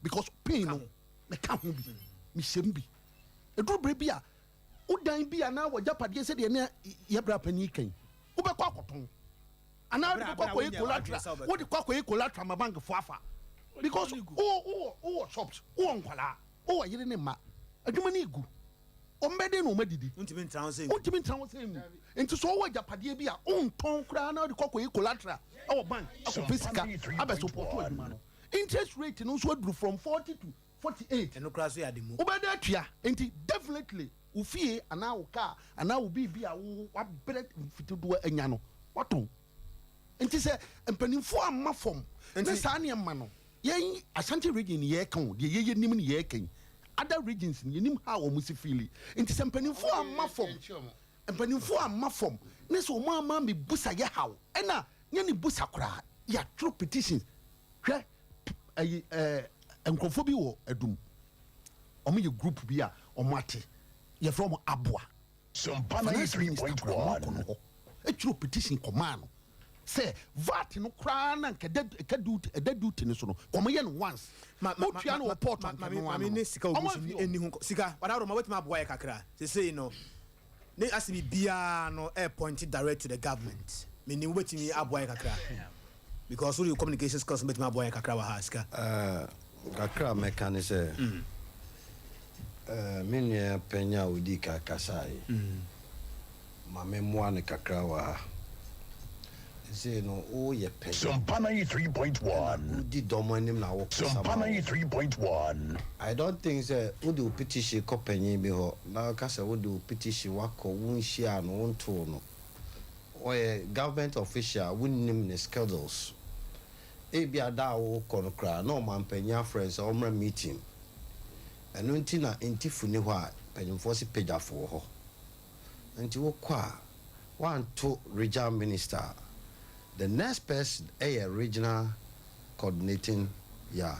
because pain no meka ho bi mehyɛ mu bi ɛduru berɛ bi a wodan bi anaa wɔgyapadeɛ sɛdeɛ ne yɛbrɛ panin kan wobɛkɔ akɔtɔn. Anaa wode Abere bɛkɔ a akɔyɛ wonya w'adwene collateral, sɛ wobɛtɔn. wode kɔ akɔyɛ collateral ma bankfoɔ afa. Because wowɔ wowɔ wowɔ shops, wowɔ nkwadaa, wowɔ yere ne mma. Adwuma no egu. Wɔn bɛyɛ dɛn na wɔn adidi? Wontumi ntra ho sɛ ngu. Wontumi ntra ho sɛ ngu. Nti sɛ wowɔ agyapadeɛ bi a, wontɔn koraa na wode kɔ akɔyɛ collateral wɔ bank akɔpɛ sika abɛ support adwuma no. Interest rate no nso aduru from 40 to 48. Ɛno koraa nso yɛ ade mu. Wobɛyɛ dɛn atua? Nti definitely wo fie anaa wo car anaa wo biribi a wo wabrɛ mfitidoɔ anya no, woatɔn. Nti sɛ mpanimfoɔ amma fam ne saa nneɛma no, yɛn Ashanti region ne yɛreka o, deɛ yɛyɛ nim ne yɛreka yi, other regions no yɛnim how wɔn si feeli. Nti sɛ mpanimfoɔ amma fam, mpanimfoɔ amma fam ne sɛ wɔn amma ammɛbusa yɛ haw, ɛna nyɛ ne busa koraa, yɛatwerɛ petitions. Hwɛ, ɛyi ɛɛ nkurɔfoɔ bi wɔ Adum, wɔn yɛ group bi a wɔn ate, yɛfrɛ wɔn Aboa. Finance minister koraa wɔn akɔ no hɔ, ɛtwerɛ petition kɔmaa no sɛ VAT no koraa na nka ɛda ɛka duty ɛda duty no so no, kɔm yɛ no once. Wotua no wɔ port a nka ɛno ano no. Ne sika Wɔn ogu so amfi ɛni wɔn. ho sika wadaworo ma wetumi aboa yɛ kakra sesei no ne ase biribiara no ɛ point direct to the government menim wobɛtumi aboa yɛ kakra because wode communication skills no bɛtumi aboa yɛ kakra wɔ ha sika. Kakra a mɛka ne sɛ, me nua panyin a odii kan kasae yi, ma memmoa no kakra wɔ ha. Seesei no, woyɛ panyin ɛna wodi dɔm anim na wokasa ma wɔn. I don't think sɛ wode wo petition kɔ panyin bi hɔ na woka sɛ wode wo petition wakɔ, wonhyiaa no, wontoo no. Ɔyɛ government official a wonnim ne schedules. Ebia da a worekɔ no koraa na ɔmanpanyin afrɛ no sɛ ɔmmra meeting. Ɛno nti na ntifo nni hɔ a mpanyimfoɔ se pagyafo wɔ hɔ. Nti wokɔ a woanto regional minister a, the next person yɛ regional coordinating yeah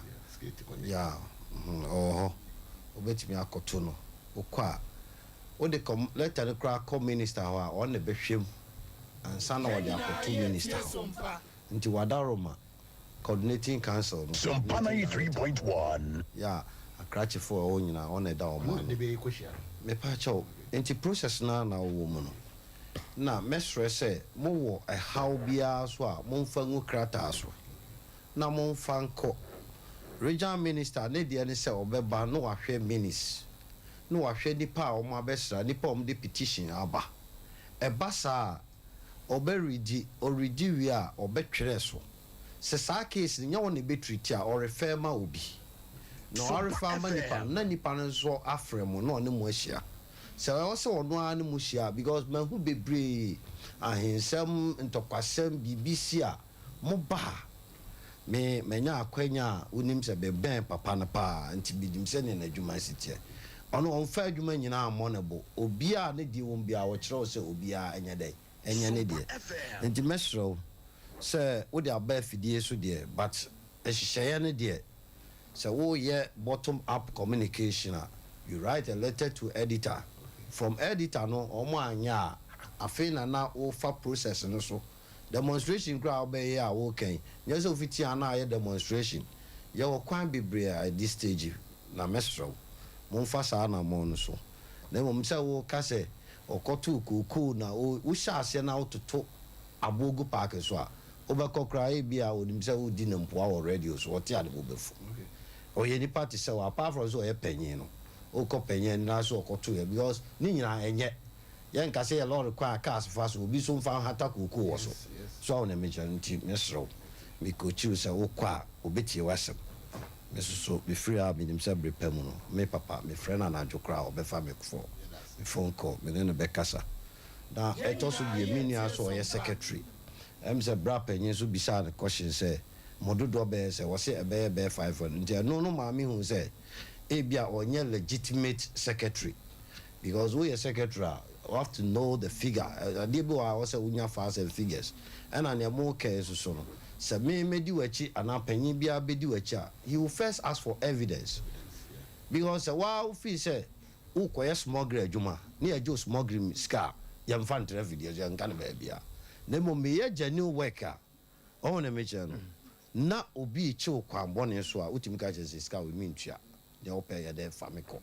yeah ɔwɔ hɔ. Wobɛtumi akɔto no. Wokɔ a Wode kɔ letter no koraa kɔ minister hɔ a, ɔno na ɛbɛhwɛ mu ansa na wɔde akɔto minister hɔ. Nti Wadaroma coordinating council no coordinating director yɛ a akrakyefoɔ a ɛwɔ hɔ nyinaa ɔno na ɛda wɔn ano. Mepaakyɛw, nti process no ara na wowɔ mu no. Na mɛsrɛ sɛ mowɔ ɛhaw biara nso a momfa ngu krataa so na momfa nkɔ. Regional minister ne deɛ ne sɛ ɔbɛba na wahwɛ minutes na wahwɛ nnipa a wɔabɛsra, nnipa a wɔde petition aba. Ɛba saa a, ɔbɛredi, ɔredi wie a, ɔbɛtwerɛ so. Sɛ saa case no, nyɛ wo na ɛbɛtreat a, ɔrefer ma obi. Na ɔarefer ama nipa no, na nipa no nso afrɛ mo na ɔne mo ahyia. Sɛ ɛwɔ sɛ ɔno ara ne mo hyia a, because mahu bebree, ahensɛm, ntɔkwasɛm, biribi si a, Mo ba a, me manya akwanya a wonim sɛ mebɛn papa no paa nti menim sɛdeɛ n'adwuma si teɛ. Ɔno ɔmfa adwuma nyinaa mmɔ ne bo. Obiara a ne deɛ wom biara ɔkyerɛ wo sɛ obiara nyɛ dɛn? Nyɛ ne deɛ. Nti mɛsrɛ wo sɛ wode aba afidie so deɛ but nhyehyɛeɛ no deɛ sɛ woreyɛ bottom up communication a you write a letter to editor. From editor no wɔn anyɛ a afei na na wofa process no so Demonstration koraa a wobɛyɛ a woreka yi, nyɛ sɛ wofiti a na ayɛ demonstration. Yɛwɔ kwan bebree a at this stage na mɛsrɛ wo, momfa saa anammɔn no so. Na mmom sɛ woka sɛ ɔkɔtoo kookoo na wohyɛ aseɛ na wototo aboɔ gu park so a, wobɛkɔ koraa ebia ɔnim sɛ woredi no mpoa wɔ radio so, ɔte a ne bo bɛfu. Ɔyɛ nipa te sɛ wo, apart from sɛ ɔyɛ panyin no, wokɔ panyin ani na sɛ ɔkɔtoeɛ because ne nyinaa ɛnyɛ. Yɛnka sɛ yɛ lɔre kwan a cars fa so, obi nso mfa nhata kookoo wɔ so. So ahu nea mekyerɛ no? Nti mesrɛ wo, mekɔkyi wo sɛ wokɔ a, ɔbɛtie w'asɛm. Me nso so, mefiri ha a, menim sɛ bere pa mu no, me papa, mefrɛ no anadwo koraa a, ɔbɛfa me fɔ, me phone call, me ne no bɛkasa. Na ɛtɔ so bio, me nua nso a ɔyɛ secretary, ɛyɛ me sɛ bra panyin nso bisaa no question sɛ, mo dodoɔ bɛyɛ sɛ? Ɔse ɛbɛyɛ bɛyɛ 500. Nti ɛno no maa mehuu sɛ ebia ɔnyɛ legitimate secretary. Because woyɛ secretary a you have to know the figure, adeɛ bi wɔ hɔ a ɛwɔ sɛ wonya facts and figures. Ɛna nea moreka yi nso so no, sɛ me mɛdi w'akyi anaa panyin biara bɛdi w'akyi a, he will first ask for evidence. Because sɛ woaa wo feel sɛ worekɔyɛ smuggling adwuma na yɛgye wo smuggling sika a, yɛmfa ntra afidie so, yɛnka no baabiara. Na mmom meyɛ genuine work a, wahu nea mekyerɛ no, na obi rekye wo kwan bɔne so a, wotumi ka kyerɛ no sɛ sika wei mentua. Deɛ wopɛ yɛ dɛ fa me kɔ.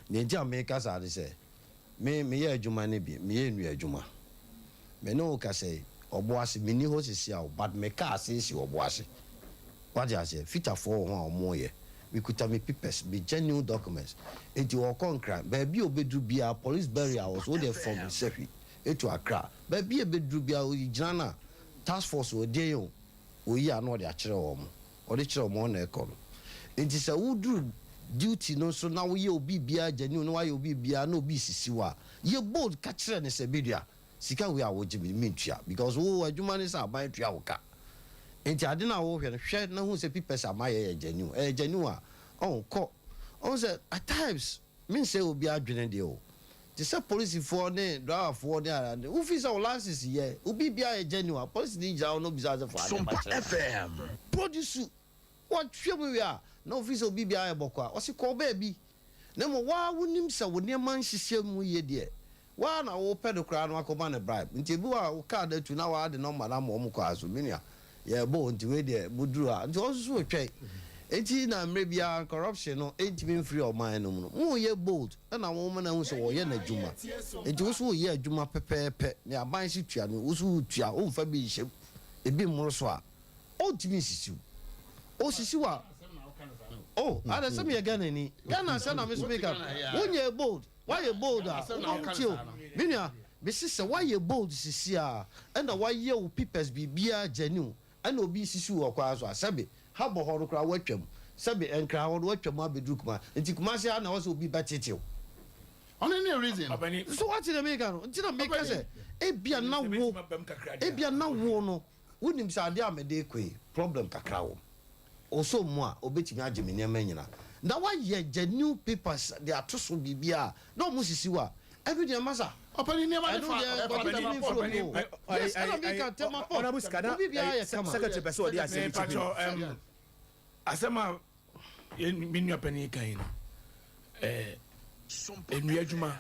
Deɛ nti a meka saa ne sɛ, me meyɛ adwuma no bi, meyɛ nnua adwuma. Me ne wo kasa yi, Ɔboase, menni hɔ sisi a o, but me car asan si Ɔboase. Wate aseɛ? Fitafoɔ wɔ ho a wɔreyɛ. Mekuta me papers, me genuine documents. Enti wɔkɔ Nkran, baabi a ɔbɛduru biara, police barrier wɔ so, wo deɛ from Sahwi to Accra, baabi a ɛbɛduru biara, ɔgyina no a, task force wɔ deɛn o, ɔyi a na ɔde akyerɛ wɔn. Ɔde kyerɛ wɔn na ɛkɔ no. Enti sɛ woduru duty no so na woyɛ obi biara genuine na woayɛ obi biara na obi resisi wo a, yɛ bold ka kyerɛ no sɛ, Bedua, sika wei a wogye me no mentua because wo adwuma ne sɛ aban tua wo ka. Enti ade no a worehwɛ no, hwɛ na hu sɛ pipɛs a mayɛ yɛ genuine. Ɛyɛ genuine a, ɔho, kɔ. Ɔhu sɛ at times, mensɛe obi adwene deɛ o, Te sɛ polisifoɔ ne driverfoɔ ne ade, wo feel sɛ wo license yɛ, wo biribiara yɛ genuine a, polisini gyina hɔ na obisa wo sɛ fa adeɛ ba kyerɛ no. Produce, wɔhwɛ mu wie a, na wo feel sɛ wo biribiara yɛ bɔkɔ a, ɔse kɔ baabi. Na mmom wo ara wonim sɛ wo nneɛma nhyehyɛ mu yie deɛ, wo ara na wopɛ no koraa na wakɔma no bribe. Nti ebi wɔ hɔ a wo car no atu na wo ara de number no ama wɔn kɔ a, so me nua, Yɛbɔ o nti wei deɛ moduru ha nti wɔn nso so retwɛn nti na mmerɛ biara corruption no ntumi mfiri ɔman no mu no moyɛ bold ɛna wɔn ma no ahu sɛ wɔyɛ n'adwuma nti wo so woyɛ adwuma pɛpɛɛpɛ ne aban si tua no wo so wotua womfa bi nhyɛ mu ebi mmoro so a ɔntumi nsisi wo ɔsisi wo a oh adɛ sɛ meyɛ Ghana ni Ghana sɛ na me so meka wonyɛ bold Woayɛ bold a wobɛhu tie o me nua mese sɛ woayɛ bold sisi a ɛna woayɛ wo pipɛs biribiara genuine ɛna obi resisi wo wɔ kwan so a sɛbe ha bɔ hɔ no koraa woatwam sɛbe Nkran hɔ no woatwam abɛduru Kumasi nti Kumasi ha na ɛwɔ sɛ obi bɛtete wo. Ɔno ne reason no. So woate deɛ meka no nti na meka sɛ ebia na wo ebia na wo no Wonim sɛ adeɛ a mede rekɔ yi problem kakra wɔ mu. Ɔsɔ mu a ɔbɛtumi agye me nneɛma nyina. Na woayɛ genuine papers de ato so biribiara na ɔmo sisi wo a, ɛno deɛ masa. Ɔpanin nneɛma no Ɛno fa deɛ ɛfa nkɔgye Tema tumi port. mfiri obi o. Yes, ɛna meka Tema port. Honourable Sika na Wo biribiara yɛ kama. secretary pɛ sɛ ɔde asɛm bi to Mepakyɛw, dwa. asɛm a yɛn me nua panin kan yi no, eh, nnua adwuma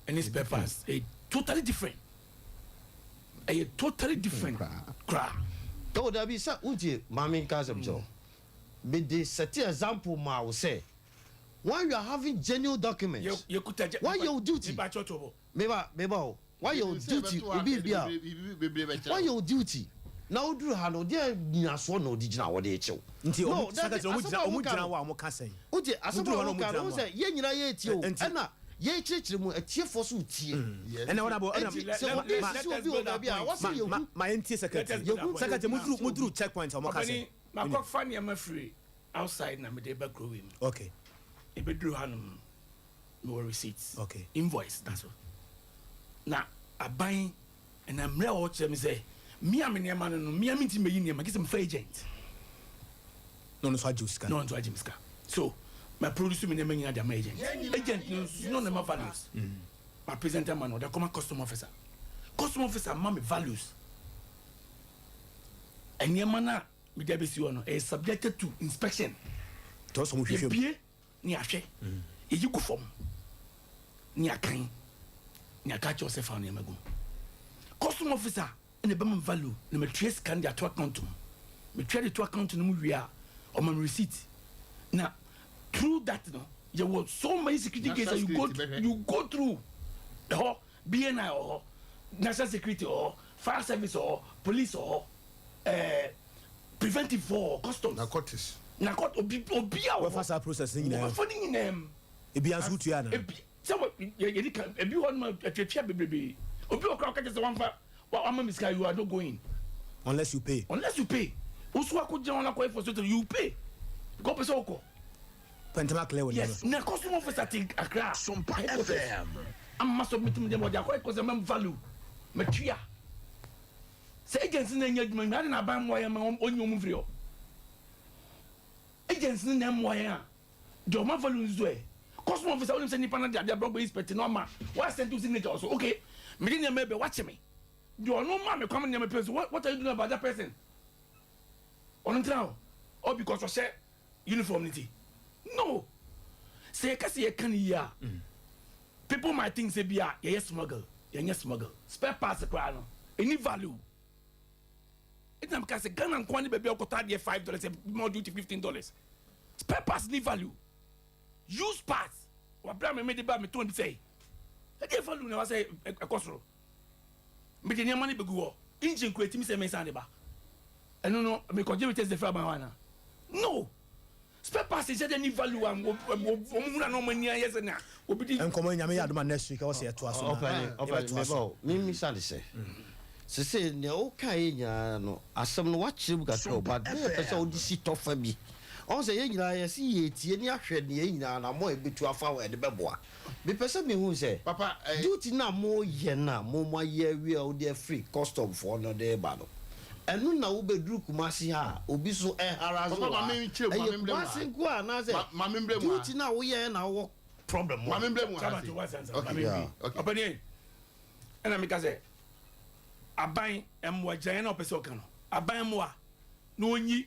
ne spare parts ɛyɛ totally different, ɛyɛ totally different koraa. Oh dabi sɛ wontie maame nka asɛm kyerɛ wo mede sɛte example maa wo sɛ when you are having genuine documents woayɛ wo duty meba meba o Woayɛ wo duty obi bi a woayɛ wo duty na woduru ha no deɛ nyinasoɔ na ɔde gyina hɔ de rekye wo. Nti No ɔmo dabi secretary ɔmo asɛm gyina a ɔmo woka gyina no hɔ a ɔmo ka sɛn? wotie Ɔmo asɛm duru a hɔ na ɔmo woka gyina no wohu hɔ sɛ a. yɛn nyinaa yɛretie o Nti ɛna yɛrekyerɛkyerɛ mu atiefoɔ nso retie. Ɛnna wɔn abɔ ɛnna Enti sɛ obi ma resisi obi wɔ baabi a wɔse ma ma yɛhu ma yɛntie secretary. yɛhu Secretary mo duru mo duru checkpoint a ɔmo ka sɛn? Ɔpanin, makɔfa nneɛma firi outside na mede ba kuro wei mu. Okay. Ɛbɛduru hanom no, mewɔ receipt. Okay. Invoice da so. Na aban ɛna mmerɛ a wɔkyerɛ me sɛ me a me nneɛma no no me a mentumi mɛyi nneɛma gye sɛ mefa agent. Na ɔno nso agye wo sika. Na ɔno nso agye me sika. So ma produce me nneɛma nyinaa de ama agent. Agent no nso na ɔno ma values. Ma present ama no ɔde akɔma custom officer. Custom officer ma me values. Nneɛma no a mede abɛsi hɔ no ɛyɛ subjected to inspection. Tɔ sɛ ɔmo hwehwɛ mu. Yɛbie ne yɛahwɛ, yɛyi gu fam, ne yɛakan, ne yɛaka akyerɛ wo sɛ fa wo nneɛma gu mu. Custom officer na ɛbɛma me value na matua sika no de ato account mu. Metua de to account no mu wie a, ɔma me receipt. Na through that no, yɛwɔ so many security gates that you go, you go through. Ɛhɔ, BNI wɔ hɔ, National Security wɔ hɔ, Fire Service wɔ hɔ, Police wɔ hɔ, eh, preventive foɔ wɔ hɔ, Customs. Narcotics. Na kɔ obi obi a wɔ Wɔfa saa process no nyinaa. Wɔbɛfa ne nyinaa mu. Ebi nso wotua anaa? Ebi sɛ wɔ yɛ yɛdi kan ebi hɔ nom atuatua bebrebe. Obi wɔ koraa ɔka kyerɛ sɛ wamfa wama me sika you are not going. Unless you pay. Unless you pay. Woso akɔ gyina wɔn akɔyɛ frustrated you pay. Because ɔpɛ sɛ ɔkɔ. Pɛntɛm akilɛ wɔ nneɛma. Yes na custom officer te Accra. Sompa Headquarters. FM. Ama submit mu deɛ ma ɔde akɔ headquarters ma value matua. Sɛ agency no nyɛ adwuma nwie ade na aban mmoa yɛn ma wɔnyi wɔn mfiri hɔ. Agency no na ɛmmoa yɛn a deɛ ɔma value nso ɛ. Custom officer wonim sɛ nipa no de adeɛ abrɛ ɔbɛ inspect na ɔma wa send wo signature wɔ so okay mede nneɛma ɛbɛ wakye me deɛ ɔno ma me kwam nneɛma pɛ so what are you doing about that person ɔno ntena hɔ all because ɔhyɛ uniform no ti no sɛ yɛka sɛ yɛka no yie a people might think sɛ bi a yɛyɛ smuggle yɛnyɛ smuggle spare parts koraa no ɛni value ɛti na meka sɛ Ghana nkoa ne baabi a wokɔtɔ adeɛ $5 more duty $15 spare parts ni value used parts wabra me mede ba metɔn bi sɛ ɛdeɛ value na wasɛ ɛkɔ soro mede nneɛma no bɛgu hɔ. Engine kura etimi sɛ mensan de ba. Ɛno no mekɔgye me test de firi aban hɔ anaa? No! Spare parts nhyɛ da nni value a wɔn hunu a na wɔn ani ayɛ sɛ nea obi de. Nkɔmmɔ yi Nyame yɛ adom a next week ɛwɔ sɛ yɛtoa so na Ɔpɛni, ɔpɛni, yɛbɛtoa meba so. o, memmisa no sɛ, sesei nea wokaeɛ nyinaa no, asɛm no woakyerɛ mu kakra o, but na yɛpɛ sɛ wode si tɔfa bi. Ɔhu sɛ yɛn nyinaa yɛse yɛretie ne ahwɛ nea yɛn nyinaa anammɔn a yɛbɛtu afa ho a ɛde bɛboa. Mepɛ sɛ mehu sɛ, Papa, eh. duty no a moyɛ no a mo moayɛ awie a wode afiri custom foɔ no de reba no, ɛno na wobɛduru Kumasi ha a obi so ɛharass Papa, wo ma a, me nkyerɛ mu, ma ɛyɛ me mbrɛ mu Kumasi ha. nko a anaasɛ Ma, ma me mbrɛ mu ha. duty no a woyɛɛ na wowɔ problem Ma wɔ me ho? mbrɛ mu ha Chairman sei. to wase ansa. Okay, Maame Yeah. nwie. okay. Ɔpanin, ɛna meka sɛ aban mmoa gyinaeɛ na ɔpɛ sɛ ɔka no, aban mmoa na ɔnyi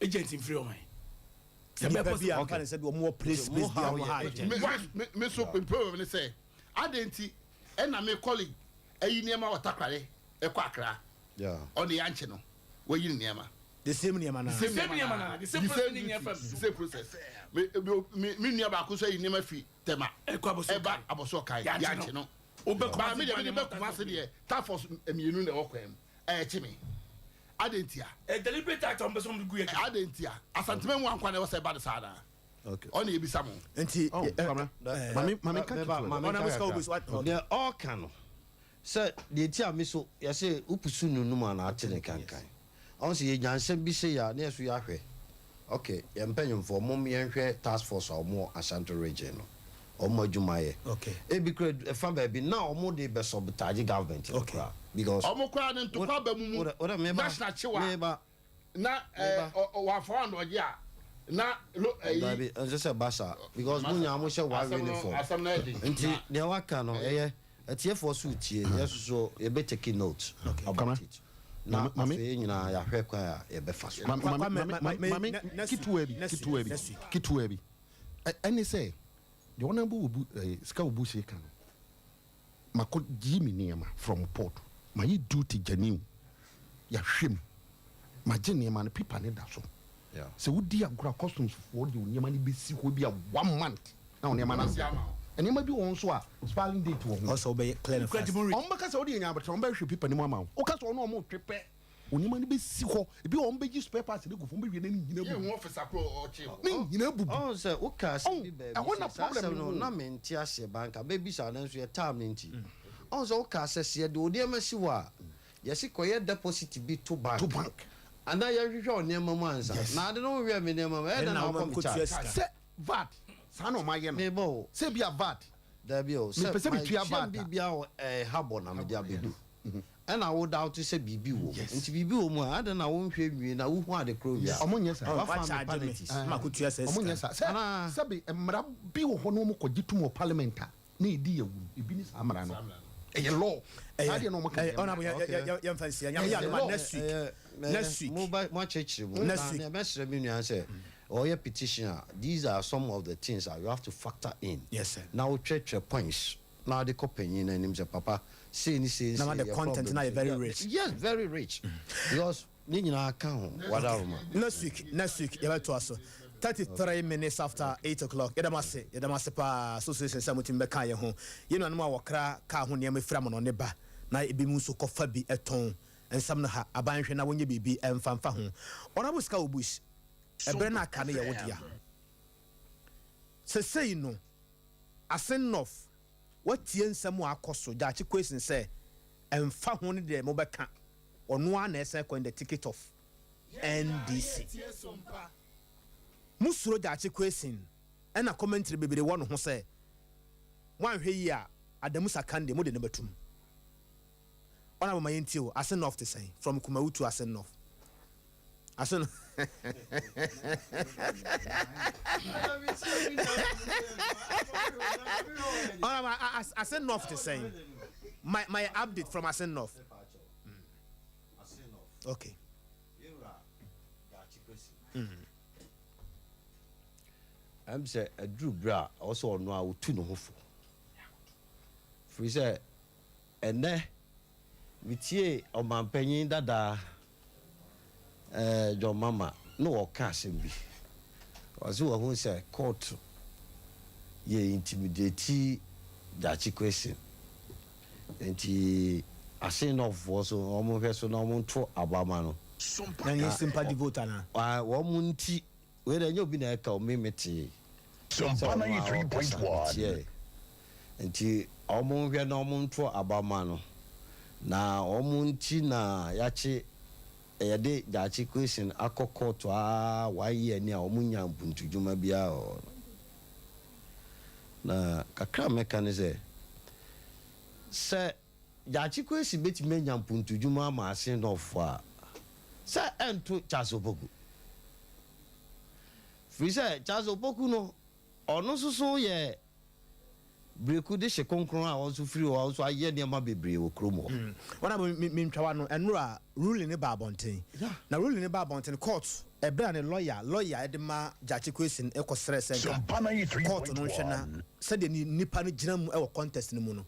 agent mfiri ɔman. Sɛ Nipa bɛyɛ bi a possible. mfa ne sɛ bi wɔn wɔ place Mo place bi a haw wɔn yɛ ha agent. adwene. Me, me, me so me problem ne sɛ, adɛn nti ɛna me colleague ayi nneɛma wɔ Takoradi ɛkɔ Accra, Yeah. ɔne yɛankye no, wayi ne nneɛma. The same nneɛma naa. The same Same nneɛma nneɛma naa, naa. the same process ne duty, nyɛ fam. the same process. Me, me, me, me nua baako nso ayi nneɛma fi Tema Ɛkɔ Abɔsɔ ɛba Kae. Abɔsɔ Kae, Yɛankye yɛankye no. no. Wobɛ Baa Kumasi me deɛ kwan mede ne bɛ mu Kumasi deɛ, task force mmienu na ɛwɔ kwan mu, ɛɛkye me. Adɛn ntia? A deliberate act a wɔn pɛ sɛ wɔn de gu yɛ kɛkɛ. Adɛn ntia? Asantema mu ankwa na ɛwɔ sɛ ɛba no saa anaa? Okay. Ɔne yɛbisa mo. Nti Oh, Kwabena, mame mame nka Meba, ketewa bi. ma Ɔna menka Oscar kakra. Obusu, what- okay. Deɛ ɔreka no sɛ deɛ nti a me so yɛse wopusu nunum a na ate ne kankan. Ɔhu sɛ yɛnya nsɛm bi sei a na yɛso yɛahwɛ. Ok, yɛn mpanyimfoɔ mom yɛnhwɛ task force a wɔn wɔ Ashanti region no wɔn adwuma yɛ. Okay. Ebi kora ɛfa baabi na wɔn de bɛ sabotage government no Okay. koraa because. Ɔmo koraa no ntokwa ba mu mu Wode wode meba national kyewa meba na meba. ɛɛ ɔ wɔafa wɔn ɔgye a na lo ɛyi. Dabi ɛnsɛ sɛ ɛba saa because mo nyinaa mo hyɛ one Asɛm no uniform. asɛm no ɛden. Nti deɛ waka no ɛyɛ atiefoɔ so retie yɛ soso yɛbɛ take note about Kwame, it na mame mame afei yɛn nyinaa yɛahwɛ kwan a yɛbɛfa so. mame Kwame, mame ma- mame ma- mame ne- next week, ketewa bi next week, ketewa bi next week. ketewa bi Ɛ- ɛne sɛ deɛ ɔnabɔ obu ɛɛ sika obu se ka no makɔ gyi me nneɛma from port mayɛ duty genuine yɛahwɛ mu magye nneɛma no paper ne da so Yeah. sɛ wodi agorɔ a customs foɔ de wo nneɛma no bɛsi hɔ bi a one month na wo nneɛma no Asi asɛ ama wo. nneɛma bi wɔ hɔ nso a expiring date wɔ ho Ɔsɛ wobɛyɛ clear no Kura fast. ti mu re. ɔmo bɛka sɛ wode yɛ nyaabotire ɔmo bɛhwɛ paper no mu ama wo woka sɛ ɔno ɔmo twe pɛ wo nneɛma no bɛsi hɔ ebi wɔ ɔmo bɛgye spare parts no gu fam bɛwie na ne nyina Yɛ bubu hu officer koro ɔkye wo. ne nyina bubu ɔn sɛ woka asɛm Ɔn, bi baabi ɛhɔ na sɛ saa problem asɛm no no wɔ. na mente aseɛ ba nka bɛbisa nanso yɛ time no nti ɔn sɛ woka sɛ sɛ yɛde wo nneɛma si hɔ a yɛse kɔyɛ deposit bi to bank To bank. anaa yɛhwehwɛ wo nneɛma mu ansa Yes. na ade no wohwɛ me nneɛma mu ɛyɛ dɛn Ɛna na woma wokɔ me mekɔtua charge sika. sɛ vat saa na ɔmo ayɛ no mebɔ o sɛ bi a vat dabi o sɛ Mepɛ sɛ metua matua VAT a. biribia wɔ ɛɛ habɔ na mede abɛdu ɛna wo doubt sɛ biribi wɔ mu nti biribi wɔ mu a adɛn na wonhwɛ nwie na wohu ade korɔ wie a ɔmo nyɛ saa wafa me Wakyagye me. penalties Ma kɔtua saa ɔmo sika nyɛ no. saa sɛ Anaa? sɛbi mmara bi wɔ hɔ na ɔmo kɔgye tum wɔ parliament a na edi yɛ wuru ebi ne saa mmara no ɛyɛ law saa deɛ na ɔmo ka Ɛyɛ yɛ honorable mmara. yɛ- yɛ- yɛ- yɛmfa nsia. Nyame yɛ Ɛyɛ adom a law. next week. Ɛyɛ- Next week. mo ba mo akyerɛkyerɛ mu Next na week. nea mɛsrɛ me nua sɛ ɔyɛ petition a these are some of the things that you have to factor in Yes, sir. na wotwerɛtwerɛ points na wode kɔ panyin no anim sɛ papa sei ne sei ne Na ma sei the yɛ content problem na yɛ sei. very Yeah, rich. yes very rich because ne nyinaa ka ho wadaroma Next week, next week yɛbɛtoa so. 33 minutes after 8 o'clock. Yɛda mo ase, yɛda mo ase paa. Association sɛ motumi bɛka yɛn ho. Yɛn nuanom a wɔkra kaa ho nneɛma firi amanɔne ba na ebi mu nso kɔfa bi ɛtɔn. Nsɛm no ha aban hwɛ na wɔnyɛ biribi ɛmfa mfa ho. Honorable Sika Obush, ɛberɛ no aka no yɛ wo dea. Sesei no, Assin North, watie nsɛm a akɔ so Gyakye Quayson sɛ ɛmfa ho no deɛ mobɛka ɔno ara na ɛsɛn kɔ in the ticket of NDC. Musuro Gyakye Quayson ɛna commentary bebree wɔ ne ho sɛ moanhwɛ yi a Adamu Sakande mode ne bɛtum. Ɔna bɛma yɛntie o Assin North te sɛn from Kumawu to Assin North. Assin Ɔna Assin North te sɛn my update from Assin North. Okay. Ɛm sɛ aduru berɛ a ɛwɔ sɛ ɔno a wotu ne ho fo firi sɛ ɛnɛ metie ɔmanpanyin dadaa John Mahama na wɔka asɛm bi ɔse wahu sɛ court yɛ intimidate Gyakye Quayson nti Asin North foɔ so wɔn nhwɛ so na wɔn nto aba ma no. Na nyɛ sympathy vote anaa? Wɔn nti, wei deɛ ɛnyɛ obi na ɛka o, me metee sɛ ɔno ara ɔkasa, meteɛɛ. Nti wɔn nhwɛ na wɔn nto aba ma no. Na wɔn nti na yɛakye, yɛde Gyakye Quayson akɔ kɔɔto aa one year ni a wɔn nnya mpuntudwuma biara wɔ hɔ no. Na kakra a mɛka ne sɛ, sɛ Gyakye Kwesi bɛtumi anya mpuntudwuma ama Asen Northfoɔ a, sɛ ɛnto Charles Opoku. Firi sɛ Charles Opoku no, ɔno nso so yɛ Breku dehye kronkron a ɔno nso firi hɔ a ɔno nso ayɛ nneɛma bebree wɔ kurom hɔ. Honourable me me ntwa w'ano, ɛnora ruling no baa abɔnten. Na ruling no baa abɔnten, court, ɛberɛ a ne lawyer, lawyer de ma Gyakye Quayson kɔ srɛɛ sɛ nka court no nhwɛ na sɛdeɛ ne nipa no gyina mu wɔ contest no mu no,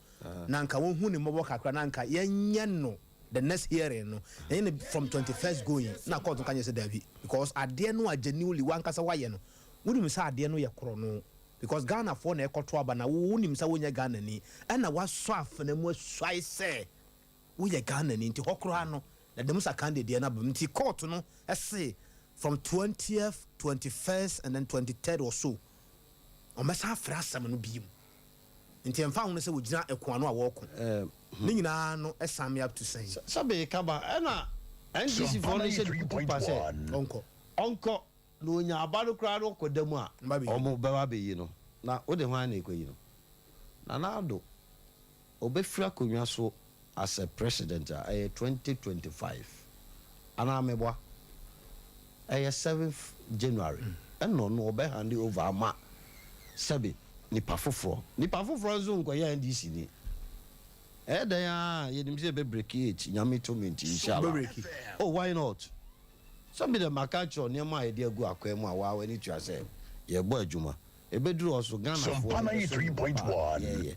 na nka wɔnhu ne mmɔbɔ kakra na nka yɛnyɛ no the next hearing no, yɛnyɛ no from 21st going, na court no ka kyerɛ sɛ daabi, because adeɛ no a genuinely w'ankasa wayɛ no, wonim sɛ adeɛ no yɛ korɔno. Because Ghana foɔ na ɛkɔto aba na wo wonim sɛ wonyɛ Ghana ni ɛna wasɔ afena mu asuae sɛ woyɛ Ghana ni nti hɔ koraa no na Demusa Kande deɛ no aba mu nti court no se from 20th, 21st and then 23rd or so wɔbɛsan afrɛ asɛm no biom nti ɛmfa ho no sɛ wɔgyina ɛko ano a wɔko ne nyinaa no sum me up to sɛn. Sɛ meka ba ɛna NDC foɔ no hyɛ no kutu pa sɛ ɔnkɔ. Ɔnkɔ. Na onya aba no koraa na ɔkɔ da mu a, wɔn bɛba abɛyi no. Na wode hwan na ɛkɔyi no? Nana Addo, ɔbɛfiri akonnwa so as a president a, ɛyɛ 2025 anaa meboa? Ɛyɛ seventh January ɛna ɔno ɔbɛ hande over ama sɛbe nipa foforɔ. Nipa foforɔ nso nkɔyɛ NDC ni. Ɛyɛ dɛn ara a, yɛnim sɛ yɛbɛ break eight, Nyame tumi nti, inshallah. Oh, why not? Sɛ me deɛ maka akyerɛ wo nneɛma a yɛde agu akwan mu a waa w'ani tua sɛ yɛrebɔ adwuma. Ɛbɛduru hɔ so Ghanafoɔ no bɛsɔ mu paa yɛyɛ.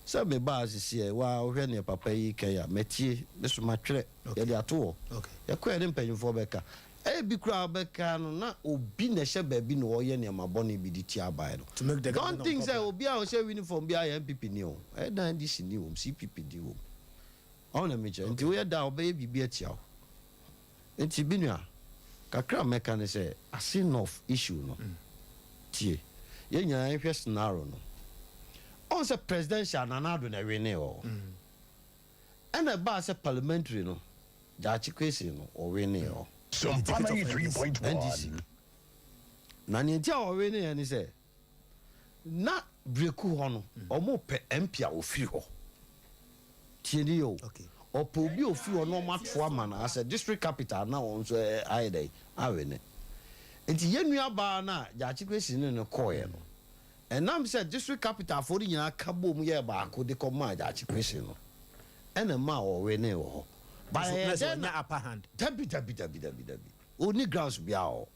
Sɛ mebaa sisiɛ waa wohwɛ neɛ papa yi reka yi a matie, me so matwerɛ yɛde ato hɔ. Yɛkɔ yɛne mpanyinfoɔ bɛka. Ebi koraa wobɛka no na obi na ɛhyɛ baabi na ɔreyɛ nneɛma bɔne bi de tia aban no. Don't think sɛ obi a ɔhyɛ uniform biara yɛ NPP ni o. Ɛyɛ dan NDC ni wom, CPP ni wom. Ɔho na mekyerɛ. Nti woyɛ da a ɔbɛyɛ biribi atia wo. Nti me nua, kakra a mɛka ne sɛ Ase North issue no, tie, yɛn nyinaa yɛnhwɛ scenario no. Ɔhu sɛ presidential Nana Addo na ɛwinee wɔ hɔ. Ɛna ɛbaa sɛ parliamentary no, Gyakye Quayson no, ɔwinee hɔ. NDC. Na nea nti a ɔwineeɛ ne sɛ, Na Breku hɔ no, wɔpɛ MP a ɔfiri hɔ. Tie nie o. Ɔpɛ obi a ɔfiri hɔ na wɔato ama no as a district capital na wɔn nso ayɛ dɛn? Awene. Nti yɛn nuabaa no a Gyakye Kwesi ne no kɔeɛ no, ɛnam sɛ district capital foɔ no nyinaa ka boom yɛɛ baako de kɔmaa Gyakye Kwesi no, ɛna ɛmaa wɔwenee wɔ hɔ. But ɛyɛ dɛn na. Dabi, dabi, dabi, dabi, dabi. Ɔnni grounds biara wɔ hɔ.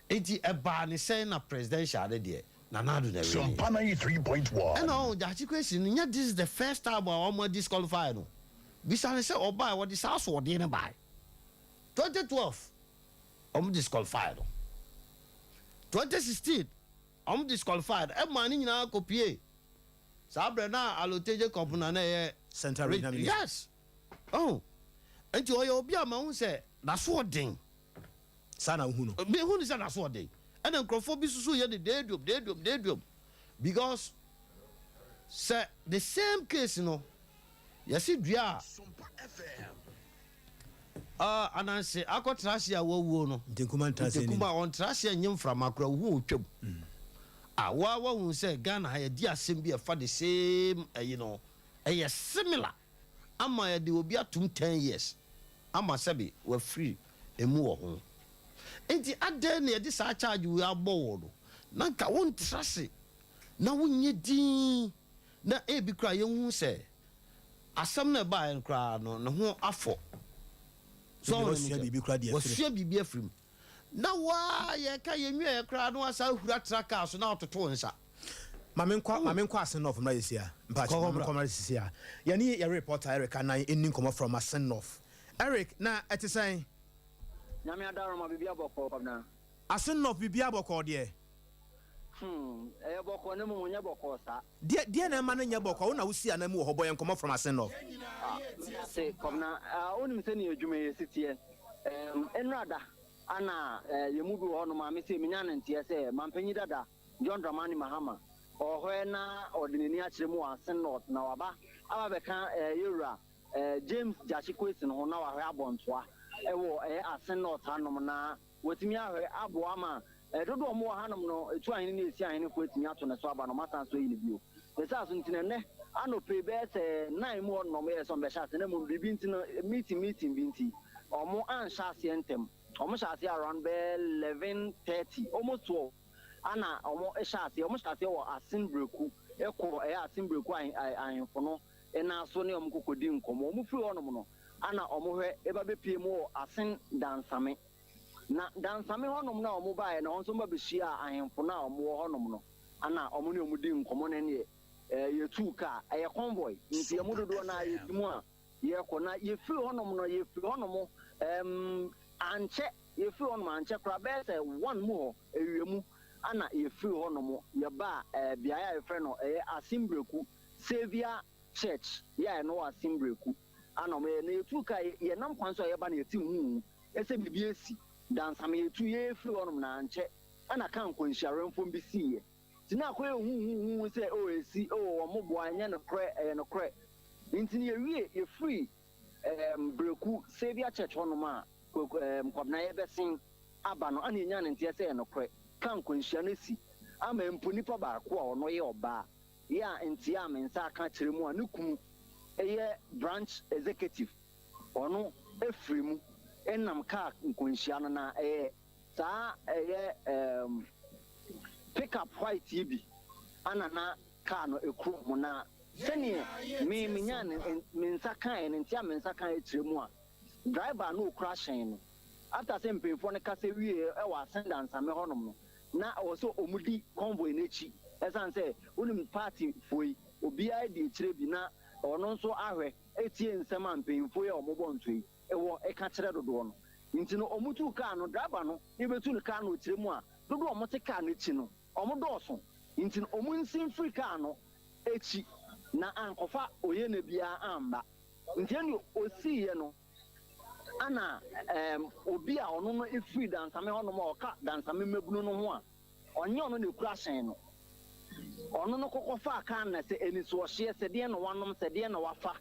Enti ɛbaa ne sɛn na presidential no deɛ Nana Addo na ɛwinii? Ɛna ɔho Gyakye Kwesi no nyɛ this is the first time a wɔn disqualify no. Bisa no sɛ ɔbae wɔde saa asoɔden no bae. 2012 wɔn disqualify no. 2016 wɔn disqualify no ɛmaa ne nyinaa kɔpie saa berɛ na Alotey Jacob na na ɛyɛ Central Regional Minister. Yes. Ɔho nti ɔyɛ obi a mahu sɛ n'asoɔden. Saa na wohu no. Me hu no sɛ n'asoɔden. Ɛna nkurɔfoɔ bi susu yɛ no deeduom deeduom deeduom because sɛ the same case no yɛsi dua a uh, ananse akɔtra ase a wawuo no. Ntekuma ntra ase Ntekuma ɔntra ase nye mframa koraa wohu otwam. Mm. A wa wahu sɛ Ghana ha yɛdi asɛm bi ɛfa the same ɛyi no ɛyɛ similar ama yɛde obi atum 10 years. ama sɛbe wafiri emu wɔ ho. Enti adɛn na yɛde saa charge wei abɔ wo no? Na nka wontra ase na wonyɛ dinn na ebi koraa yɛnhu sɛ asɛm no a ɛbaeɛ no koraa no ne ho afɔ. So Ebi wonim wasua sɛ biribi koraa de afiri. wasua biribi afiri mu. Na wo ara yɛka yɛnwieɛ koraa na wasan ahura tra kaa so na ɔtoto wo nsa. Ma me nkɔ ma me nkɔ Asen North mmra sisi a. Mpakyɛ Kɔ ma hɔ me bra. nkɔ mmra sisi a. Yɛne yɛ reporter Eric Anan nni nkɔmmɔ from Asen North. Eric, na ɛte sɛn? Nyame adaworoma biribiara bɔkɔɔ Kwabena. Asen North biribiara bɔkɔɔ deɛ? Hmm, ɛyɛ bɔkɔɔ na mmom ɛnyɛ bɔkɔɔ saa. Deɛ deɛ na ɛma no nyɛ bɔkɔɔ? Wo na wosi anan mu wɔ hɔ, bɔ yɛn nkɔmmɔ from Asen North. Ah, meda ase Kwabena. Ah, wonim sɛnea adwuma yi si teɛ. Ɛɛm, nnora da ana eh, yɛn mu bi wɔ hɔnom a mese menya no nteɛ sɛ Mampanyin dada John Dramani Mahama ɔwɔ hɔ ɛ na ɔde n'ani akyerɛ mu wɔ Asen North na waba aba abɛka eh, yɛwura eh, James Gyakye Quayson ho na wahwɛ abɔntoa wɔ ɛyɛ Asen North hanom na Watumi ahwɛ, aboa ama dodoɔ a wɔwɔ hanom no, ɛtu ahene ne ɛsi ahenefoɔ atumi ato ne so aba na wɔasan nso ayi no bio. Ne saa so nti no, ɛnnɛ anɔpa yi bɛyɛ sɛ nnan mu hɔ no na wɔyɛɛ sɛ wɔbɛhyɛ aseɛ, na mmom biribi nti no, meeting meeting bi nti, wɔn anhyɛ aseɛ ntɛm. Wɔn hyɛ aseɛ around bɛyɛ 11:30, almost 12 ana wɔn hyɛ aseɛ. Wɔn hyɛ aseɛ wɔ Asen Breku, kɔ ɛyɛ Asen Breku ahemfo no nan so ne wɔn kɔkɔdi nkɔmmɔ. Wɔn firi hɔnom no, ana wɔn hwɛ ba bɛpue mu wɔ Asen Dansame. Na Dansame hɔnom no a wɔbaeɛ no, wɔn nso ba bɛhyiaa ahemfo no a wɔwɔ hɔnom no, ana wɔn ne wɔn dii nkɔmmɔ, na ɛnneɛ yɛtuu kaa, ɛyɛ convoy, nti yɛn mu dodoɔ no ara yɛdi mu a yɛrekɔ. Na yɛfiri hɔnom no, yɛfiri hɔnom, ɛɛm, ankyɛ, yɛfiri hɔnom ankyɛ koraa, bɛyɛ sɛ one mu hɔ, awia mu, ana yɛfiri hɔnom, yɛbaa ɛɛ beaeɛ a yɛfrɛ no ɛyɛ Asimbrɛku Saviour Church, yɛ a ɛno wɔ Asimbrɛku, ana wɔyɛ, na yɛtuu kaa, yɛnam kwan so a yɛreba no yɛte huuhu sɛ biribi asi. Dansam yɛtu yɛɛ firi hɔnom na ankyɛ na kaa nkwanhyia werɛmfom bi siiɛ. Nti na akɔyɛ huhuhuhu sɛ oh ɛsi, oh wɔn boa, ɛnyɛ nokorɛ, ɛyɛ nokorɛ. Nti no yɛwie, yɛfiri ɛɛm Breku Saviour Church hɔnom a Kwaku ɛɛm Kwabena yɛbɛsen aba no ana yɛnyaa ne nteɛ sɛ ɛyɛ nokorɛ. Kaa nkwanhyia no asi ama mpo nipa baako a ɔno yɛ ɔbaa yɛ a nteɛ a me nsa aka akyerɛ mu a ne kunu yɛ branch executive Ɔno firi mu nam kaa nkwanhyia no na ɛyɛ saa ɛyɛ ɛɛm pick up white yi bi ana na kaa no ekuro mu na sɛdeɛ me me nyaa ne me nsa kaeɛ no nti a me nsa kaeɛ kyerɛ mu a driver a na okura hyɛn no after sɛ mpanyinfoɔ no kasa wieɛ ɛwɔ Asen Dansame hɔnom no na ɛwɔ sɛ wɔn di convoy no akyi ɛsan sɛ wonim party foɔ yi obiara di akyire bi na ɔno nso ahwɛ tie nsɛm a mpanyimfo yi a wɔbɔ ntoa yi wɔ ka kyerɛ dodoɔ no. Nti no wɔtuu kaa no, driver no rebɛtu no kaa no ɔkyerɛ mu a, dodoɔ a wɔte kaa no akyi no, wɔdɔɔso. Nti no wɔnsi mfiri kaa no akyi na ankɔfa oyene biara amba. Nti ɛnneɛ ɔsiiɛ no, ana ɛɛm obi a ɔno no firi Dansame hɔnom a ɔka Dansame mmabunu no ho a, ɔnyɛ ɔno na ɛkura hyɛn no, Ɔno no kɔkɔ faa kaa no na sɛ anisoɔhyeɛ sɛ deɛn na wanom sɛ deɛn na wafa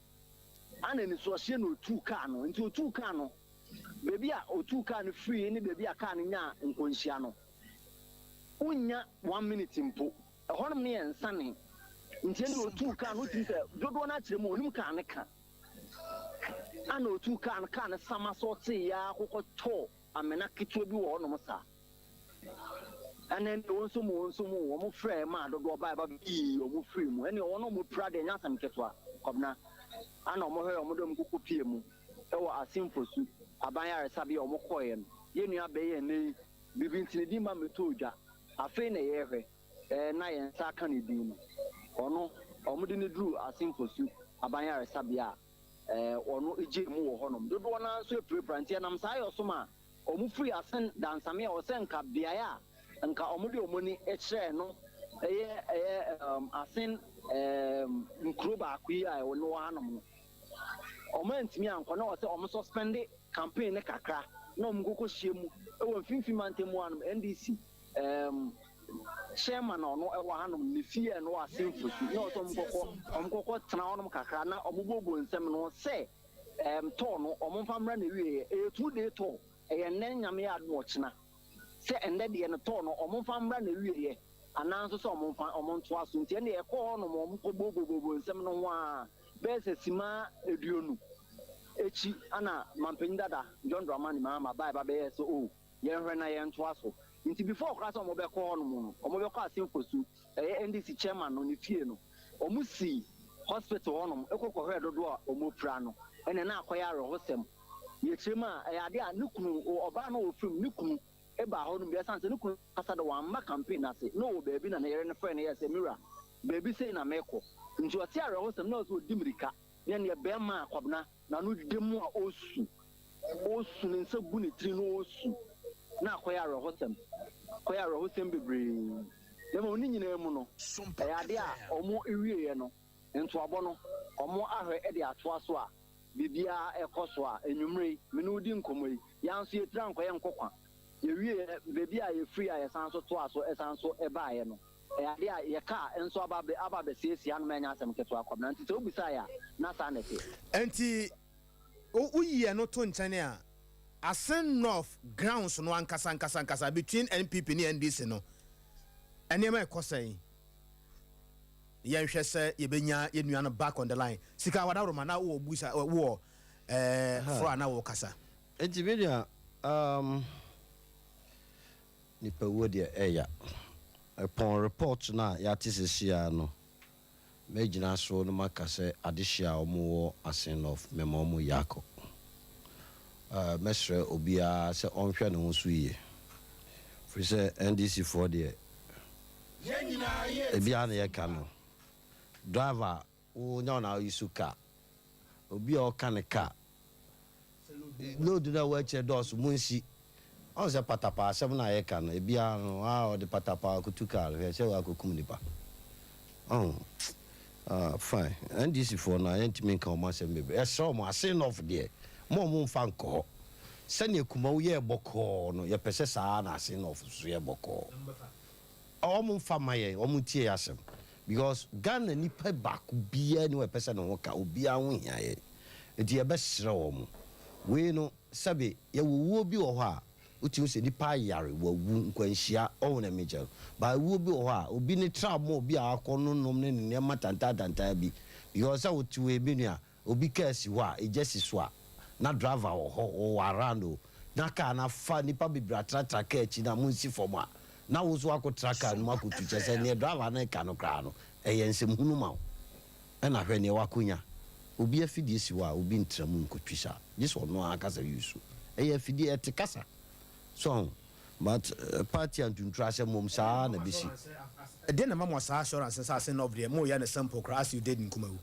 ana anisoɔhyeɛ na ɔtuu kaa no nti ɔtuu kaa no baabi a ɔtuu kaa no firii ne baabi a kaa no nyaa nkwanhyia no wonnya one minute mpo ɛhɔnom no yɛ nsane nti ɛnna ɔtuu kaa no wotumi sɛ dodoɔ no akyerɛ mu ɔnim kaa no ka ana ɔtuu kaa no kaa no sama so ɔtee ya akokɔ tɔɔ amena ketewa bi wɔ hɔnom saa. Ɛna ɛne wɔn nso mu wɔn nso mu wɔn frɛɛ maa dodoɔ bae ba bɛyii wɔn firii mu. Ɛne wɔn a wɔpira deɛ ɛnyɛ asɛm ketewa, Kwabena. Ana wɔn hwɛɛ wɔn de wɔn kɔkɔ pie mu wɔ Asimfosu aban yaresabea a wɔn kɔeɛ no. Yɛn nua bɛyɛ ɛnnɛ yi biribi nti ne din ba mmɛtɔɔ dwa. Afei na yɛrehwɛ ɛɛ na yɛn nsa aka ne din no. Ɔno wɔn de no duruu Asimfosu aban yaresabea a ɛɛ ɔno gyee mu wɔ hɔnom. Dodoɔ no ara nso apirapira nti ɛnam saa yɔ so maa Wɔfirii ase dansame a ɔsɛ nka beaeɛ a nka wɔde wɔn ani kyerɛɛ no yɛ ɛyɛ asen nkuro baako yi a ɛwɔ no wɔ hanom no. Wɔantumi ankɔ na ɔsɛ wɔn sɔspɛnde campaign no kakra na wɔn kɔkɔ hyia mu wɔ mfimfini mantam mu hanom NDC chairman a ɔno ɛwɔ hanom ne fie a ɛno wɔ asen Fosu na ɔsɛ wɔn kɔkɔ wɔn kɔkɔ tena hɔnom kakra na wɔn booboo nsɛm no sɛ Ɛɛm tour no ɔmo nfa mmra n'awieɛ, ɛyɛ 2 day tour, ɛyɛ nnɛ Nyame yɛ adom ɔkyena, sɛ ɛnnɛ deɛ no tour no ɔmo nfa mmra n'awieɛ anaa nso sɛ ɔmo nfa ɔmo ntoa so, nti ɛnneɛ yɛkɔɔ hɔ nom ɔmo kɔ booboobooboo nsɛm no ho aa bɛyɛ sɛ sima aduonu akyi ana Mampanyin dada John Dramani Mahama baeɛ ba bɛyɛɛ sɛ oh yɛnhwɛ na yɛntoa so, nti before koraa sɛ ɔmo bɛkɔ hɔ nom no ɔmo bɛkɔ Asenfosu ɛyɛ NDC chairman no ne fie no ɔmo sii hospital hɔ nom kɔ kɔhwɛɛ dodoɔ a ɔmo apira no ɛna na akɔyɛ awerɛhosɛm. Yɛkyerɛ mu a ɛyɛ adeɛ a ne kunu ɔbaa no a ɔfiri mu ne kunu baa hɔ nom bi ɛsiane sɛ ne kunu ankasa de wamma campaign no ase na ɔwɔ baabi na ne yere no frɛɛ no yɛɛ sɛ me wura baabi sei na merekɔ nti ɔte awerɛhosɛm na ɔsɛ ɔdi mirika ne ɛneɛ bɛɛma a Kwabena n'ano deda mu a ɔresu ɔresu ne nsa gu ne tiri na ɔresu na akɔyɛ awerɛhosɛm akɔyɛ awerɛhosɛm bebree. Na mmom ne nyinaa mu no, ɛyɛ adeɛ a wɔwieeɛ no, ntoabɔ no, wɔahwɛ de atoa so a biribiara rekɔ so a anwummerɛ yi, me ne wo di nkɔmmɔ yi, yɛn nso yɛtiri ankɔyɛ nkokwa. Yɛwieeɛ, baabi a yɛfiri a yɛsan nso toaa so san nso baeɛ no, ɛyɛ adeɛ a yɛ kaa nso aba abɛ aba abɛsiesie hanom a ɛnyɛ asɛm ketewa, Kwabena. Nti sɛ wobisaeɛ a, na saa na ɛteɛ. Enti woyi ɛno to nkyɛn a, Asen North grounds no ankasa ankasa ankasa between NPP ne NDC no, nneɛma rekɔ sɛn? Yɛnhwɛ sɛ yɛbɛnya yɛn nua no back on the line. Sika Wadaworoma, na wowɔ busa, wowɔ ɛɛ foro a na wɔkasa. Enti me nua, um, nipa wuo deɛ ɛya. Ɛpɔn report no a yɛate seesei ara no, Mɛgyina so na maka sɛ adehye a wɔwɔ Asen North mema wɔn yako. Mɛsrɛ obiara sɛ ɔnhwɛ ne ho so yie. Firi sɛ NDC foɔ deɛ ebiara na yɛka no. Driver wo nyɛ wo na wo use car. Obi a ɔka ne car Load no a ɛwɔ akyire dɔɔso, monsi. Ɔhu sɛ patapaa asɛm no a yɛka no, ebiara no, aa ɔde patapaa kotu car no, hwɛ sɛ wakɔkum nipa. Ɔhu? Ah, fine. NDC foɔ no a, yɛntumi nka wɔn asɛm bebree. Yɛsrɛ wɔn, Asen North deɛ, mo a wɔmfa nkɔ hɔ. Sɛdeɛ Kumawu yɛɛ bɔkɔɔ no, yɛpɛ sɛ saa ara na Asen North nso yɛ bɔkɔɔ. Wɔn nfa mma yɛn, wɔn ntie yɛn asɛm because Ghana nipa baako biara ni hɔ a ɛpɛ sɛ ne ho ka, obiara ho hia yɛn. Nti yɛbɛ srɛ wɔn. Wei no sɛbe yɛwɔ wuo bi wɔ hɔ a wotumi sɛ nipa ayare, wawu, nkwanhyia, ɔho na mekyɛ no. But wuo bi wɔ hɔ a obi ne tra ma obi a akɔ no nom ne ne nneɛma tantaa tantaa bi because sɛ wote wei me nua Obi car si hɔ a, egya si so a, na driver wɔ hɔ, ɔwɔ around o, na car no afa nnipa bebree atratra car akyi na monsi fam a, na wo nso woakɔtra car no mu akɔtu. Kyerɛ sɛ, neɛ driver no reka no koraa no, ɛyɛ nsɛmhunu ma wo. Ɛna hwɛ neɛ woakɔnya. Obi afidie si hɔ a, obi ntra mu nkɔtwi saa, gye sɛ ɔno ara ankasa use. Ɛyɛ afidie, ɛte kasa. So ahu? But party a ntunturu asɛm wom saa ara na ɛbɛsi. Ɛdeɛn na ɛma mo saa assurance no sɛ ase North deɛ moreyɛ no simple koraa as you did in Kumawu?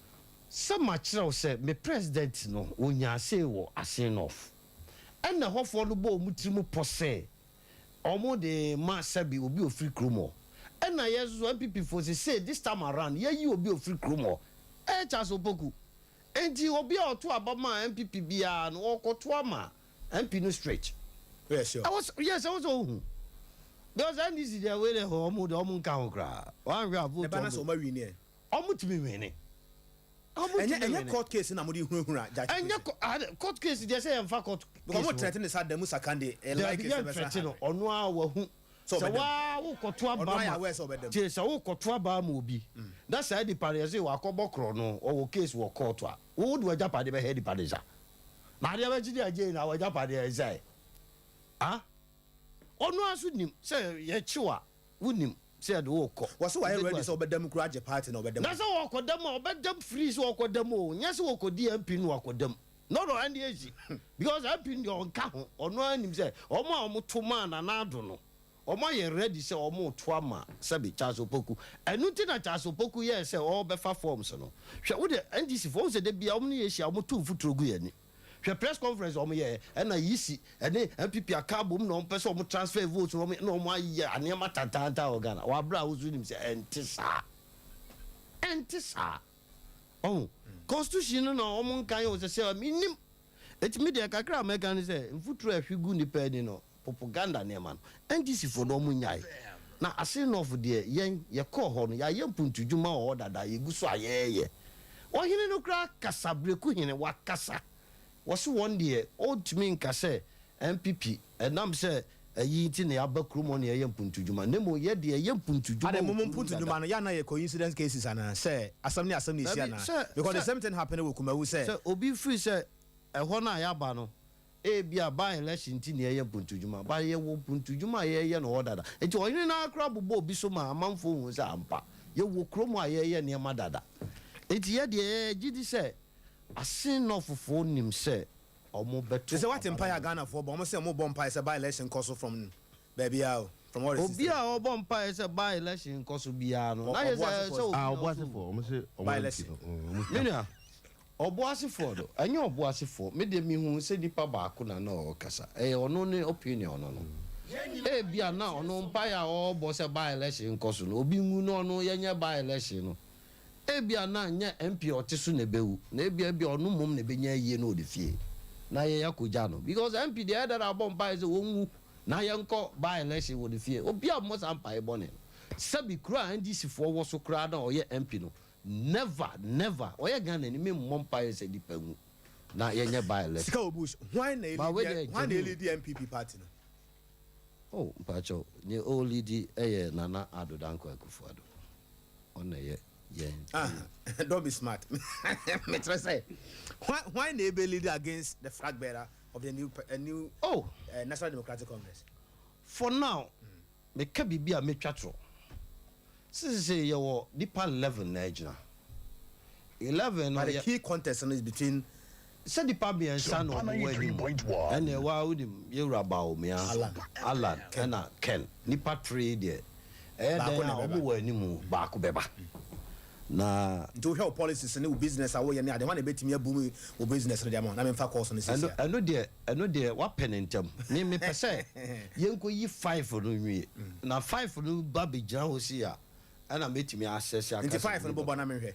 Sɛ makyerɛ wo sɛ me president no ɔnyaa say wɔ Asin North ɛna ɛhɔfoɔ no bɔɔ wɔn tirim pɔ sɛ wɔn de rema sɛbe obi ɔfiri kurom hɔ ɛna yɛn nso so NPP foɔ sesei this time around yɛayi obi ɔfiri kurom hɔ ɛyɛ Charles Opoku enti obi a ɔto aba maa NPP biara no ɔrekɔto ama MP no straight Woyɛ sure? Ɛwɔ sɛ yes ɛwɔ sɛ ohu because NDC deɛ wei deɛ wɔn deɛ wɔn nka ho koraa wɔanhwɛ a vote Ɛba na sɛ wɔn wɔn awi ni ɛ? Ɔmo tumi wini. Ɔmo Ɛnyɛ tumi ɛnyɛ wini. court case na mo de hunahuna judge Ɛnyɛ Kwesi. kɔ ah court case deɛ sɛ yɛn fa court Because case ɔmo ho. threaten ne sa Adamu Sakande ɛyɛ Dabi likely sɛ yɛn ɛbɛsa threaten ha. no ɔno ara wahu. Sɛ Sɛ ɔbɛdam. waa wo kɔ to aba Ɔno ayɛ ma aware sɛ ɔbɛdam. tie sɛ wo kɔ to aba ama obi na saa nipa no yɛse wakɔ bɔ korɔ no ɔwɔ case wɔ court a wo wode w'agyapadeɛ bɛhɛ nipa no nsa na adeɛ bɛkye ne agye na w'agyapadeɛ nsa ah ɔno ara nso nim sɛ yɛkye wo a Wonim sɛ yɛde wo rekɔ. Wɔse wayɛ Wobɛdu ready ase. sɛ ɔbɛda mu koraa agye party na ɔbɛda mu. Na sɛ ɔkɔda mu a, ɔbɛda mu free sɛ ɔkɔda mu o, nyɛ sɛ ɔkɔdi MP no wakɔda mu. No no, ɛnde ɛnsi. Because MP no deɛ ɔnka ho, ɔno ara nim sɛ wɔn a wɔto maa Nana Addo no, wɔayɛ ready sɛ wɔreto ama sɛbe Charles Opoku. Ɛno nti na Charles Opoku yɛɛ sɛ ɔrebɛfa forms no. Hwɛ, wo deɛ NDC foɔ, wohu sɛ da biara wɔn ne yɛn hyia a, wɔto mfuturo gu yɛn ani. Hwɛ press conference a wɔn yɛɛ ɛna yisi ɛne NPP aka abom na wɔn pɛ sɛ wɔn transfer votes na wɔn na wɔn ayɛ nneɛma tantaantan wɔ Ghana wɔ abere a woso nim sɛ ɛnte saa ɛnte saa ɔho constitution no na wɔn nka yɛ wɔ sɛ sɛ menim eti mi deɛ kakra a mɛka ne sɛ mfuturo a ɛhwe gu nipa ani no Propaganda nneɛma no NDC foɔ no wɔn nyae. Na Asin North deɛ yɛn yɛkɔɔ hɔ no yɛayɛ mpuntudwuma wɔ hɔ dada yɛgu so a yɛɛyɛ. Ɔhene no koraa kasa Breku hene wakasa wɔse wɔn deɛ ɔntumi nka sɛ NPP ɛnam sɛ ayi nti na yɛaba kurom hɔ na yɛyɛ mpuntudwuma na mmom yɛ deɛ yɛyɛ mpuntudwuma Adɛn wɔ mo mo kurom mpuntudwuma dada. no yɛ a na yɛ coincidence cases anaa sɛ asɛm ne asɛm na ɛsi Dabi anaa sɛ because the sɛ same thing happened wɔ Kumawu sɛ. sɛ obi firi sɛ ɛhɔ no a yɛaba no Ebia by election nti na yɛyɛ mpuntudwuma but yɛwɔ mpuntudwuma a yɛyɛ no hɔ dada. Nti ɔhene no ara koraa bobɔɔ bi so maa amanfoɔ huu sɛ ampa yɛwɔ kurom a yɛyɛ nneɛma dada. Nti yɛ deɛ yɛgye di sɛ Asin Northfoɔ nim sɛ wɔbɛto Te sɛ woate aba no mpaeɛ a ama. Ghanafoɔ bɔ, wɔn se wɔn bɔ mpaeɛ sɛ by election nkɔ so from baabiara o, from all the Obi systems. a ɔbɔ mpaeɛ sɛ by election nkɔ so biara no, na yɛ sɛ sɛ obi Ah, na ɔso Ɔboasefoɔ, wu. wɔn se wɔn By MP election. no, wɔn Me nua, Ɔboasefoɔ no, ɛnyɛ ɔboasefoɔ, me deɛ mehuu sɛ nipa baako na na ɔrekasa, ɛyɛ ɔno ne opinion no no. Ebia na ɔno mpaeɛ a ɔrebɔ sɛ by election nkɔ so no, obi nwu na ɔno yɛnyɛ by election no, ebia na nyɛ MP a ɔte so na ɛbɛwu, na ebia ebia ɔno mmom na ɛbɛnya ayie na ɔde fie na yɛn akɔgya no. Because MP deɛ ɛyɛ dɛ na abɔ mpaeɛ sɛ wɔnwu na yɛnkɔ by election wɔ ne fie. Obiara mmɔ saa mpaeɛ bɔne no. Sɛbi kuro a NDC foɔ wɔ so koraa na ɔyɛ MP no, never, never, ɔyɛ Ghanani, memmɔ mpaeɛ sɛ nipa nwu na yɛnyɛ by election. Sika wɔ bush. Hwan na Ba wei deɛ hwan na genuine. elidi NPP party no? Oh mpakyɛw, nea ɔlidi yɛ Nana Addo Dankwa Akufo Addo. Ɔno na ɛyɛ yɛn Ah, panyin. don't be smart. Mekyerɛ sɛ, hwan hwan na ebe lead against the flag bearer of the new new Oh! National Democratic Congress? For now, meka biribi a mɛtwa torɔ. Sesei yɛwɔ nipa 11 na agyina. 11 no But the yɛ. key contest no is between. Sɛ nipa mmiɛnsa na wɔn wɔ anim. Ɛnneɛ waa wonim yɛwura Bawumia, Alan, Alan Ken. ɛna Ken. Nipa three deɛ ɛyɛ Baako dɛn na a ɛbɛba. wɔn wɔ anim baako bɛba. Na. Nti wohwɛ wo policies ne wo business a woyɛ ne ade, hwan na ɛbɛtumi abu wo business no de ama wo na memfa course no sisi Ɛno a? ɛno deɛ ɛno deɛ wapɛ no ntɛm. Me mepɛ sɛ yɛnkɔyi five no nwie. Na five no ba bɛgyina hɔ sei a, ɛna mɛtumi asɛse aka Nti sɛ five no wei bobɔ na menhwɛ.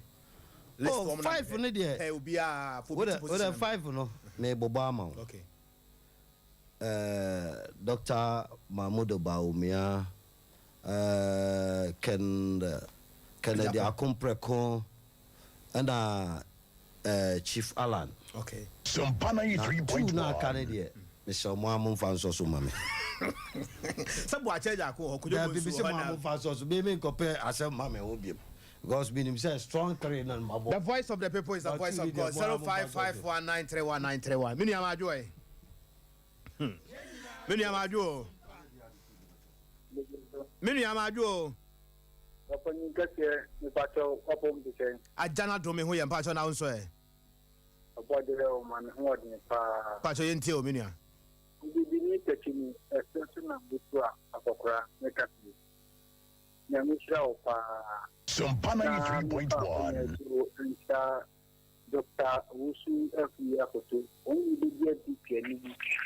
List Oh, wɔn na five menhwɛ. no deɛ. Pɛ obiara, fa obi Wode to position wode ma me. five no mebobɔ ama wo. Okay. Eh, Doctor Mahmoud Bawumia, eh, Ken Kennedy Akompreko, ɛna eh, Chief Alan. Okay. Na two na aka no deɛ, mesrɛ mo a momfa nsɔ so ma me. Sɛ Boakye Agyarko wɔ hɔ, Kojo Daabi, Bonsu mese wɔ hɔ mo a na. momfa nsɔ so. Me menkɔpɛ asɛm mma me ho biom. Because menim sɛ strong three no na mabɔ. The voice of the people is the But voice two of no deɛ God. mo a momfa nsɔ so. 0551931931. Me nua Madwo ɛ. Hmm. Me nua Madwo o. Me nua Madwo o. Ɔpanyin kɛseɛ, mepakyɛw w'apɔm te sɛn? Agya no adom me ho yɛ, mpakyɛw na wo nso ɛ? Ɔbɔadeɛ o, ma me ho ɔden paa. Mpakyɛw yɛntie o me nua. Obibini takyini, ɛserɛ so na metu a akɔkora meka fie. Nyame nhyira wo paa. Na mefa akonya so nhyira Doctor Owusu Afriyie Akoto, wɔn ne bɛdi adi piani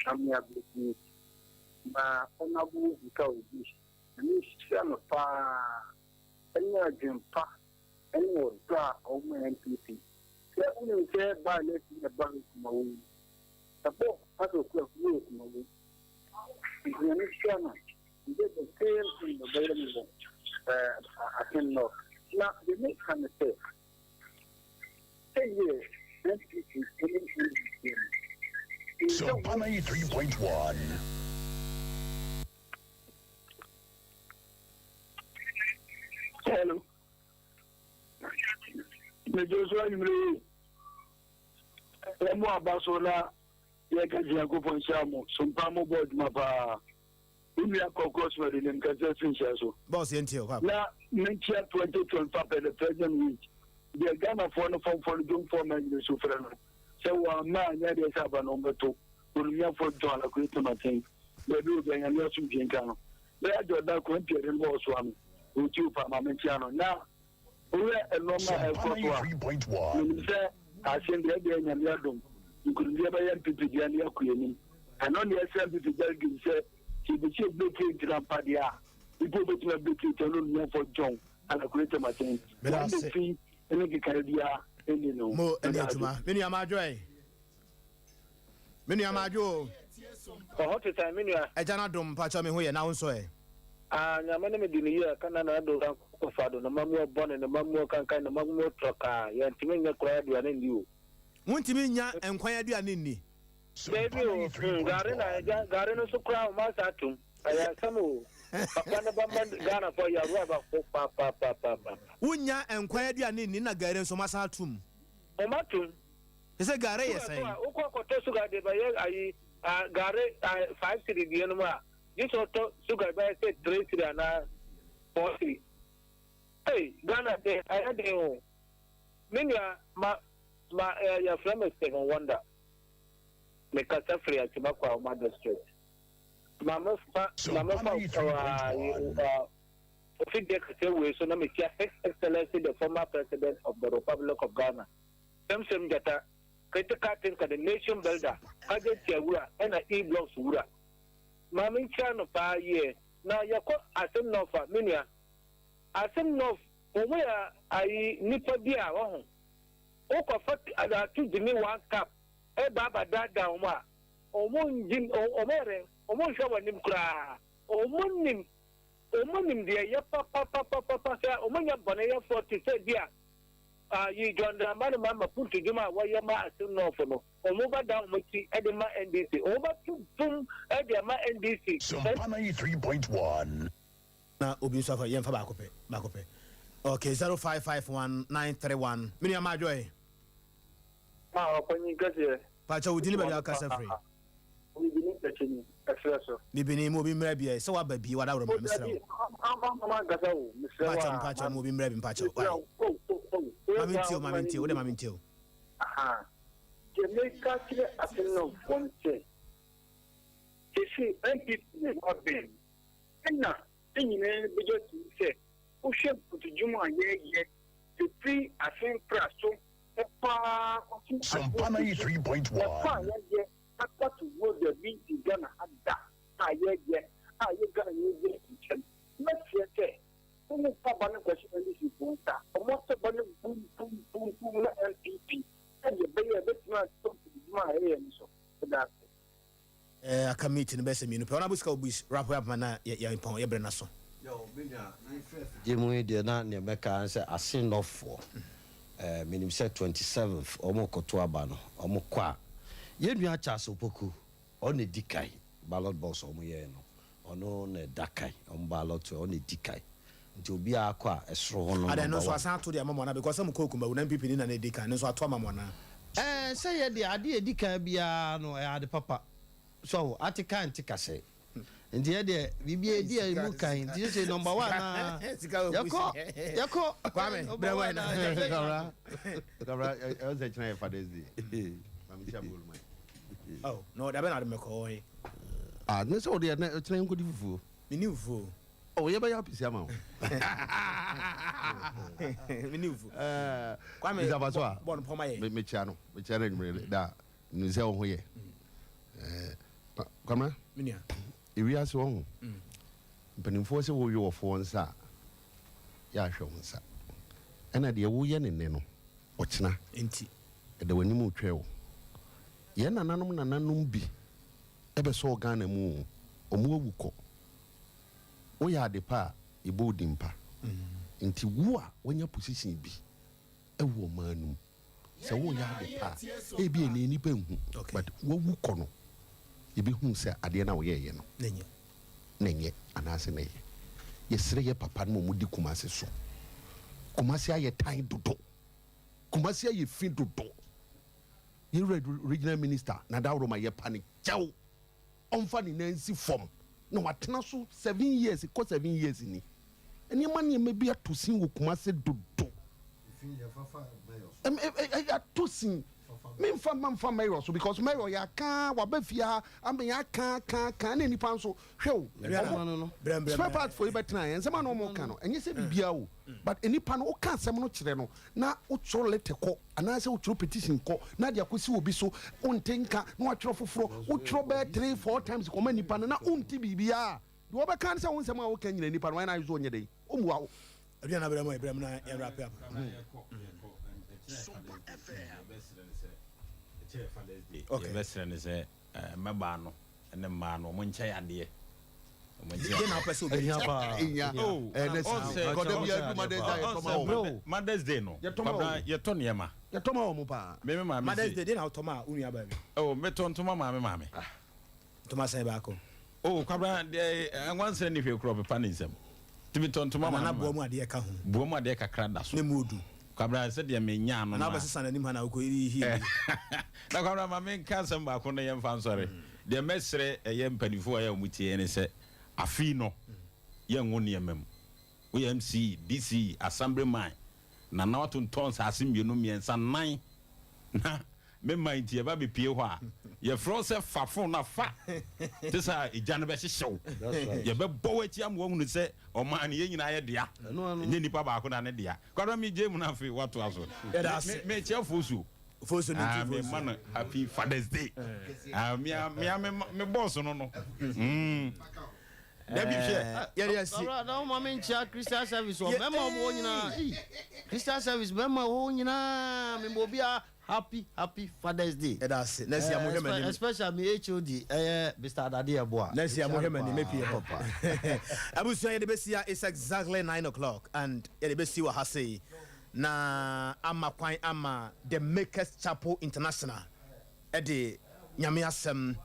ame abɛdi ma Honourable Zika Obi. Nyame nhyira no paa ɛne adwen pa ɛne ɔdɔ a ɔwɔ ma NPP. Sɛ wonim sɛ by election na ɛba Kumawu yi, ɛbɔ Pastor Okuaku ne wɔ Kumawu. Nti Nyame nhyira no, ɔyɛ the same thing na ɔbɛyɛ no wɔ Asin North. Na deɛ meka ne sɛ, sɛ yɛ NPP ɛne NDC no, Sumpa 93.1. Hello. Mejọ so anwummerɛ yi. Ɛmo aba so na yɛka gye Nyankopɔn nhyira mo. Sompa mo bɔ adwuma paa. Wo nua kɔkɔɔ soma de nim kasa firi nhyɛ so. Boss yɛntie o papa. Na menkyia 2025 pɛ the president week. Deɛ Ghanafoɔ no fɔmfoɔ no dwomfoɔ ma nyina su frɛ no sɛ wɔamma anyɛ adeɛ sɛ aba no wɔbɛto Onumyɛfoɔ John Akoye Tomaten baabi wɔ bia Nyame asomdwie nka no. Bɛyɛ agye ɔda kwan pii ɛde no bɔ ɔsoa no ɔtie o paa ma menkyia no. Na wohwɛ nnoɔma a Sumpa ɛkɔ so a 93.1. menim sɛ asɛm deɛ ɛdeɛ Nyame adom nkunimdie bɛyɛ NPP dea ne yɛakɔ yɛn anim. Ɛno ne ɛsɛ NPP delegates sɛ sɛ yɛbɛsi ɛbɛtie ntina mpa deɛ a nipa obɛtumi abɛtie kyɛ no Onumyɛfoɔ John Akoye Tomaten. Meda Wɔn ase. fi ne nkekaeɛ biara nni no. Mo ɛne Meda ase. adwuma. Me nua Madwo ɛ. Me nua Madwo o. Ɔhɔ te sɛn me nua? Agya no adom mpakyɛw me ho yɛ na wo nso ɛ? Ah Nyame ne me di no yie ka Nana Addo Dankwa Akufo-Addo ne mammuo bɔne ne mammuo kankan ne mammuo trɔkaa yɛntumi nyɛ koraa aduane nni o. Wontumi nnya nkwan aduane nni. Sumpa Dabi o, hmm gari na 93.1. agya gari no nso koraa wɔn asa atom ɛyɛ asɛm o papa no bɛma Ghana fo yarewa baako papapapaapa. Wonnya nkwan aduane nni na gari nso wɔasan atom. Wɔn atom. Te sɛ gari yɛ Sugar so sɛn? a wokɔ kɔtɔ sugar de bɛyɛ ayi ah gari ah 5 cedi deɛ no mu a gye sɛ ɔtɔ sugar bɛyɛ sɛ 3 cedi anaa 4 cedi. Ei Ghana de ɛyɛ den o. Me nua ma ma eh, yɛfrɛ me Stephen Wonder. Mekasa firi Akyem Akwaoma district. Ma mefa ma Sumpa mefa 93.1. ofidie kɛseɛ wei so na mekyia His Excellency the former President of the Republic of Ghana. Sɛmsɛm Gyata, critical thinker, the nation builder, Kagye Tia wura ɛna E-blocks wura. Ma menkyia no paa yie. Na yɛkɔ Asem North a, me nua, Asem North wɔn yɛ ayi nnipa bi a wahu, wokɔfa ato gyimi one cup ɛba abɛdaadaa wɔn a, wɔn ngye, wɔn yɛ dɛn, wɔn nhwɛ wɔn anim koraa. Wɔn nim, wɔn nim deɛ ɛyɛ papapapapa sɛ wɔn nyɛ bɔneyɛfoɔ te sɛ bi a ayi John Dramani Mahama puntu dwuma a wɔyɛ ma Asem North no. Wɔn bɛ dan wɔn akyi de ma NDC. Wɔn bɛ to bum de ama NDC. Sompa 93.1. Na obi nso afa yɛnfa baako pɛ baako pɛ okay 0551 931 me nua maa joy. Ah ɔpanyin kɛseɛ. Pakyɛ wo din ne baabi a wokasa firi. Bibini Ɛkyini ɛserɛ so. Bibini ma obi mmra bi ɛ sɛ waba bi wada worɔ ma mesrɛ wo. Amfa ankasa o mesrɛ wo Mpakyɛ mpakyɛ ma obi mmra bi mpakyɛ wai. Ma me ntie o ma me ntie o wode ma me ntie o. Ahaa deɛ meka kyerɛ Asenɔfoɔ ne sɛ seesei NPP na ɛwɔ abɛn mu ɛna yɛn nyinaa bɛgye atom sɛ wohwɛ mpotodwuma a yɛyɛ ɛfiri Asenkra so paa kɔsi Sompa Asensi so yɛfa a 93.1. yɛayɛ akpatoguo dabi nti Ghana ha da a yɛyɛ a yɛ Ghana yɛgyina nkyɛn mɛseɛ sɛ wɔn fa ba no kɔhyɛ NDC foɔ nsa wɔn asɛ ba no bum bum bum bum na NPP sɛdeɛ ɛbɛyɛ a ɛbɛtumi atɔ adwuma a ɛyɛ no so ɛda ase. Eh, aka meat no bɛyɛ sɛ mienu pɛ. Honourable Sika Obuis, wrap up ma na yɛ yɛn pɔn, yɛ brɛ no aso. Yow, me nua, mefiri afidie mu yi deɛ na neɛ mɛka ara ne sɛ Asenɔfoɔ, eh, menim sɛ 27th wɔn rekɔto aba no, wɔn kɔ a, yɛn nua Charles Opoku, ɔno na ɛdi kan, ballot box a wɔn yɛɛ no, ɔno na ɛda kan, wɔn ballot ɔno na ɛdi kan, nti obiara kɔ a, ɛsoro hɔ no Adɛn, ɛno number nso one. asan ato de ama mo anaa? Because sɛ mo kɔɔ Kumawu na NPP ni na na ɛdi kan, ɛno nso ato ama mo anaa? Ɛɛ, sɛ yɛ deɛ, adeɛ a ɛdi kan biara no, ɛyɛ ade papa. So ahu? Ate kan nte kasɛe. Nti yɛ deɛ, biribiara ɛdi a ɛmu kan. Nti seesei number one naa, yɛkɔ, yɛkɔ. Kwame, Number brɛ one wine. naa, yɛhwɛ Kabra, Kabra, ɛwɔ sɛ kyena yɛ Father's Day. Maame kyia bolo ma yɛ. Oh, no, dabe na ade mɛkɔ hɔ yi. Ah, ne sɛ ɔde ɛnɛ kyena yɛnkɔdi fufuo. Menni fufuo. Oh, yɛbɛyɛ apisi ama wo. Menni fufuo. Eh, Kwame, Mr. Abaso a, bɔ no pɔma yɛ. mekyia no, mekyia no anwummere da. Nim sɛ wo ho yɛ. Eh, Kwame, Me nua. ewiase wɔ ho. Mpanimfoɔ sɛ wowe wɔfoɔ nsa a, yɛ ahwɛ wo nsa. Ɛna deɛ woyɛ ne nnɛ no, ɔkyena. Nti. Ɛda w'anim retwɛn wo. Yɛn nananom nananom bi ɛbɛsɔɔ Ghana mu o, ɔmo awu kɔ. Woyɛ ade pa a, yɛbɔ wo din pa. Nti wo a woanya position bi ɛwɔ ɔman no mu, sɛ woyɛ ade pa a, ebi ɛnɛ nnipa nhu, but wawu kɔ no, yɛbɛhu sɛ adeɛ no a woyɛɛyɛ no, na ɛnyɛ anaasɛ na ɛyɛ. Yɛsrɛ yɛ papa no ma ɔmo di Kumasi so. Kumasi ayɛ tan dodo. Kumasi ayɛ fi dodo. Yɛwura regional minister Nadaworo ma yɛpa ne kyɛw. Ɔmfa ne nan nsi fam na watena so 7 years kɔ 7 years ni. Nneɛma nneɛma bi ato sin wɔ Kumasi dodo. Ato sin. Memfa mma mfa mayor so because mayor yɛ aka waba fie ha ama yɛ aka aka aka na nipa nso hwɛ o. Ɔmo spare part fo yi bɛtena yɛn nsɛm a na ɔmo ka no ɛnyɛ sɛ biribiara o, but nipa no woka asɛm no kyerɛ no na wotwerɛ letter kɔ anaasɛ wotwerɛ petition kɔ na de akɔsi obi so, wonte nka na watwerɛ foforɔ, wotwerɛ bɛyɛ three four times kɔma nipa no na wonte biribiara, deɛ wɔbɛka ne sɛ wo nsɛm a woka nyina nipa no wayɛ no ayɛ so ɔnyɛ dɛn ɔmmua wo. Aduana brɛ mu brɛ mu na yɛn wrap up. Okay. Yɛbɛsrɛ no sɛ mmabaa no ne mmaa no ɔmo nkyɛ adeɛ. Deɛ na wopɛ sɛ obi Ehia paa. Ehia. Oh, Ɛnɛ saa. Kɔda bi adu Mother's Day a yɛtɔ ma wɔn. Mother's Day no, Yɛtɔ ma Kwabena wɔn. yɛtɔ nneɛma. Yɛtɔ ma wɔn paa. Me me maame Mother's se. Day deɛ na wotɔ ma wo nua baa bi. Oh, metɔ ntoma maame maame. Ntoma sɛn baako. Oh, Kwabena deɛ anwansere ne hwee korɔ ɔpepa ne nsam. Nti metɔ ntoma Nana maame boa mu maame. adeɛ ka ho. Boa mu adeɛ kakra da so. Ne mu odu. Kwabena sɛdeɛ menya ano Nana no a. wobɛsesa n'anim ha na wokɔ yi hi. Na Kwabena ma menka asɛm baako na yɛmfa nsɔre. Deɛ mɛsrɛ ɛyɛ mpanimfoɔ a ɛyɛ a wɔn tie ne sɛ afei no yɛnwo nneɛma mu. Woyɛ MC, DC, Assemblyman, Nana watontɔn nsaase mmienu, mmiɛnsa, nnan na me man nti yɛba bɛpie hɔ a yɛfrɛ wo sɛ fa phone no a fa te sɛ a egya no bɛhyehyɛ wo. Yɛbɛbɔ w'akyi ama woahunu sɛ ɔman no yɛn nyinaa yɛ dea, ɛnyɛ nipa baako na ne dea. Kwabena megye mu no afei woatoa so. Yɛda ase. Mekyia Fosu. Fosu ne Ah, ti me Fosu. ma no happy Father's Day. Ah, me a me a me me boss no no. Dabi hwɛ. Yɛde asi. Ɔwura na ɔma me nkyia Christian Service wɔ mɛma ɔmo wɔ nyinaa. Ei, Christian Service mɛma wɔ nyinaa. Mema obiara happy happy Father's Day. Ɛda ase. Nɛsi a mohwɛ m'anim. Especially me HOD ɛyɛ Mr. Adade Ɛboa. Nɛsi a mohwɛ m'anim mepie hɔ. Abusua, yɛde bɛsi a it's exactly 9 o'clock and yɛde bɛsi wɔ ha sei na ama kwan ama the Makers Chapel International ɛde Nyame asɛm.